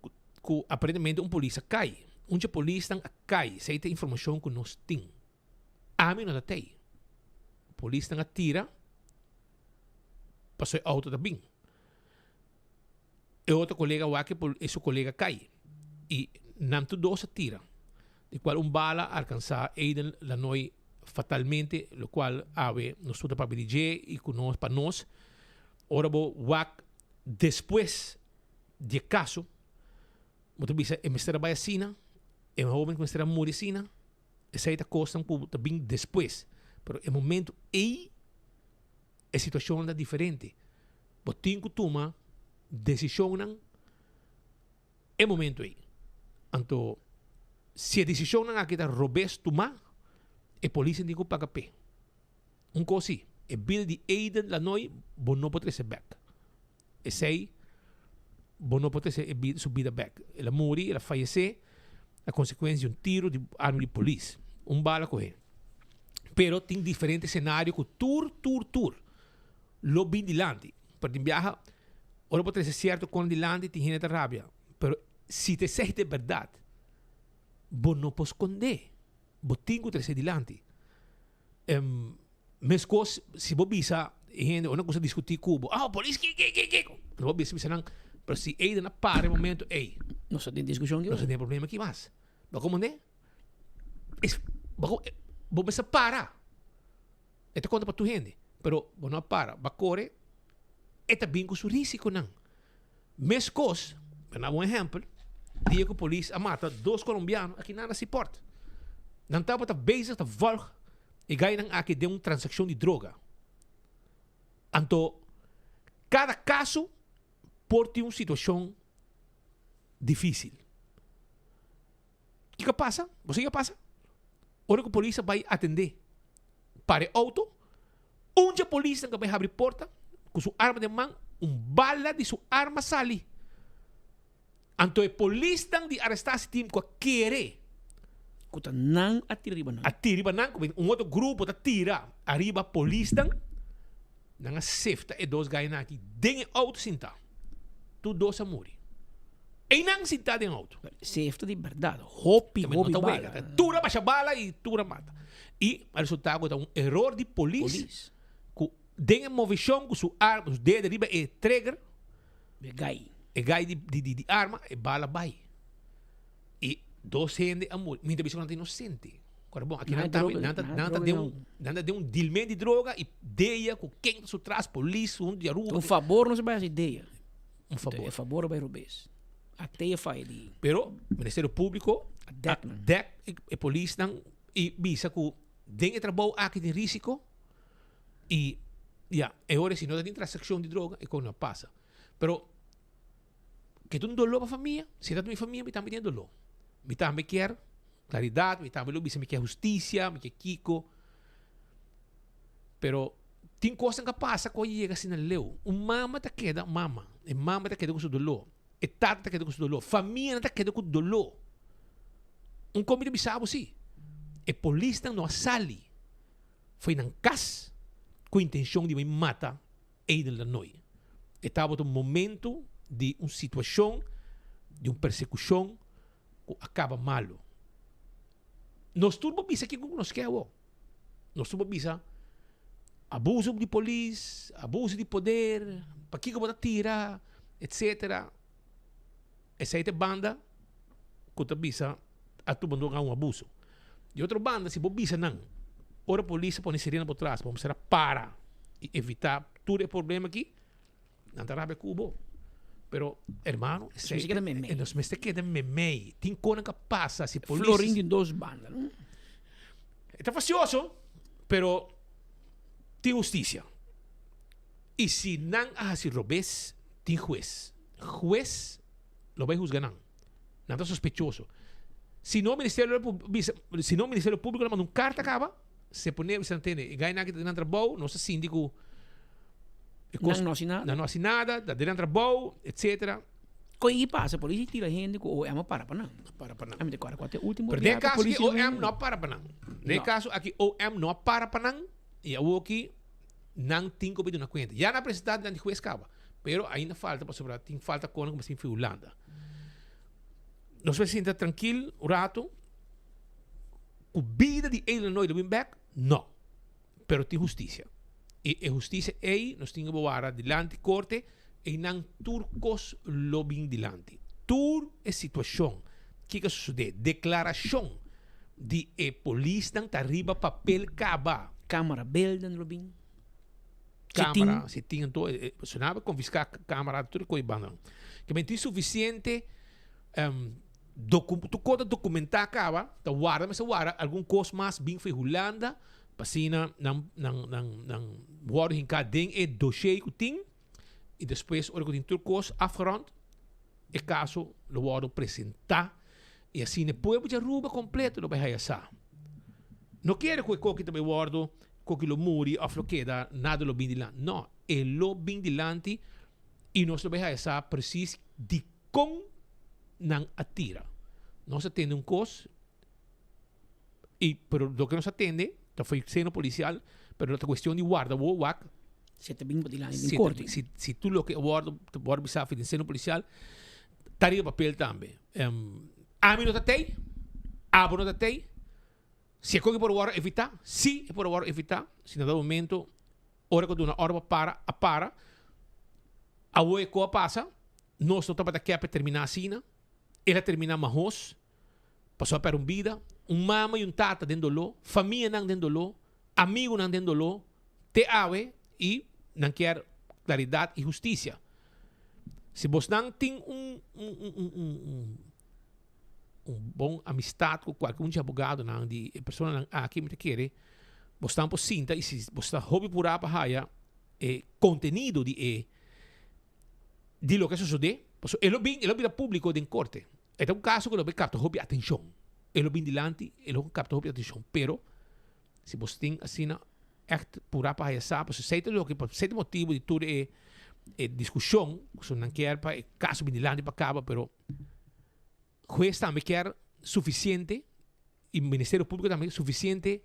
ku aparentemente un polis a kai. Un dje polisnan a kai, esei ta informashon ku nos tin. Ami no ta tei. Polisnan a tira pasobra e auto ta bin. E otro kolega wak e su kolega kai i nan tur dos a tira, di kual un bala a alkansá Aiden Lanoy fatalmente, lokual awe nos tur ta papia di dje i ku nos pa nos ora bo wak despues di e kaso bo ta bisa e mester a bai asina, e hoben mester a muri asina. Esei ta kosnan ku ta bin despues, pero e momento ei e situashon ta diferente. Bo tin ku tuma desishonnan e momento ei. Anto si e desishonnan aki ta robes tumá, e polisnan tin ku paga p'e. Un kos si, e bida di Aiden Lanoy bo no por trese bèk. Esei bo no por trese e bida, su bida bèk. El a muri, el a fayesé a konsekuensia di un tiro di arma di polis. Un bala kohe. Pero tin diferente senario ku tur, tur, tur lo bin dilanti. Pero tin biaha ora bo trese sierto kon dilanti tin hende ta rabia. Pero si ta esei ta e bèrdat, bo no por skondé. Bo tin ku trese dilanti. Meskos si bo bisa e hende ora nan kusa diskutí ku bo, ah polis ki ki ki ki, bo bisa bisa nan, pero si Aiden a para e momento ey, Nos ta den diskushon ki nos ta den problema ki mas. Bo komo ne? Es bo bo mester para. E ta konta pa tur hende, pero bo no a para, bo a kore, e ta bin ku su risikonan. Meskos, pa nan un ehèmpel, dia ku polis a mata dos kolombiano aki nan na Seaport. Nan tabata bezig ta vòlg e gainan aki den un transakshon di droga. Anto, kada kaso por tin un situashon difísil. Kiko a pasa? Bo sa kiko a pasa? Ora ku polis a bai atendé para e outo, un dje polisnan ku a bai habri porta ku su arma den man, un bala di su arma sali. Anto e polisnan di arestasi team ku a kere Ku ta nan a tira riba nan. A tira riba nan, ku un otro grupo ta tira ariba polisnan, nan a sefta e dos gainan aki den e outo sintá. Tur dos a muri. Einan sintá den outo. Sefta di bèrdat. Hopi, hopi bala. Tur a basha bala i tur a mata. I a resultá ku ta un eror di polis ku den e moveshon ku su arma, su dedo riba e trigger, E gai. E gai di di di arma, e bala bai. I dos hende a muri. Mi ta bisa ku nan ta inosente. Ora bon, aki nan tambe, nan ta, nan ta den un, nan ta den un dilmen di droga i deya ku ken ta su tras, polis huntu di Aruba. Un fabor no se bai hasi deya. Un fabor. E fabor a bai robes. A te e faya di. Pero Ministerio Publico a dek nan. Dek e polisnan i bisa ku den e trabou aki tin risiko i ya, e ora si no ta tin transakshon di droga e kos no a pasa. Pero ke ta un doló pa famia, si ta mi famia mi tambe tin e doló. Mi tambe kier klaridat, mi tambe lo bisa mi kier hustisia, mi kier kiko. Pero tin kosnan ka pasa ku a yega asina leu. Un mama ta keda mama, e mama ta keda ku su doló, e tata ta keda ku su doló, famianan ta keda ku doló. Un kon mi ta bisa bo si, e polisnan no a sali fo'i nan kas ku intenshon di bai mata Aiden Lanoy. E tabata un momento di un situashon, di un persekushon ku a kaba malu. Nos tur por bisa kiko ku nos ke awor. Nos tur por bisa. Abuso di polis, abuso di poder, pakiko bo ta tira, etcetera. Esei ta e banda ku ta bisa a tuma un abuso. Di otro banda si bo bisa nan ora polis a pone sirena bo tras bo mester a para y evita tur e problema aki, nan ta rabia ku bo. Pero hermano, Nos mester keda memey. Nos mester keda memey. Tin konan ka pasa si polis. Florin tin dos banda, no? E ta fastioso, pero tin husticia. Y si nan a haci robes, tin hues. Hues lo bay huzga nan. Nan ta sospechoso. Si no Ministerio bisa, si no Ministerio Publico lo manda un carta caba, se pone bisa nan tene, e gainan aki ta den nan trabou, nos ta sinti cu e cos, Nan no haci nada. Nan no haci nada, ta den nan trabou, etcetera. Con e pasa, polis tira hende cu OM a para pa nan. A para pa nan. A mi ta corda cua ta e ultimo Pero den biaha cu caso polis aki tira OM hende. no a para pa nan. Den No. caso aki OM no a para pa nan y awoki nan tin cu bay duna cuenta. Ya nan a presenta dilanti hues caba, pero ainda falta pasobra tin falta conan cu mester fin Hulanda. Nos mester sinta trankil un rato cu bida di Edwin Lanoy lo bin bek? No. Pero tin husticia. Y e husticia ey nos tin cu wara dilanti corte ey nan tur cos lo bin dilanti. Tur e situacion kico a sucede, declaracion di e polisnan ta riba papel caba. Camara belden lo bin. Camara, si tin anto, so nan a confisca camara tur e coy banda. Ke men tin suficiente tur cos ta documenta caba, ta warda mester warda algun cos mas bin for Hulanda pa asina nan nan nan nan wordo hinca den e dossier cu tin y despues ora cu tin tur cos afgerond e caso lo wordo presenta y asina e pueblo di Aruba completo lo bay haya sa. No kere cu e koki ta bay wordo, koki lo muri of lo keda, nada lo bin dilanti. No, e lo bin dilanti y nos lo bay haya sa precies dicon nan a tira. Nos a tende un cos y pero loke nos a tende ta foi seno policial, pero ta cuestion di warda bo wak. Si ta bin dilanti den corte. Si, si tur loke a wordo, ta wordo bisa den seno policial, ta riba papel tambe. Ami no ta tei, abo no ta tei. Si e koki por wòrdu evitá, sí e por wòrdu evitá. Si na dado momento, ora ku duna òrdu pa para, a para. Awor e ko a pasa, nos no tabata ke pa e terminá asina. El a terminá mahos, pasobra a pèrdè un bida. Un mama i un tata den doló, famianan den doló, amigunan den doló, te awe i nan kier klaridat i hustisia. Si bosnan tin un un un un un un bon amistad ku kualke un dje abogadonan di e personanan aki mi ta kere bosnan por sinta i si bos ta hopi purá pa haya e kontenido di e di loke a sosodé pasobra e lo bin e lo bira públiko den korte e ta un kaso ku lo bin kapta hopi atenshon e lo bin dilanti e lo kapta hopi atenshon pero Si bos tin asina ègt purá pa haya sa, pasobra esei ta loke, esei ta motibu di tur e e diskushon, pasobra nan kier pa e kaso bin dilanti pa kaba, pero hues tambe kier sufisiente i Ministerio Públiko tambe sufisiente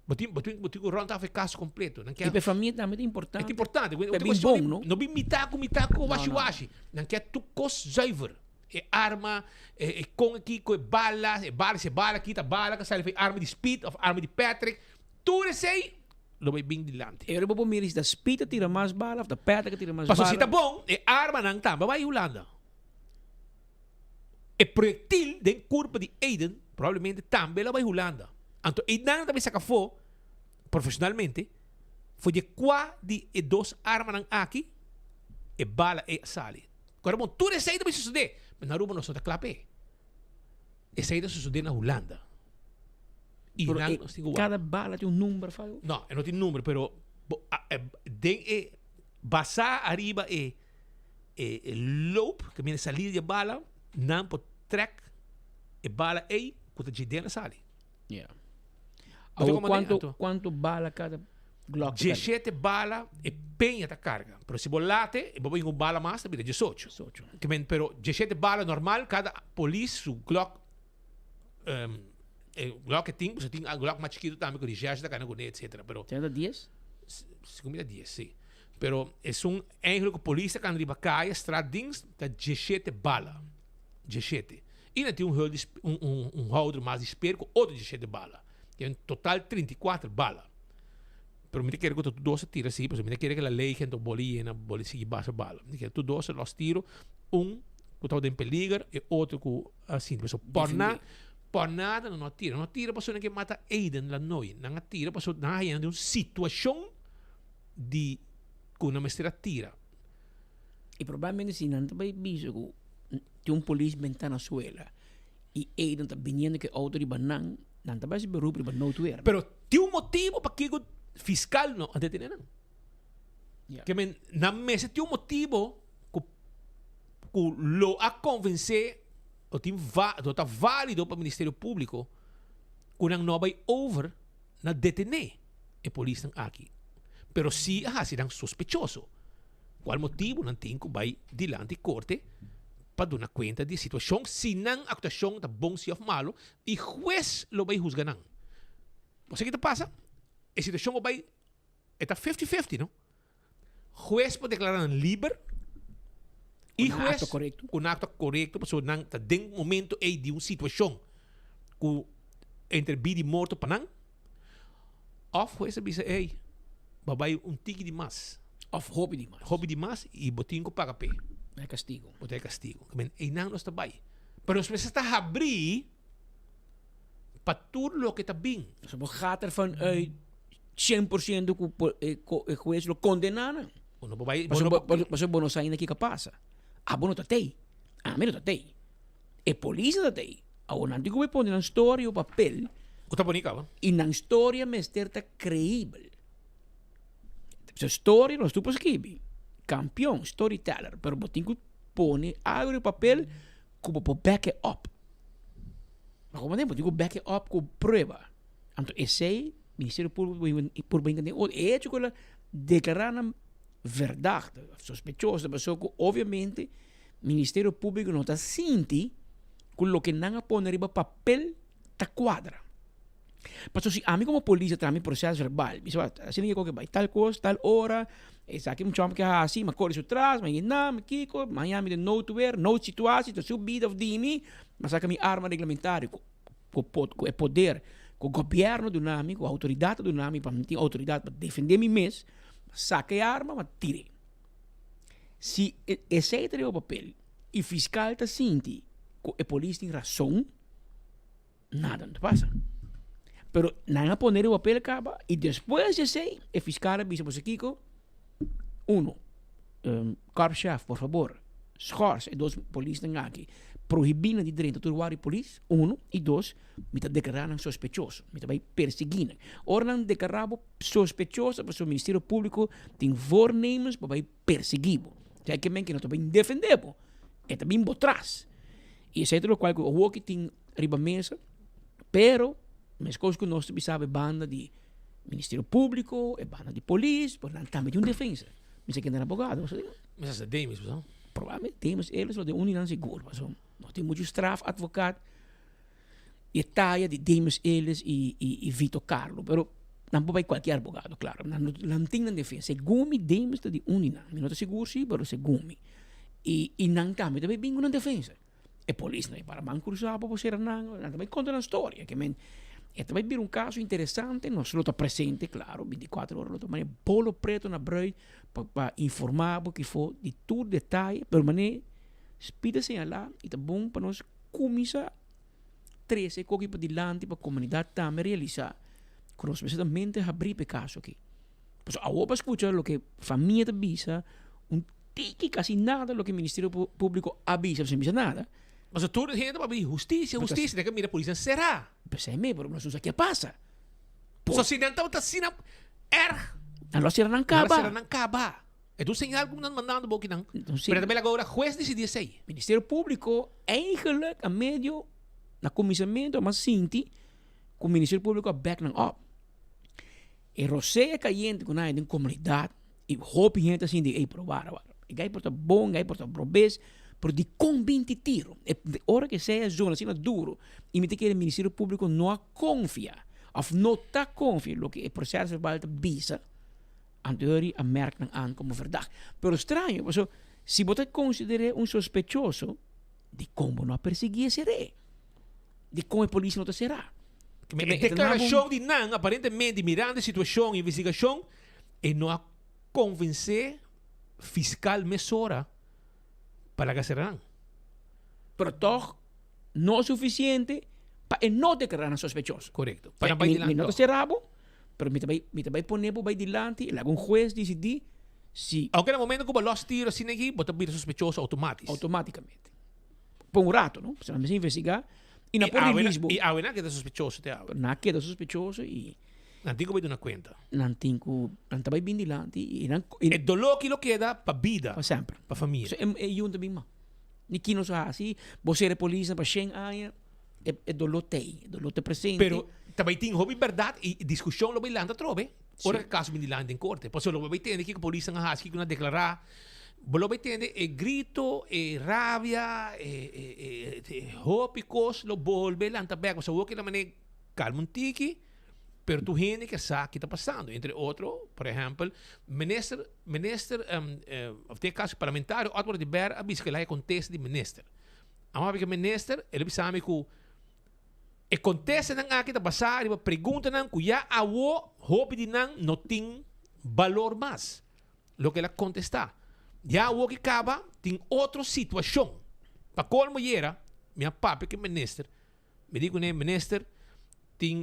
bo tin bo tin bo tin ku rònt af e kaso kompleto. Nan kier. I pa e famia tambe ta importante. E ta importante. Pa bin bon, no? No bin mitá ku mitá ku washi washi. Nan kier tur kos zuiver. E arma, e con aki cu e bala, e bala, si e bala aki ta bala cu a sali for e arma di Speed of arma di Patrick, tur esey lo bay bin dilanti. E ora bo por mira si ta Speed a tira mas bala of ta Patrick a tira mas bala. Pasobra si ta bon, e armanan tambe a bay Hulanda. E proyectil den curpa di Aiden probablemente tambe lo a bay Hulanda. Anto einan ta bay saca afo profesionalmente for di e cua di e dos armanan aki e bala ey a sali. Kora bon, tur esei ta bin sosodé, pero na Aruba nos no ta kla p'e. Esei ta sosodé na Hulanda. I Pero nan e, nos tin ku wak. kada bala tin un number of algo? No, e no tin number, pero bo a e den e basá ariba e e e loop ku bini salida di e bala, nan por trèk e bala ei ku ta dje den a sali. Yeah. Bo ta Awor komand'é kuantu anto? kuantu bala kada Glock ta carga? Diesshete bala e peña ta carga. Pero si bo late e bo bin un bala mas ta bira diesocho. Diesocho. Ke men pero diesshete bala normal kada polis su Glock e Glock ke tin pasobra tin Glock mas chikito tambe ku recherche ta cana kuné etcetera pero. Tenta dies? Segun mi ta dies si. Pero esun eigenlijk ku polis ta cana riba kaya straatdienst ta diesshete bala. Diesshete. I nan tin un hul di un un un houder mas di speer ku otro diesshete bala. Ke men total 34 bala. Pero mi ta kere ku ta tur dos a tira si, pasobra mi ta kere ku la lei hende boli yena, boli sigui basa bala. Mi ta kere tur dos a los tiro, un ku tabata den peliger, e otro ku a sinti. Pasobra por na, por nada nan no a tira. Nan no a tira pasobra nan ke mata Aiden Lanoy. Nan a tira pasobra nan a haña den un situashon di ku nan mester a tira. I probablemente si nan ta bai bisa ku tin un polis bentá na suela i Aiden ta biniendo ku e outo riba nan, nan ta bai hasi beroep riba noodweer. Pero tin un motibu pakiko fiskal no a detené nan. Ke men nan mester tin un motibu ku ku lo a konvensé o tin va lo ta válido pa Ministerio Públiko ku nan no a bai over na detené e polisnan aki. Pero si a hasi nan sospechoso. Cual motibu nan tin cu bay dilanti corte pa duna cuenta di e situacion si nan actuacion ta bon si of malo y huez lo bay huzga nan. Bo sa ki ta pasa? E situacion lo bay e ta fifty fifty no. Huez por declara nan liber y Cu nan huez acto corecto. cu nan acto corecto pasobra nan ta den momento ey di un situacion cu entre bida y morto pa nan. Of hues a bisa, ey, bo a bai un tiki di mas. Of hopi di mas. Hopi di mas y bo tin cu paga p'e. E castigo. Bo ta e castigo. Men, eynan nos ta bai. Pero nos mester ta habrí pa tur loke ta bin. So bo gaat ervan uit 100% cu e hues lo condena nan. Bo no por bai. Pasobra bo no sa ainda kiko a pasa. Abo no ta tey. Ami no ta tey. E polis ta tei. Awor nan tin ku bai pone nan storia op papel. Ku ta poni kaba. I nan storia mester ta creibel. Su storia nos tur por skibi. Kampion, storyteller. Pero bo tin ku pone algu riba papel ku bo por back it up. Ma komo bo tin ku back it up ku prueba. Anto esei Ministerio Públiko por bringa den otro. E hecho ku el a deklará nan verdachte, sospechoso, pasobra ku obviamente. Ministerio Públiko no ta sinti ku loke nan a pone riba papel ta kuadra. Pasobra si ami komo polis a traha mi proses verbal, mi sa asina ke koke bai tal kos, tal ora, esaki mucha hòmber ke hasi, mi a kore su tras, mi a yena, mi kiko, mi a haña mi den noodweer, noodsituatie, ta su bida òf di mi, mi a saka mi arma reglamentario ku ku e poder ku gobièrnu duna mi, ku outoridat a duna mi pa mi tin outoridat pa defendé mi mes, mi a saka e arma, mi a tir'é. Si esei ta riba papel y fiscal ta sinti cu e polis tin razon, nada no ta pasa. Pero nan a pone riba papel caba y despues di esei e fiscal a bisa boso kico, uno, korpschef por fabor schors e dos polisnan aki, prohibi nan di drenta tur wara di polis, uno, y dos, mi ta declara nan sospechoso, mi ta bay persegui nan. Ora nan declara bo Sospechoso pasobra Ministerio Públiko tin voornemens pa bai persiguí bo. Esei ke men ke no ta bin defendé bo, e ta bin bo tras. I esei ta lokual ku awoki tin riba mesa, pero meskos ku nos ta bisa e banda di Ministerio Públiko, e banda di polis, por nan tambe tin un defensa. Mi sa kende nan abogado, bo sa di? Mi sa sa Demis, bo sa? Probablemente Demis Ellis lo den un di nan sigur, pasobra no tin muchu strafadvokaat. E taya di Demus Ellis y y Vito Carlo, pero nan por bay cualkier abogado, claro, nan no nan tin nan defensa. Segun mi Demus ta di un di nan, mi no ta sigur si, pero segun mi. Y y nan tambe ta bay bin cu nan defensa. E polis no e para man cruza pa por cera nan, nan ta bay conta nan storia, ke men e ta bay bira un caso interesante, nos lo ta presente, claro, binticuatro ora lo ta mane bolo preto na brui pa pa informa bo kifo di tur detaye, pero mane Speed a señala y ta bon pa nos cuminsa trece e koki padilanti pa comunidad tambe realisa cu nos mester ta mente habri pa e caso aki. Pasobra awor bo a scucha loke famia ta bisa, un tiki casi nada loke Ministerio Publico a bisa, pasobra no bisa nada. Pasobra tur hende ta papia di husticia, husticia, nan ke mira polis nan cera. P'esei mes, pero nos no sa ke a pasa. So si nan tabata asina erg. Nan lo a cera nan caba. Nan lo a cera nan caba. E ta un señal ku nan mandando bo kinan. Pero tambe laga ora hues disidí esei. Ministerio Públiko eigenlijk a medio na kuminsamentu a mas sinti ku Ministerio Públiko a back nan op. E rosea kayente ku nan hay den komunidat i hopi hende ta sinti ey pero wara wara e gai por ta bon e gai por ta robes pero dikon binti tiro? E ora ku esei a zona asina duro i mi ta kere Ministerio Públiko no a konfia òf no ta konfia loke e proseso verbal ta bisa. Anterior a merk nan aan como verdacht. Pero straño, paso si bo ta consider'é un sospechoso, dikon bo no a persiguí e ser'é? Dikon e polis no ta será? E declaracion di nan aparentemente mirando e situacion, investigacion, e no a convence fiscal mesora pa laga cera nan. Pero toch no suficiente pa e no declara nan sospechoso. Correcto. Pa nan bay dilanti. Mi no ta cera bo, pero mi ta bay, mi ta bay pone bo bay dilanti y laga un huez dicidi si. Aunke na momento cu bo los tiro asina aki, bo ta bira sospechoso automatisch. Automaticamente. Pa un rato, no? Pasobra nan mester investiga y nan por release bo. Y awe nan a keda sospechoso te awe. Nan a keda sospechoso y. Nan tin cu bay duna cuenta. Nan tin cu, nan ta bay bin dilanti y nan. E dolor ki lo keda pa bida. Pa semper. Pa famia. So e yunta bin mas. Ni ki nos a haci, bo sera e polisnan pa shen aña, e dolor t'ey, e dolor ta presente. Pero ta bay tin hopi berdad y discusion lo bay lanta atrobe ora e caso bin dilanti den corte. Pasobra lo bay tende kico polisnan a haci, kico nan a declara. Bo lo bay tende e grito, e rabia, e hopi cos lo bolbe lanta bek. Pasobra awor ki la manera calma un tiki. Pero tur hende ke sa ki ta pasando. Entre otro, por ehempel, minister, minister, um, eh, of den caso parlamentario Otmar Oduber a bisa ku el a kontesta di minister. Amo a papia ku minister, el a bisa mi ku e kontestanan aki ta basá riba preguntanan ku ya awo hopi di nan no tin balor mas. Loke el a kontestá. Ya awo ki kaba tin otro situashon. Pa kolmo yera, mi a papia ku e minister. Mi di kuné, Minister, tin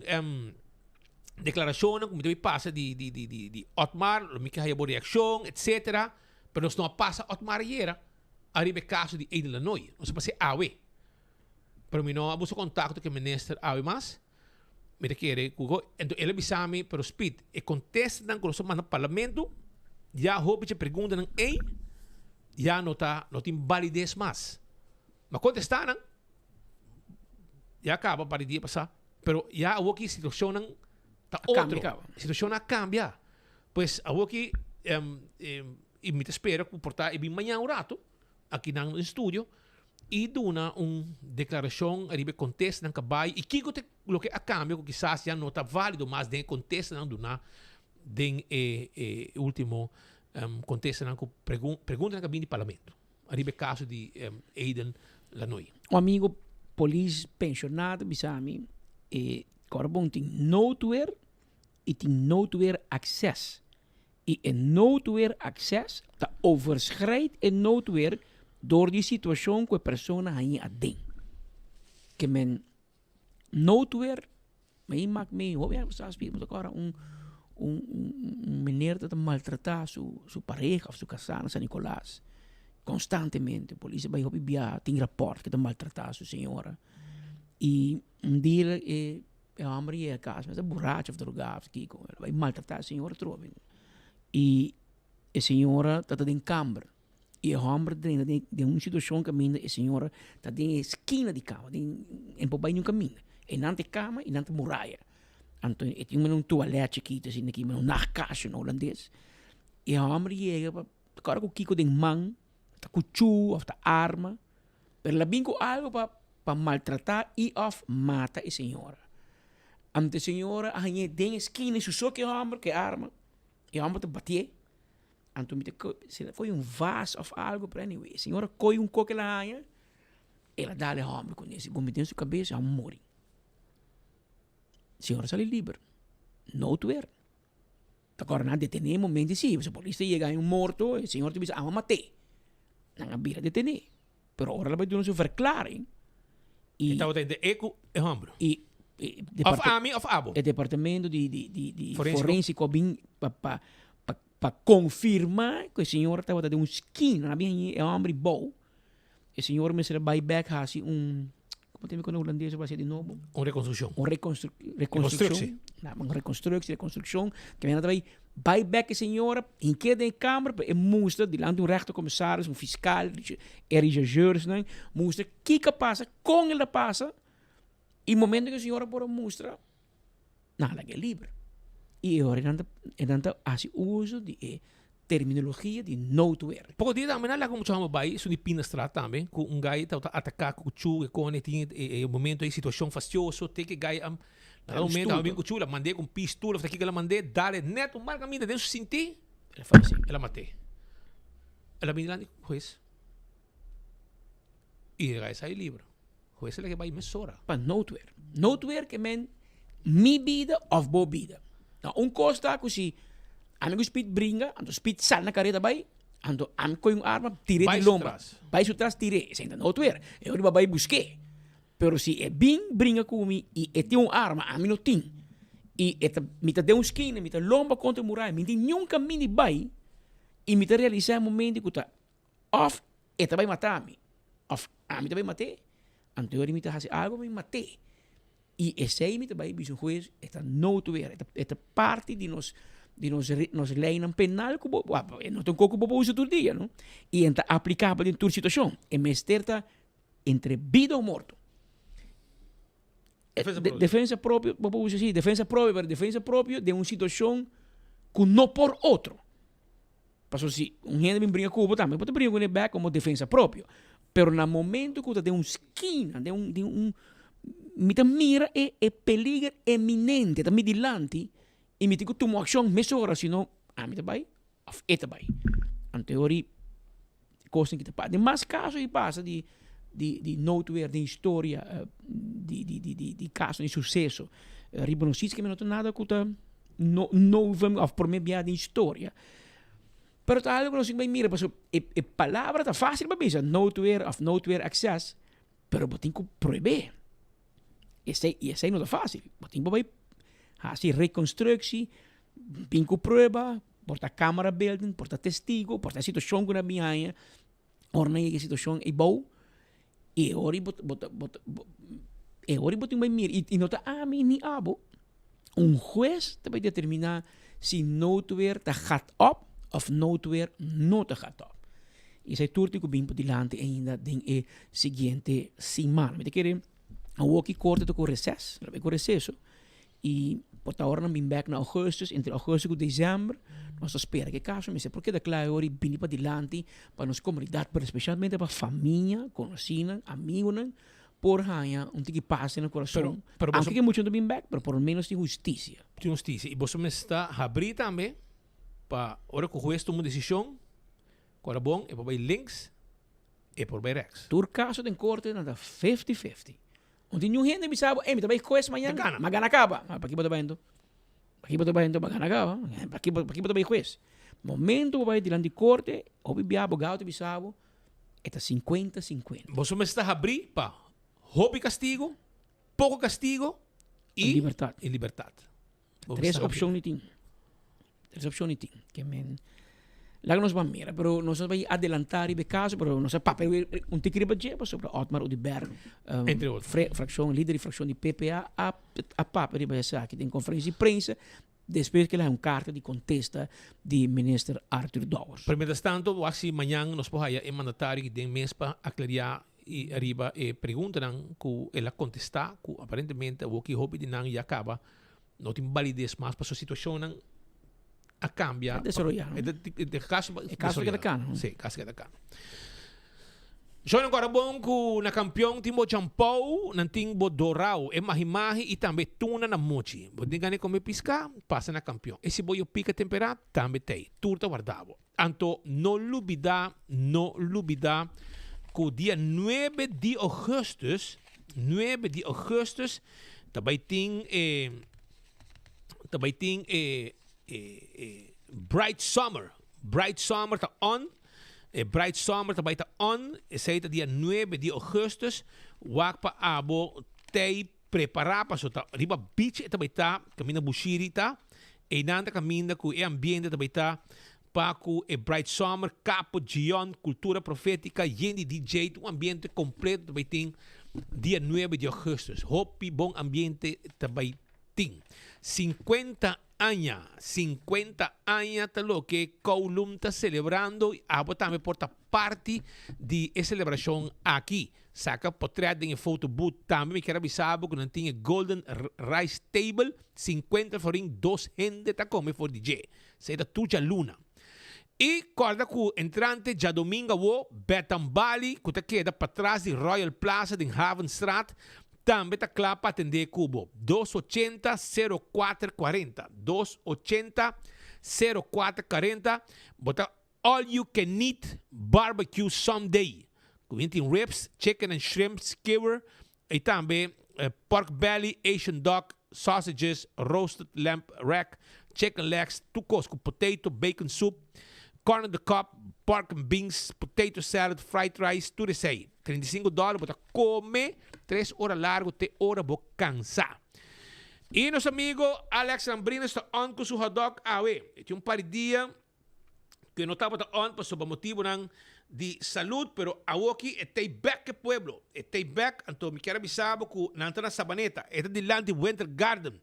deklarashonnan ku mi debe pasa di di di di di Otmar, lo mi ke haya bo reakshon, etsetera. Pero nos no a pasa Otmar ayera ariba e kaso di Edel Lanoy. Nos a pas'é awe. Pero mi no a buska kontakto ku e minister awe mas. Mi ta kere ku go, enton el a bisa mi, pero Speed, e kontestanan ku nos a manda parlamento, ya hopi dje preguntanan ei ya no ta, no tin balides mas. Ma kontesta nan. Ya caba par di dia pasa, pero ya awoki situacionnan ta otro. Situacionnan a cambia. Pues awoki y mi ta spera cu por ta e bin mañana un rato aki nan den studio y duna un declaracion ariba e contestanan cu a bay y kico ta loke a cambia cu kisas ya no ta valido mas den e contestanan duna den e ultimo contestanan cu preguntanan cu a bin di parlamento. Ariba e caso di Aiden Lanoy. Un amigo polis pensionado bisa mi e Corbon tin noodweer y tin noodweer acces y e noodweer acces ta overschrijd e noodweer door di situacion cu e persona haña aden. Ke men noodweer Mi mak mi hopi aña pasá speed mi ta kòrda un un un meneer ta maltratá su su pareha òf su kasá na San Nicolas konstantemente. Polis a bai hopi bia tin rapòrt ku ta maltratá su señora i un dia e e hòmber yega kas mester buracho òf drogá òf kiko el a bai maltratá e señora atrobe i e señora ta ta den kamber. I e hòmber drenta den den un situashon kaminda e señora ta den e skina di kama, den e por bai niun kaminda. E nan ta e kama i nan ta muraya. Anto e tin un tualèt chikitu asina aki, un nachtkastje na hulandes. E hòmber yega pa kòrda ku kiko den man, ta kuchú òf ta arma, pero el a bin ku algu pa pa maltratá i òf mata e señora. Anto e señora a hañ'é den e skina i su so ku e hòmber ku e arma, e hòmber ta batié. Anto mi ta si el a kohe un vas of algo, pero anyway, e señora kohe un koke el a haña, el a dal e homber kuné, segun mi den su kabes, e homber muri. Señora a sali liber, noodweer. Ta kòrda nan a detené e momento si, pasobra polis ta yega haña un morto, e señor ta bisa amo a mat'é. Nan a bira detené. Pero ora el a bai duna su verklaring, i. E tabata entre e ku e homber. I Of ami of abo. E departamento di di di di forensico a bin pa pa Pa konfirmá ku e señora tabata den un skina, nan a bin haña e hòmber i bou. E señora mester a bai bèk hasi un, komo ta yama ku na hulandes a hasi di nobo? Un rekonstrukshon. Un rekonstrukshon. Un rekonstruktie, rekonstrukshon. Ke nan ta bai bai bèk e señora, hink'é den e kamer pa e mustra dilanti un rechtercommissaris, un fiskal, e rechercheursnan, mustra kiko a pasa, kon el a pasa, i momento ku e señora por a mustra, Nan a laga e liber. I e ora nan ta, e nan ta hasi uso di e terminologia di noodweer. Poko dia tambe nan laga un mucha homber bai esun di Pindastraat tambe ku un gai tabata ataka ku kuchu e kone tin e e momento ei situashon fastioso te ke gai a na un momento a bin kuchu el a mand'é ku un pistol of ta kiko el a mand'é dal e net un mal kaminda den su sinti El a falesé. El a mat'é. El a bini dilanti hues i e gai a sali liber. Hues a laga e bai mesora. Pa noodweer. Noodweer ke men. Mi bida of bo bida. Na un kos ta ku si ami ku Speed bringa, anto Speed sal na kareda bai, anto ami koy un arma tir'é Bai di su lomba. tras. Bai su tras tir'é. Esei ta noodweer. E ora bo bai busk'é. Pero si e bin bringa ku mi i e tin un arma, ami no tin, i e ta, mi ta den un skina, mi ta lomba kontra e muraya, mi no tin niun kaminda di bai, i mi ta realisá e momento ku ta òf e ta bai mata mi, òf ami ta bai mat'é, anto e ora mi ta hasi algu pa mi mat'é. I esei mi ta bai bisa un hues, e ta noodweer, e ta, e ta parti di nos, di nos, nos leinan penal ku bo, e no ta un kos ku bo por usa tur dia, no? I e ta aplikabel den tur situashon. E mester ta entre bida o morto. Defensa propio. Defensa propio, bo por usa si, defensa propio, pero defensa propio den un situashon ku no por otro. Pasobra si un hende bin bringa ku bo tambe bo ta bringa kuné bèk komo defensa propio. Pero na momento ku ta den un skina, den un, den un, mi ta mira e e peliger eminente ta mi dilanti i mi tin ku tuma un akshon mesora, sino ami ta bai òf e ta bai. Anto e ora kosnan ki ta pasa. Den mas kaso i pasa di di di noodweer den historia di di di di di kaso di suseso riba nos isla mi no ta nada ku ta no noven òf promé bia den historia. Pero ta algu ku nos tin bai mira pasobra e e palabra ta fásil pa bisa noodweer òf noodweer access pero bo tin ku prohibé. Esei i esei no ta fásil. Bo tin ku bai hasi rekonstruksi, bin ku prueba, por ta camera beelden, por ta testigo, por ta situacion cu nan bin haña, ora nan yega e situacion ei bou, e ora bo bo ta bo ta e ora bo tin bai mira, y no ta ami ni abo, un hues ta bai determina si noodweer ta gaat op of noodweer no ta gaat op. Y esei tur tin cu bin padilanti ainda den e siguiente siman. Mi ta kere awoki corte ta cu reces, ta bai cu receso. Y por ta ora nan bin bek na augustus, entre augustus cu december, nos ta spera cu e caso mester por keda cla awor y bini padilanti pa nos comunidad, pero specialmente pa famia, conocinan, amigonan por haya un tiki paz den nan corazon. Pero, pero boso, Aunke cu mucho no ta bin bek, pero por lo menos tin husticia. Tin husticia. Y boso mester ta habri tambe pa ora cu huez tuma un decision, cu ora bon e por bay links, e por bay rechts. Tur caso den corte nan ta fifty fifty. Un tin niun hende bisa bo, ey mi ta bay hues mañan, m'a gana caba. Ma paki bo ta bay anto? Paki bo ta bay anto? M'a gana caba. Paki bo, paki bo ta bay hues? Momento bo bay dilanti corte, hopi bia abogado ta bisa bo, e ta cincuenta cincuenta. Boso mester ta habri pa hopi castigo, poco castigo y libertad. Y libertad. Tres opcion ni tin. Tres opcion ni tin. Ke men laga nos ban mira, pero nos a bai adelanta riba e caso, pero nos a papia un tiki riba dje pasobra Otmar Oduber, um, Entre otro. fre, fraccion, lider di fraccion di PPA a, a papia riba esaki den conferencia di prensa despues ke el a haña un carta di contesta di minister Arthur Dowers. Pero mientras tanto, wak si mañan nos por haya e mandatario aki den mes pa aclaria y ariba e preguntanan cu el a contesta, cu aparentemente awoki hopi di nan ya caba no tin validez mas pasobra situacionnan a cambia. A desaroya, no? E caso E caso keda cana. Si, e caso keda cana. Shon ancora bon cu na campeon tin bo champou, nan tin bo dorao, e mahi mahi y tambe tuna na mochi. Bo tin gana di come pisca? Pasa na campeon. E si bo yo pica tempera? Tambe tey. Tur ta warda bo. Anto no lubida, no lubida cu dia nuebe di augustus, nuebe di augustus, ta bay tin e, ta bay tin e, e, e Bright Summer. Bright Summer ta on, e Bright Summer ta bay ta on, esey ta dia nuebe di augustus, wak pa abo tey Prepará paso ta riba beach e ta bai ta, kaminda Bushiri ta, einan ta kaminda ku e ambiente ta bai ta pa ku e Bright Summer, Capo, Gion, Cultura Profética, yen di DJ, tur un ambiente kompleto ta bai tin dia nuebe di augustus. Hopi bon ambiente ta bai tin. Sinkuenta aña, sinkuenta aña ta loke Kowloon ta selebrando i abo tambe por ta parti di e selebrashon aki. Saka potret den e foto booth. Tambe mi kier a bisa bo ku nan tin e Golden Rice Table, sinkuenta florin dos hende ta kome for di dje. Esei ta tur djaluna. I kòrda ku entrante djadomingo awo Betambali ku ta keda patras di Royal Plaza den Havenstraat tambe ta kla pa atendé ku bo. Dos ochenta, sero kuater kuarenta. Dos ochenta, sero kuater kuarenta. Bo ta All you can eat barbecue someday. Ku bin tin ribs, chicken and shrimp skewer y tambe pork belly, Asian dog. sausages, roasted lamb rack, chicken legs, tur kos ku potato, bacon soup, corn on the cob, pork and beans, potato salad, fried rice, tur esei. 35 dòler bo ta kome tres ora largu te ora bo kansa. I nos amigo Alex Lambrines ta on ku su hotdog awe. E tin un par di dia ku e no tabata on pasobra motibunan di salud, pero awoki e t'ei bek e pueblo. E t'ei bek, anto mi kier a bisa bo ku nan ta na Sabaneta. E ta dilanti Winter Garden.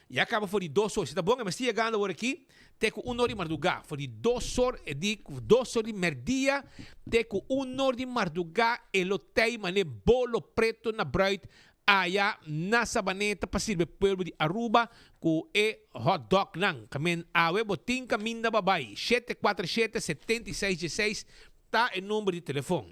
Ya kaba for di dos or. Si ta bon e mester yegando awor aki te ku un or di mardugá. For di dos or e di ku dos or di merdia te ku un or di mardugá e lo t'ei man'e bolo preto na bruid Aya na Sabaneta pa sirbi pueblo di Aruba ku e hot dognan. Kamen awe bo tin kaminda pa bai. 747 76 16 ta e number di telefon.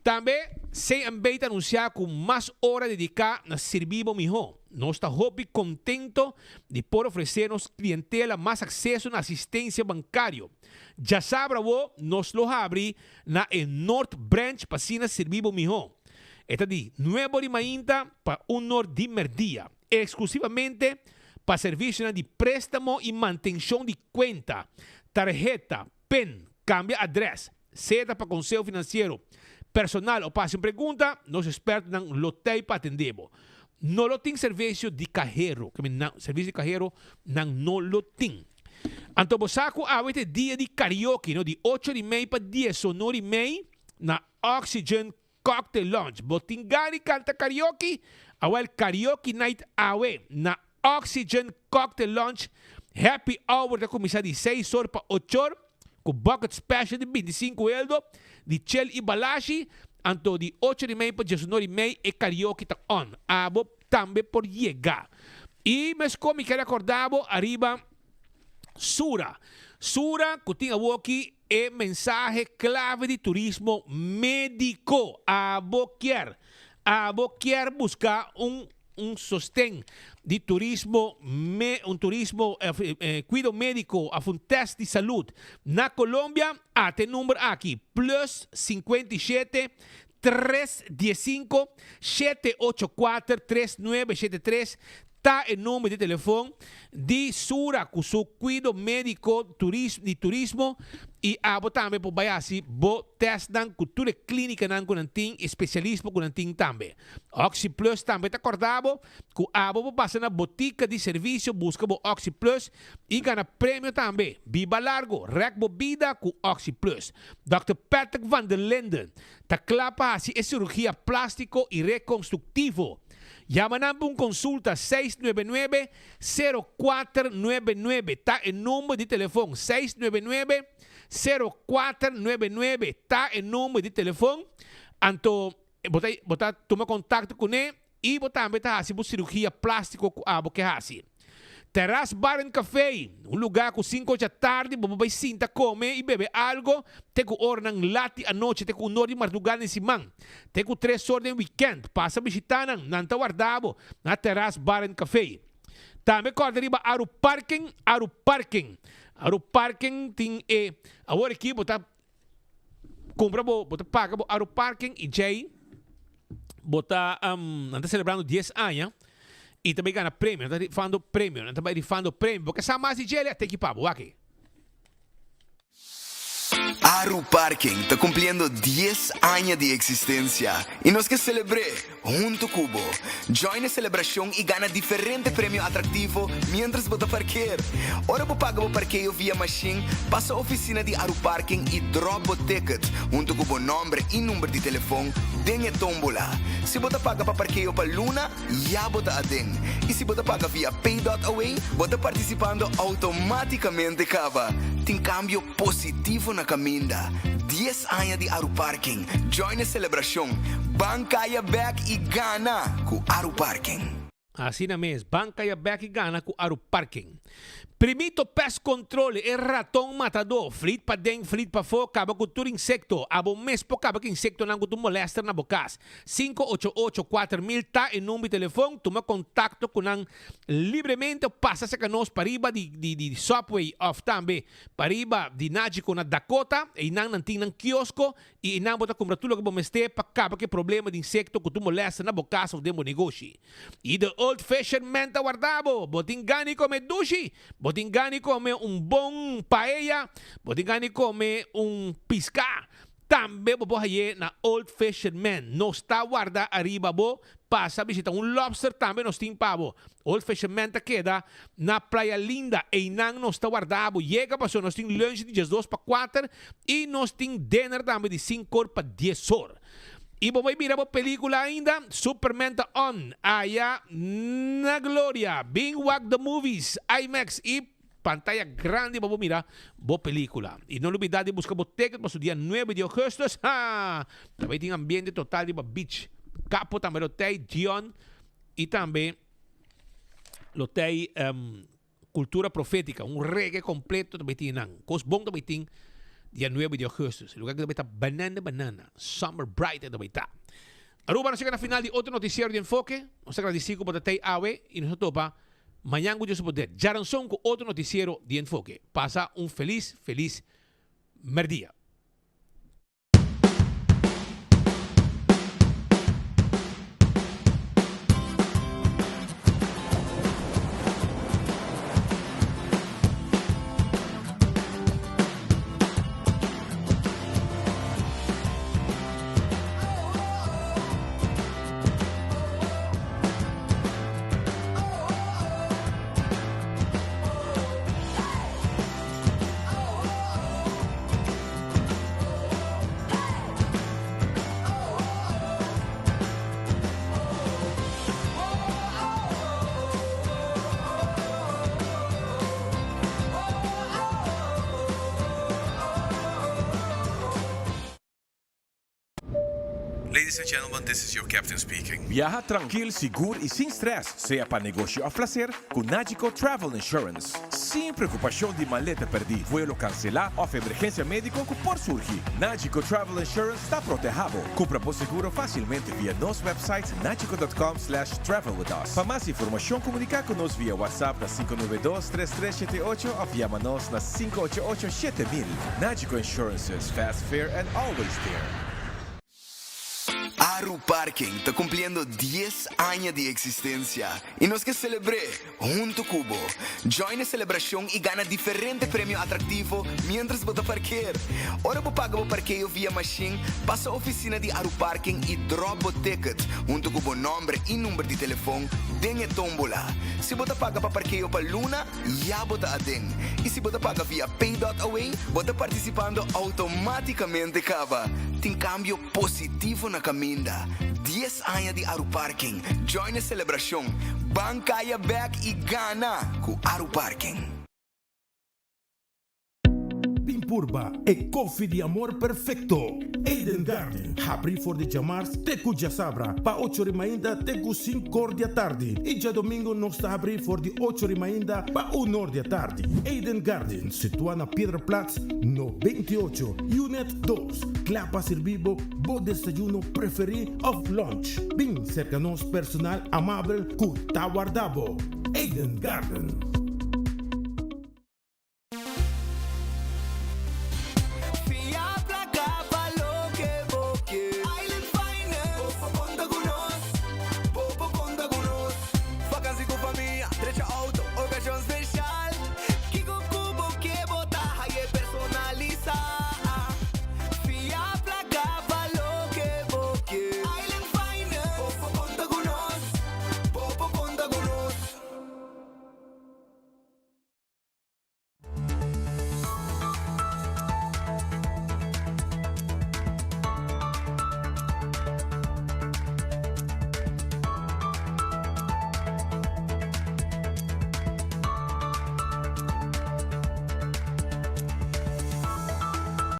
Tambe CMB ta anunsia ku mas ora dediká na sirbi bo mihó. Nos ta hopi kontento di por ofresé nos klientela mas akseso na asistensia bankario. Djasabra awo nos lo habri na e Noord Branch pa asina sirbi bo mihó. E ta di nuebo di mainta pa unor di merdia, eksklusivamente pa servisionan di préstamo i mantenshon di kuenta, tarheta, pin, kambia adrès, seta pa konseho finansiero personal o pa hasi un pregunta, nos ekspertonan lo t'ei pa atendé bo. No lo tin servisio di kahero, servisio di kahero nan no lo tin. Anto bo sa ku awe ta e dia di karaoke, no? Di ocho di mei pa diesonor di mei na Oxygen Cocktail Lounge. Bo tin gana di canta karaoke? Awel Karaoke Night awe na Oxygen Cocktail Lounge. Happy Hour ta cuminsa di seis or pa ocho or cu bucket special di binticinco eldo di Chel y Balashi. Anto di ocho di mei pa diesunor y mei e karaoke ta on. Abo tambe por yega. Y mesco mi kier acorda bo ariba Sura. Sura cu tin awoki e mensahe clave di turismo medico. Abo kier, abo kier busca un un sosten di turismo me un turismo cuido medico of un test di salud na Colombia? Ata e number aki, plus 57 3 15 7 8 4 3 9 7 3 ta e number di telefon di Sura cu su cuido medico di turismo y abo tambe por bay haci bo testnan cu tur e clinicanan cu nan tin y specialismo cu nan tin tambe. Oxi Plus tambe ta corda bo cu abo por pasa na botica di servicio busca bo Oxi Plus y gana premio tambe. Biba largo, rek bo bida cu Oxi Plus. Dòkter Patrick van der Linden ta kla pa hasi e sirugia plástiko i rekonstruktivo. Yama nan pa un konsulta 699 0499 ta e number di telefon 699 0499 ta e number di telefon. Anto bo ta bo ta tuma kontakto kuné I bo tambe ta hasi bo sirugia plástiko ku abo ke hasi. Terras Bar and Café, un lugá ku sinku ocha tardi bo por bai sinta kome i bebe algo te ku oranan lat di anochi te ku unor di mardugá den siman, te ku tres or den wikènt. Pasa bishitá nan, nan ta warda bo na Terras Bar and Café. Tambe kòrda riba Aru Parking, Aru Parking. Aru Parking tin e, awor aki bo ta Cumpra bo, bo ta paga bo Aru Parking y djey bo ta, um, nan ta celebrando 10 aña y ta bay gana premio, nan ta rifando premio, nan ta bay rifando premio. Bo ke sa mas di djele? A teki pa bo, wak ey. Aru Parking ta cumpliendo dies aña di existencia y nos ke celebr'é hunto cu bo. Join e celebracion y gana diferente premio atractivo mientras bo ta parkeer. Ora bo paga bo parkeo via machine, pasa oficina di Aru Parking y drop bo ticket hunto cu bo nomber y number di telefon den e tombola. Si bo ta paga pa parkeo pa luna, ya bo ta aden. Y si bo ta paga via Pay.away, bo ta participando automaticamente caba. Tin cambio positivo na caminda. Dies aña di Aru Parking. Join e celebracion. Ban caya bek y gana cu Aru Parking. Asina mes, ban caya bek y gana cu Aru Parking. Primito Pest Control, e raton matadó. Flit paden, flit pafó, caba cu tur insecto. Abo mes por caba cu insectonan cu tur molester na bo cas. 588 4000 ta e number di telefon. Tuma contacto cu nan libremente of pasa cerca nos pariba di di di Subway of tambe Pariba di Nagico na Dakota, einan nan tin nan kiosko i einan bo ta kumpra tur loke bo mester pa kaba ku e problema di insekto ku tur molèster na bo kas òf den bo negoshi. I The Old Fisherman ta warda bo. Bo tin gana di come dushi, bo tin gana di come un bon paella, bo tin gana di come un pisca. Tambe bo por haye na Old Fisherman. Nos ta warda ariba bo. Pasa bishita un lobster tambe nos tin pa bo. Old Fisherman ta keda na Playa Linda. Eynan nos ta warda bo. Yega pasobra nos tin lunch di diesdos pa kuater y nos tin dinner tambe di sinkor pa diesor. Y bo bay mira bo pelicula ainda? Superman ta on aya na Gloria. Bin wak the movies, IMAX y pantaya grandi pa bo mira bo pelicula. Y no lubida di busca bo ticket pa su dia nuebe di augustus. Ha! Ta bay tin ambiente total riba beach. Capo tambe lo tey, Dion y tambe lo tey Cultura Profética, un reggae completo ta bay tin nan. Cos bon ta bay tin dia nuebe di augustus. E lugar ta bay ta banana banana, summer bright ta bay ta. Aruba nos yega na final di otro noticiero di Enfoke. Nos ta gradici cu bo ta tey awe y nos ta topa mañan cu Dios su poder. Djaranson cu otro noticiero di Enfoke. Pasa un feliz feliz merdia. Ladies and gentlemen, this is your captain speaking. Biaha trankil, sigur i sin stress, sea pa negoshi òf plaser, ku Nagico Travel Insurance. Sin preokupashon di maleta pèrdí, vuelo kanselá òf emergensia médiko ku por surgi, Nagico Travel Insurance ta protehá bo. Kumpra bo seguro fásilmente via nos website nagico dot com slash travel with us. Pa mas informashon komuniká ku nos via WhatsApp na 592 3378 òf yama nos na 588 7000. Nagico Insurances, fast, fair and always there. Aru Parking ta cumpliendo dies aña di existencia y nos ke celebr'é hunto cu bo. Join e celebracion y gana diferente premio atractivo mientras bo ta parkeer. Ora bo paga bo parkeo via machine, pasa oficina di Aru Parking y drop bo ticket hunto cu bo nomber y number di telefon den e tombola. Si bo ta paga pa parkeo pa luna, ya bo ta aden. Y si bo ta paga via Pay dot Away, bo ta participando automaticamente caba. Tin cambio positivo na caminda. Dies aña di Aruparking. Join e celebracion. Ban caya bek y gana cu Aruparking. Bin purba e koffie di amor perfecto. Eden Garden, habri for di djamars te ku djasabra pa ocho ri mainta te ku sinkor di atardi i djadomingo nos ta habri for di ocho ri mainta pa unor di atardi. Eden Garden, situa na Piedraplaats no 28, Unit dos, kla pa sirbi bo bo desayuno preferi of lunch. Bin serka nos personal amabel ku ta warda bo. Eden Garden.